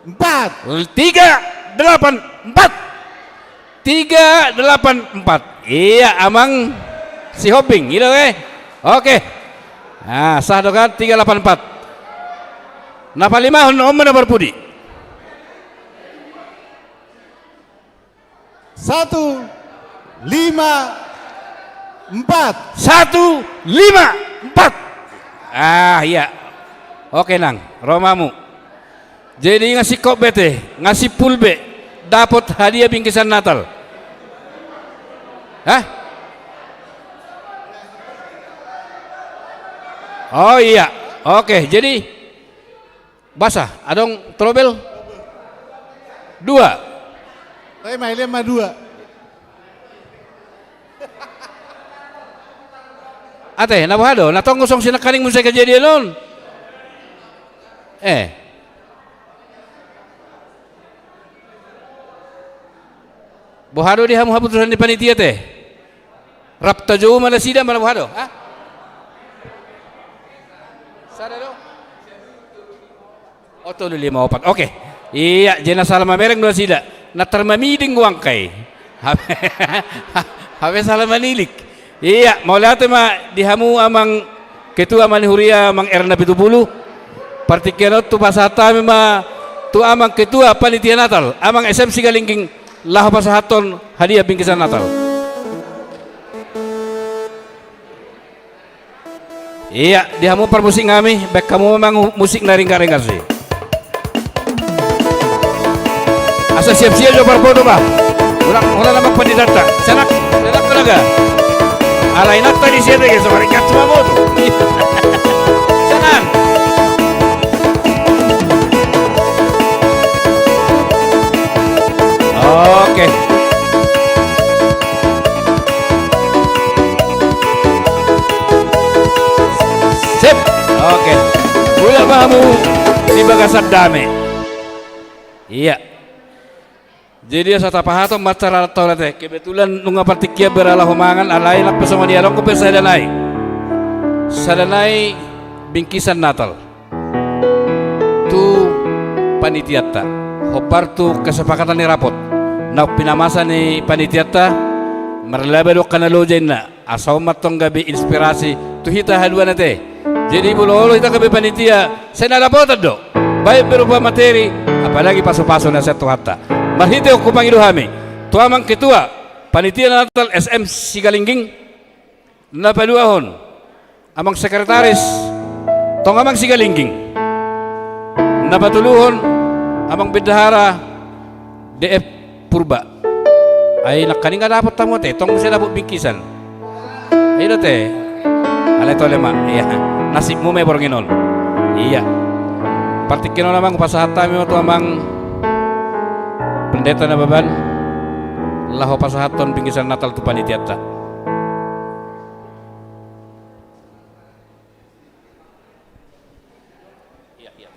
empat. Tiga, delapan, empat. Tiga, delapan, empat. Ia, Amang Sihombing, i do, eh? Oke. Nah, sah do kan? Tiga, delapan, empat. Na palimahon, on ma na parpudi. Satu, lima, empat. Satu, lima, empat. Ah, ia. Oke, Nang. Ro ma hamu. Jadi, nga singkop be ate, nga simpul be, dapot hadiah bingkisan Natal. Hah? Oh, ia. Oke, jadi, boasa, adong trouble? Dua. Tapi mailem ma dua. Ate, na boha do? Na tong songon sinangkaning muse kejadian on. Eh. Boha do di hamu haputusan ni panitia, ate? Rap tajou ma nasida, manang boha do? Hah? Sada do? Oh, tolu, lima, opat. Oke. Ia, jadi na sala mamereng do nasida. Na tarmamiding uangkai. Hape, hape sala manilik. Ia, mauliate ma di hamu Amang Ketua Manihuria, Amang R Napitupulu. Partingkian on tu pasahat hami ma tu Amang Ketua Panitia Natal, Amang S M Sigalingging, laho pasahathon hadiah bingkisan Natal. Ia, di hamu parmusik nami, baen hamu ma musik na ringgas-ringgas i. Asa siap-siap jo parfoto, bah. Ulang, ulang nama panditanta. Sanak, sanak tenaga. Alai nanta di sini, guys, sama ringgas, sama foto. Sanak. Oke. Sip. Oke. Mulak ma hamu di bagasan dame. Ia. Jadi, asa tapasahat ma acara on, ate. Kebetulan nunga partingkian beralaho mangan, alai nang pe songon i, adong dope sada nai. Sada nai bingkisan Natal. Tu panitianta, hombar tu kesepakatan ni rapot naung pinamasa ni panitianta, marlaba do angka na loja inna, asa on ma antong gabe inspirasi tu hita haduan, ate. Jadi molo olo hita gabe panitia, sai na dapotan do, baik berupa materi, apalagi pasupasu na sian Tuhanta. Marhite on hupangido hami tu Amang Ketua Panitia Natal S M Sigalingging, na paduahon Amang Sekretaris, tong Amang Sigalingging. Na patoluhon Amang Bendahara D F Purba. Ai nangkaning nga dapot hamu, ate, tong muse dapot bingkisan. Ai do, ate. Alai tole ma, ia. Nasibmu ma i borngin on. Ia. Partingkian on, Amang, pasahat hami ma tu Amang Pendeta Nababan, laho pasahathon bingkisan Natal tu panitianta. Ia, ia.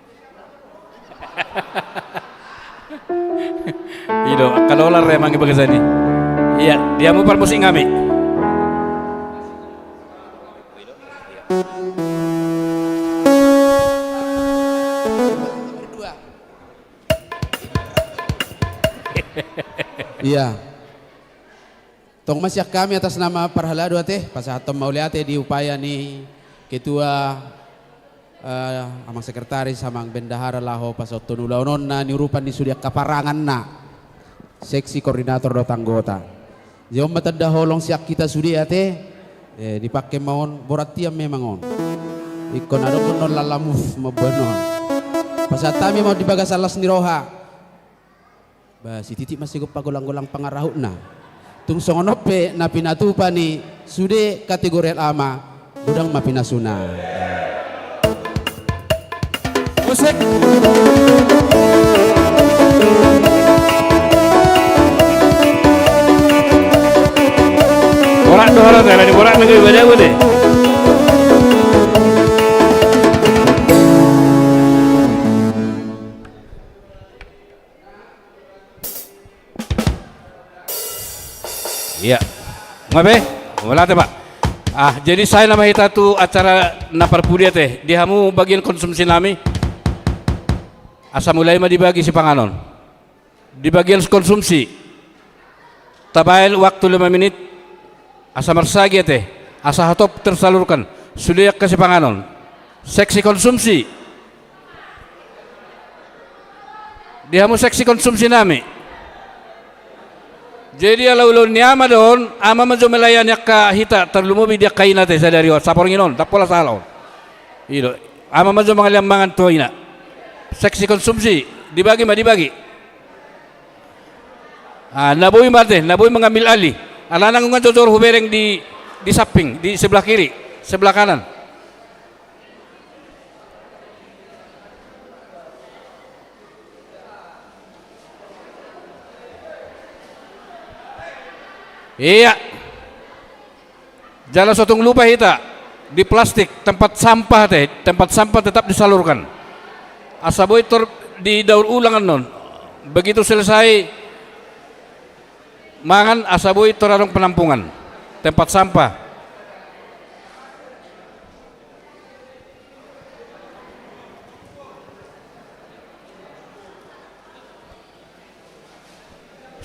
I do, angka dolar ya, Amang, i bagasan i. Ia, di hamu parmusik nami. Ia. Tong ma sian hami atas nama parhalado, ate, pasahathon mauliate di upaya ni Ketua, eh, Amang Sekretaris, Amang Bendahara laho pasahathon ulaon on na niurupan ni sude angka paranganna, seksi, koordinator dohot anggota. Jadi on ma tanda holong sian hita sude, ate, eh, dipake ma on, borat tian memang on. Ingkon adong on lalamuf mamboan on. Pasahat hami ma on di bagasan las ni roha. Ba sititik ma sigompa golang-golang pangarahutna. Tung songon on pe na pinatupa ni sude kategorial ama, godang ma pinasuna. Musik. Borat do hara tela di borat na gabe bada bade. Ia. Nga be? Mauliate, Pak. Ah, jadi sae nama hita tu acara na parpudi ate, di hamu bagian konsumsi nami. Asa mulai ma dibagi sipanganon. Di bagian konsumsi, tabaen waktu lima menit, asa marsagi ate, asa hatop tersalurkan, sude angka sipanganon. Seksi konsumsi. Di hamu seksi konsumsi nami. Jadi ala ulaon ni ama do on, ama ma jo melayani angka hita, tarlumobi di angka ina ate sadari on, saporngin on, ndang pola sahalak on. I do, ama ma jo mangalean mangan tu ina. Seksi konsumsi, dibagi ma, dibagi. Ah, na boi ma ate, na boi mangambil alih. Alana nunga jojor hubereng di, di samping, di sebelah kiri, sebelah kanan. Iya. Jala so tung lupa hita, di plastik, tempat sampah ate, tempat sampah tetap disalurkan. Asa boi tor didaur ulang annon. Begitu selesai mangan, asa boi tor adong penampungan, tempat sampah.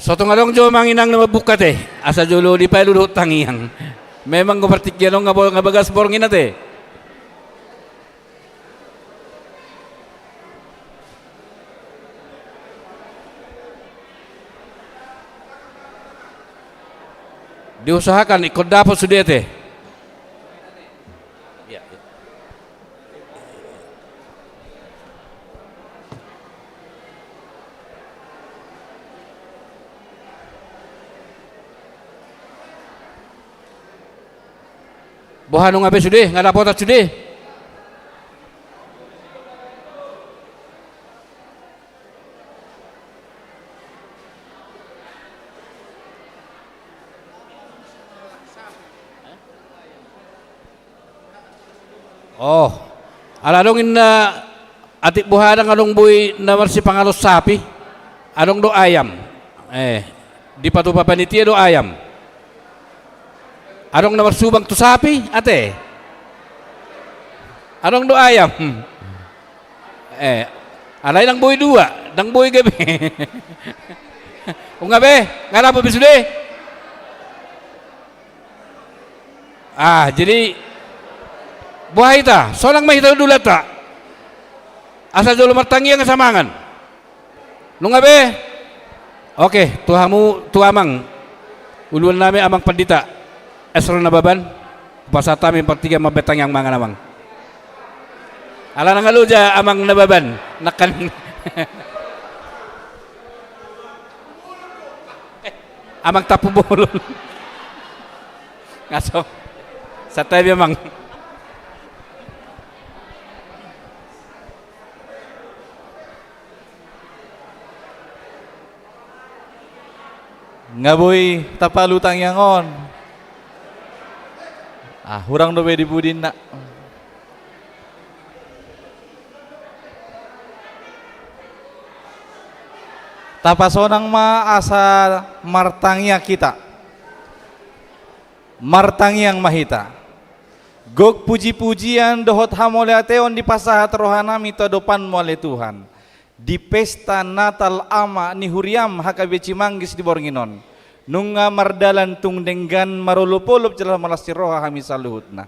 So tung adong jo amang inang na mambuka ate, asa jolo dipaelek dohot tangiang. Memang do partingkian on nga bo-, nga bagas borngin ate. Diusahakan ingkon dapot sude ate. Boha, nunga be sude, nga dapotan sude? Oh, ala adong inna atik boha, ndang adong boi na marsipanganon sapi, adong do ayam. Eh, dipatupa panitia do ayam. Adong na marsubang tu sapi ate. Adong do ayam. Hmm. Eh, alai ndang boi dua, ndang boi gabe. Nunga be, nga dapot be sude. Ah, jadi boha hita, sonang ma hita tu hulahononta. Asa jolo martangiang asa mangan. Nunga be? Oke, tu hamu, tu amang. Uluan nami amang pandita Esron Nababan. Hupasahat hami partingkian mambahen tangiang mangan amang. Alana nga loja amang Nababan. Nangkin. Amang Tampubolon. Nga so. Santabi amang. Nga boi tapalu tangiang on. Ah, hurang dope di pudina. Tapasonang ma asa martangiang hita. Martangiang ma hita. Gok puji-pujian dohot hamauliateon dipasahat rohanami tu adopanmu ale Tuhan. Di pesta Natal Ama ni huriam H K B C Manggis di borngin on, nunga mardalan tung denggan marolop-olop jala malas ni roha hami saluhutna.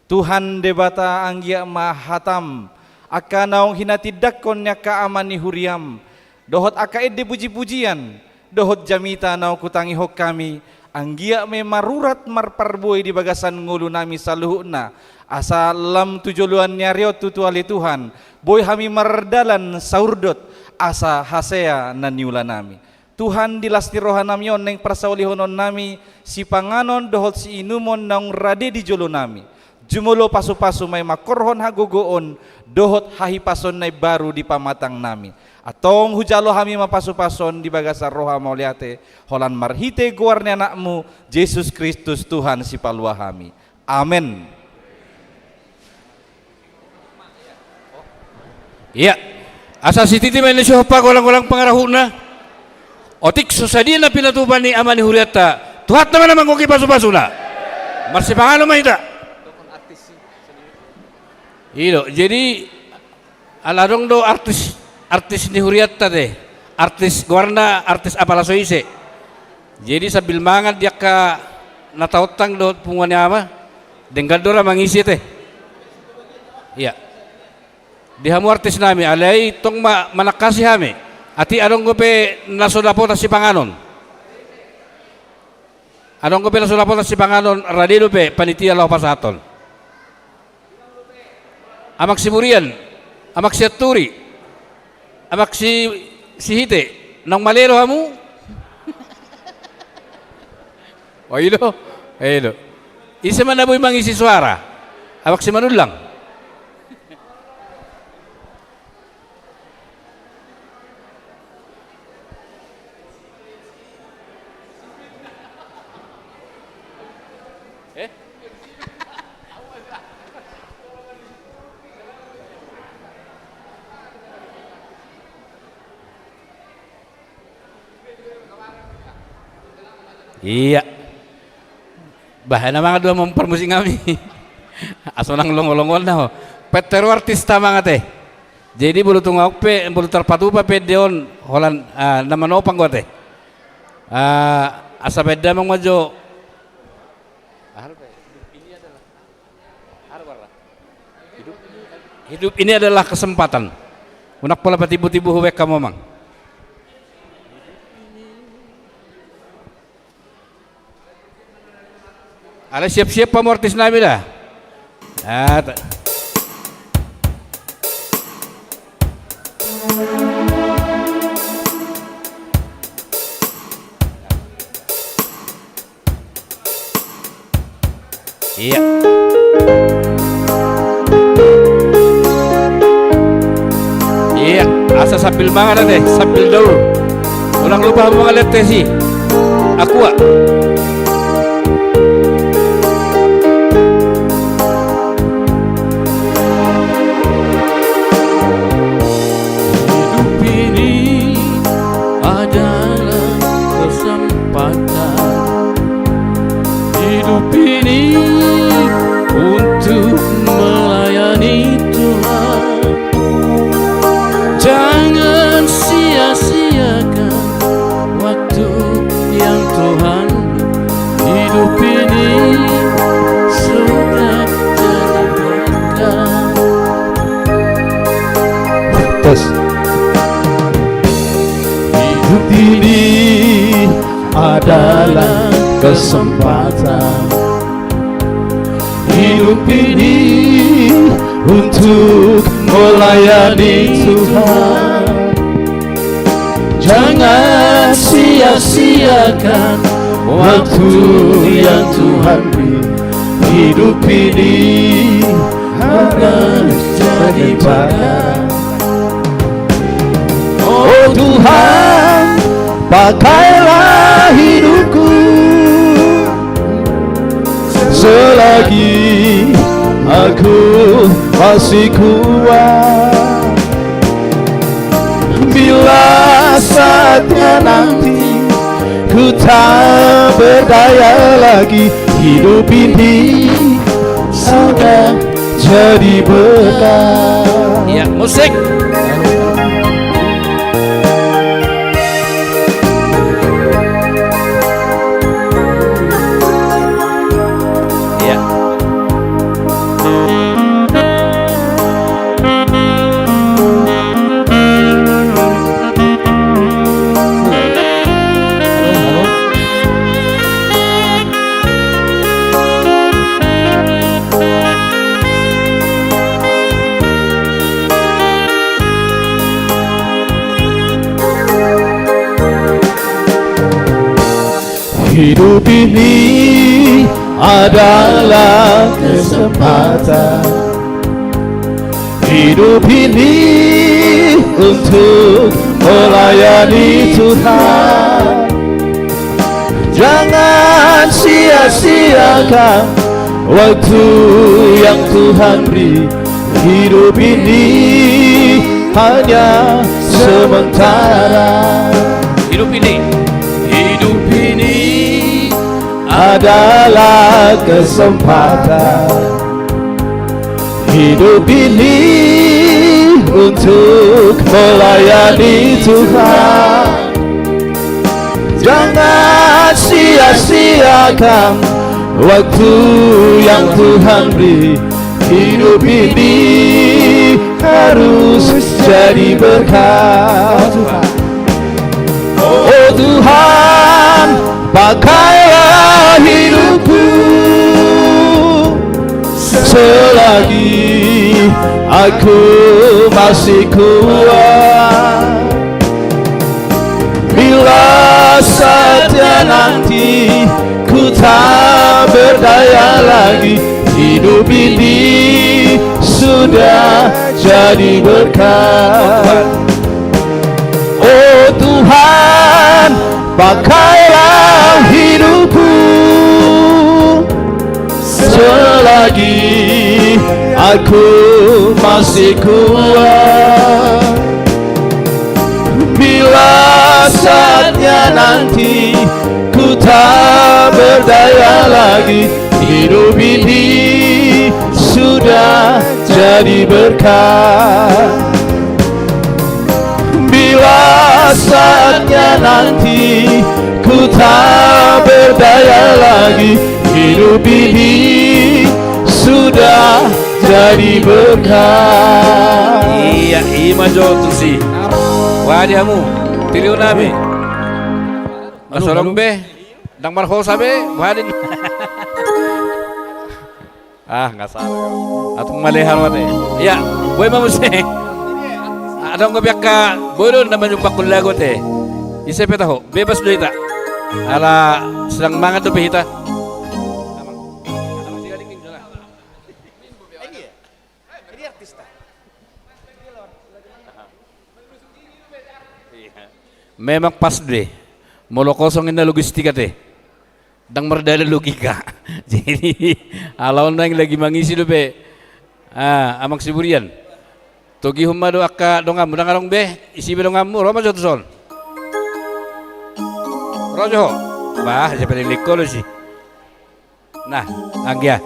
Tuhan Debata, anggiat ma hatam, angka naung hinatindangkon ni angka ama ni huriam, dohot angka ende puji-pujian, dohot jamita naung hutangihon hami, anggiat ma i marurat marparbue di bagasan ngolunami saluhutna, asa lam tu joloan ni ari on tutu ale Tuhan, boi hami mardalan saurdot, asa hasea na niulanami. Tuhan, di las ni rohanami on naeng parsaulihononnami, sipanganon dohot siinumon naung rade di jolonami. Jumolo pasu-pasu ma i mangkorhon hagogoon, dohot hahipason na imbaru di pamatangnami. Antong hujalo hami ma pasu-pasu on di bagasan roha mauliate, holan marhite goar ni Anakmu, Jesus Kristus Tuhan Sipalua hami. Amen. Ia, asa sititi ma i na sihompa golang-golang pangarahutna. Otik so sadia na pinatupa ni ama ni hurianta, Tuhanta ma na manggohi pasu-pasuna. Marsipanganon ma hita. I do, jadi ala adong do artis, artis ni hurianta te, artis goarna artis apala so ise. Jadi sambil mangan di angka na taontang dohot punguan ni ama, denggan do ra mangisi te. Ia. Di hamu artis nami, alai tong ma manangkasi hami. Atik adong dope na so dapotan sipanganon. Adong dope na so dapotan sipanganon, rade dope panitia laho pasahathon. Amang Siburian, Amang Sianturi, Amang Si, Sihite, naung male do hamu? O, i do. I do. Ise ma na boi mangisi soara? Amang Simanullang. Ia. Bah, na mangan do amang parmusik nami. Aso nang longolongon na ho. Petter artis ta mangan te. Jadi molo tung ahu pe, molo tarpatupa pe dia on, holan, ah, na manopang do ate. Ah, asa pe dia mangan jo. Hidup ini adalah kesempatan. Unang pola patimbo-timbo hubaen hamu amang. Alai siap-siap hamu artis nami da. Ah, ta- Ia. Ia, asa sambil mangan ate, sambil daur. Unang lupa hamu mangan lehon teh si Aqua. Hidup ini adalah kesempatan. Hidup ini untuk melayani Tuhan. Jangan sia-siakan waktu yang Tuhan beri. Hidup ini sudah jadi berkat. Tes. Hidup ini adalah kesempatan. Hidup ini untuk melayani Tuhan. Jangan sia-siakan waktu yang Tuhan beri. Hidup ini harus jadi berkat. Oh Tuhan, pakailah hidupku selagi aku masih kuat. Bila saatnya nanti ku tak berdaya lagi, hidup ini sudah jadi berkat. Ya, musik. Ya. Hidup ini adalah kesempatan. Hidup ini untuk melayani Tuhan. Jangan sia-siakan waktu yang Tuhan beri. Hidup ini hanya sementara. Hidup ini, hidup ini adalah kesempatan hidup ini untuk melayani Tuhan. Jangan sia-siakan waktu yang Tuhan beri. Hidup ini harus jadi berkat. Oh Tuhan, pakailah hidupku selagi aku masih kuat. Bila saatnya nanti ku tak berdaya lagi, hidup ini sudah jadi berkat. Oh Tuhan, pakailah hidupku selagi aku masih kuat. Bila saatnya nanti ku tak berdaya lagi, hidup ini sudah jadi berkat. Bila saatnya nanti ku tak berdaya lagi, hidup ini sudah jadi berkat. Iya, ima jo tusi. Wadi hamu, tilio nami. Asolong be, ndang marhosa be, wadi. Ah, nga sala. Atung male hal mate. Iya, boi ma muse. Adong gabe angka boi do na manjumpa kulla gote. Ise pe taho, bebas do hita. Ala sedang mangan dope hita. Memang pas do. Molo kosong inna logistik ate. Ndang mardalani logika. Jadi, ala on naeng lagi mangisi dope. Ah, Amang Siburian. Togihon ma do angka donganmu, ndang adong be, isi be donganmu, ro ma jo tu son. Ro jo ho. Bah, siapa yang likol sih. Nah, anggia.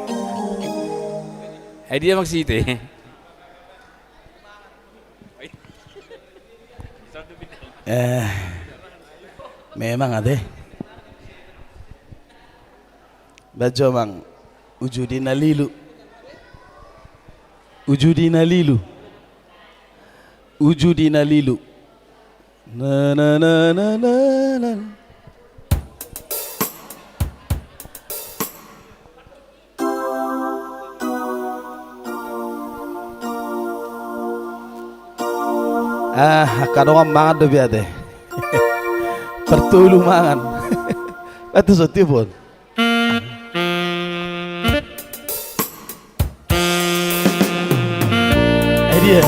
Ai dia maksite. Eh, memang ate. Bajo mang, uju di na lilu. Uju di na lilu. Uju di na lilu. Na, na, na, na, na, na. Ah, angka dongan mangan dope ate. Partolu mangan. Ate so tiop on. Eh, dia.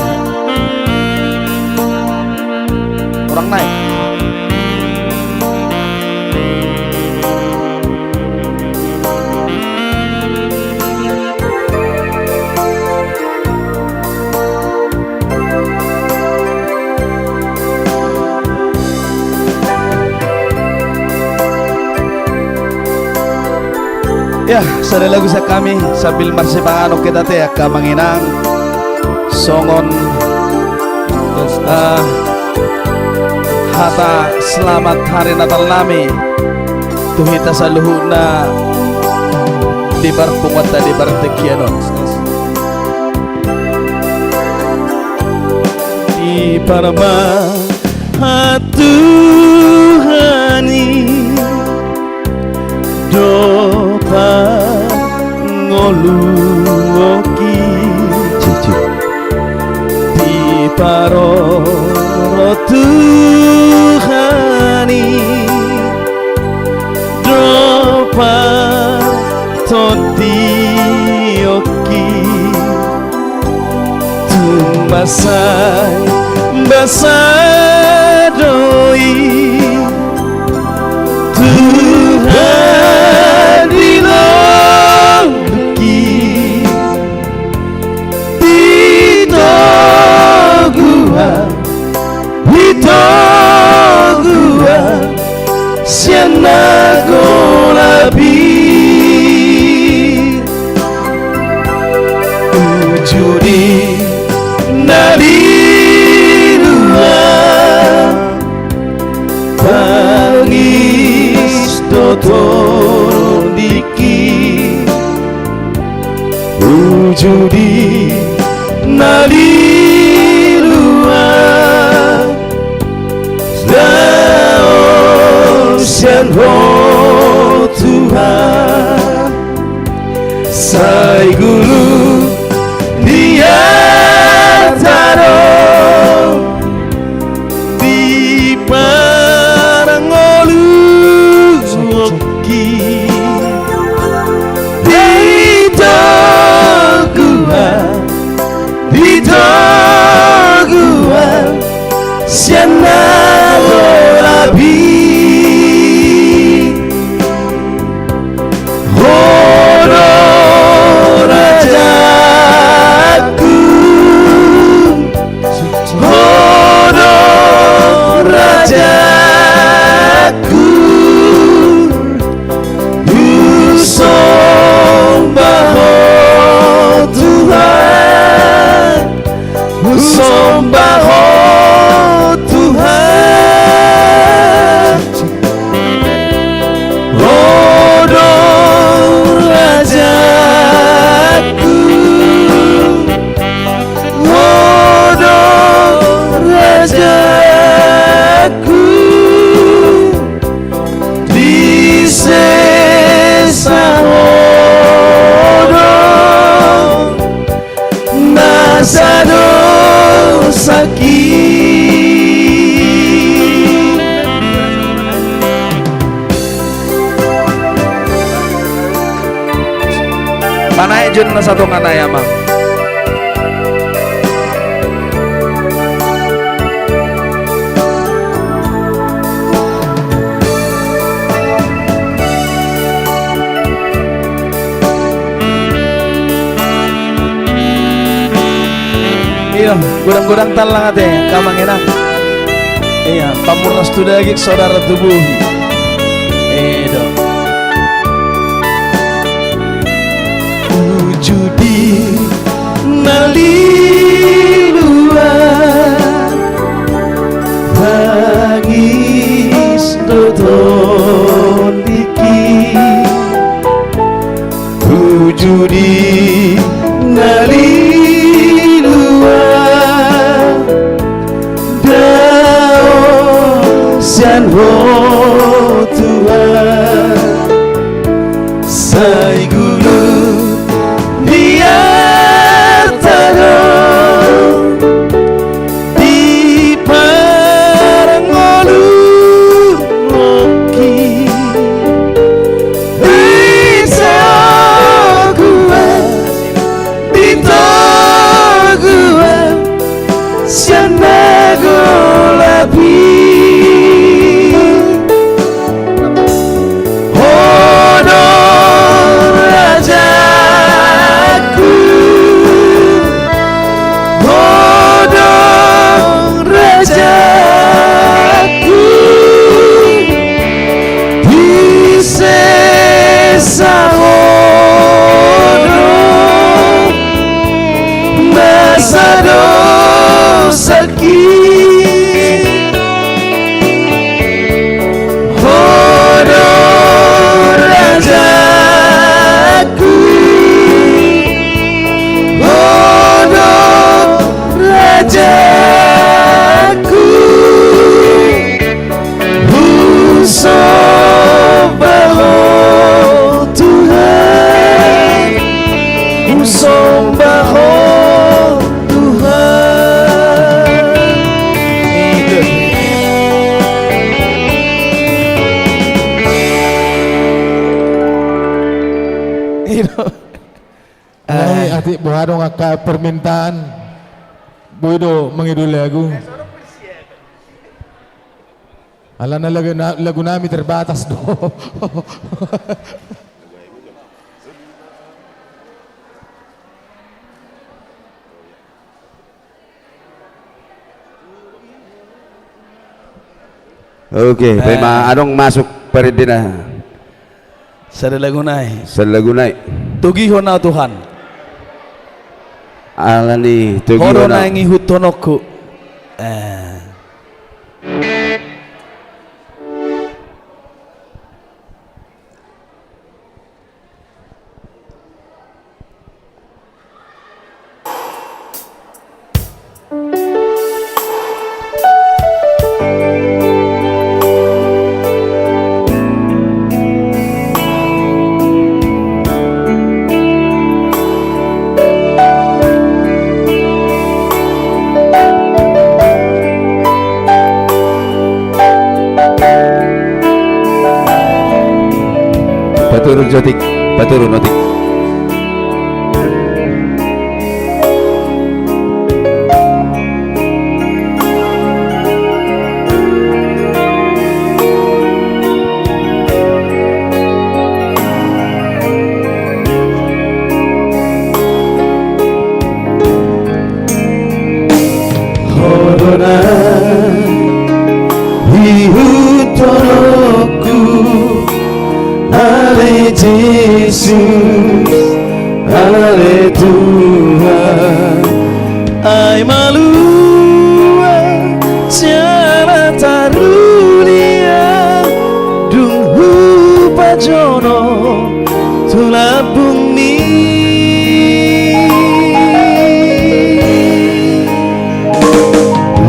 Orang naik. Ya, sada lagu sian hami sambil marsipanganon hita ate angka amang inang. Songon, eh, hata selamat hari Natal nami tu hita saluhutna di parpunguanta di partingkian on. Di parma Tuhan i do pangoluonki. Di paroro Tuhan i do partondionki. Tumbasai basa do i Tuhan di lombuki. Di toguan, di toguan sian na golap i. Uju di na lilu an, tangis do tondingki. Uju di na lilu an, daon sian Ho Tuhan. Sai gulung di atas do, di parngoluon ki, di toguan, di toguan sian na golap i. Ho do rajaku, Ho do rajaku, husomba Ho Tuhan, husomba Ho Tuhan. Ho do rajaku, Ho do rajaku, di sesa Ho do na sadosangki. Panaek jo na satonga nai, Amang. Iyo, godang-godang tallang ate, angka amang inang. Iya, pamurnas tu daging, saudara tu bohi. Edo. Uju di na lilu an, tangis do tondingki. Uju di na lilu an, daon sian Ho Tuhan. Sai gulung di atas do, di parngoluon ki, di toguan, di toguan sian na golap i. Ho do rajaku, Ho do rajaku, di sesa Ho do na sadosangki. Ho do rajaku, Ho do rajaku, husomba Ho Tuhan, husomba Ho Tuhan. Ai, atik boha adong angka permintaan, boi do mangido lagu. Alana lagu na-, lagu nami terbatas do. Oke, eh, paima adong masuk parende na. Sada lagu nai. Sada lagu nai. Togihon au Tuhan. Alani tu ho do na ingihut tonokku. Eh. Paturun saotik, paturun otik. Ho do na ingihut tonokku, ale Jesus, ale Tuhan. Ai malua jala taruli ahu dung hupajonok tu lambungmi.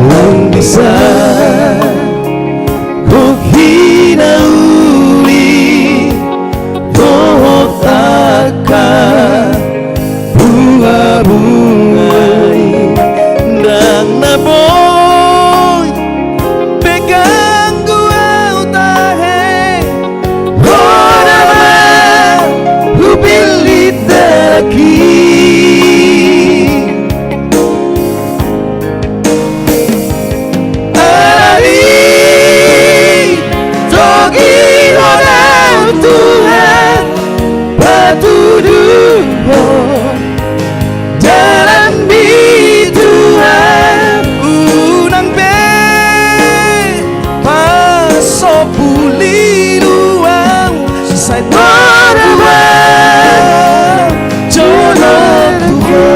Ndang bisa gok hinauli dohot angka bungabunga i, ndang na boi pe ganggu ahu tahe. Ho nama hupillit halak i. Alani togihon ahu Tuhan, patuduhon dalanmi Tuhan. Unang be pasombu lilu ahu, sai tongtong ahu jonok tu ho.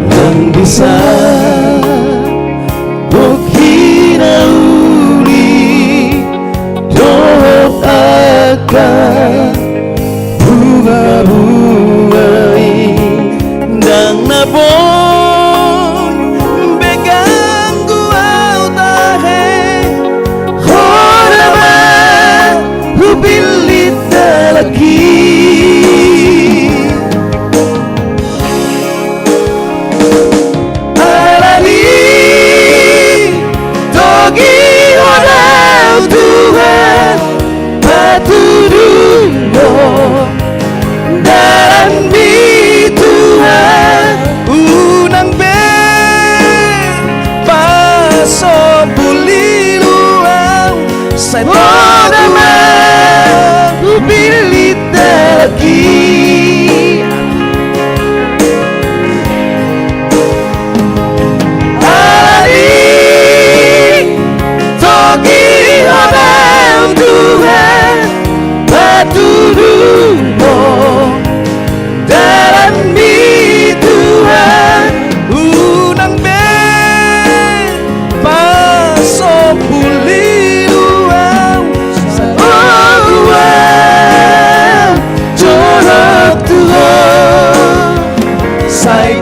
Ndang bisa gok hinauli dohot angka bungabunga i, ndang na boi be ganggu ahu tahe. Ho nama hupillit halak i. Alani togihon ahu Tuhan, patuduhon dalanmi Tuhan. Unang be pasombu lilu ahu, sai tongtong ahu pillit halak i. Alani togihon ahu Tuhan, patuduhon dalanmi Tuhan. Unang be pasombu lilu ahu, sai tongtong ahu jonok tu ho. Sai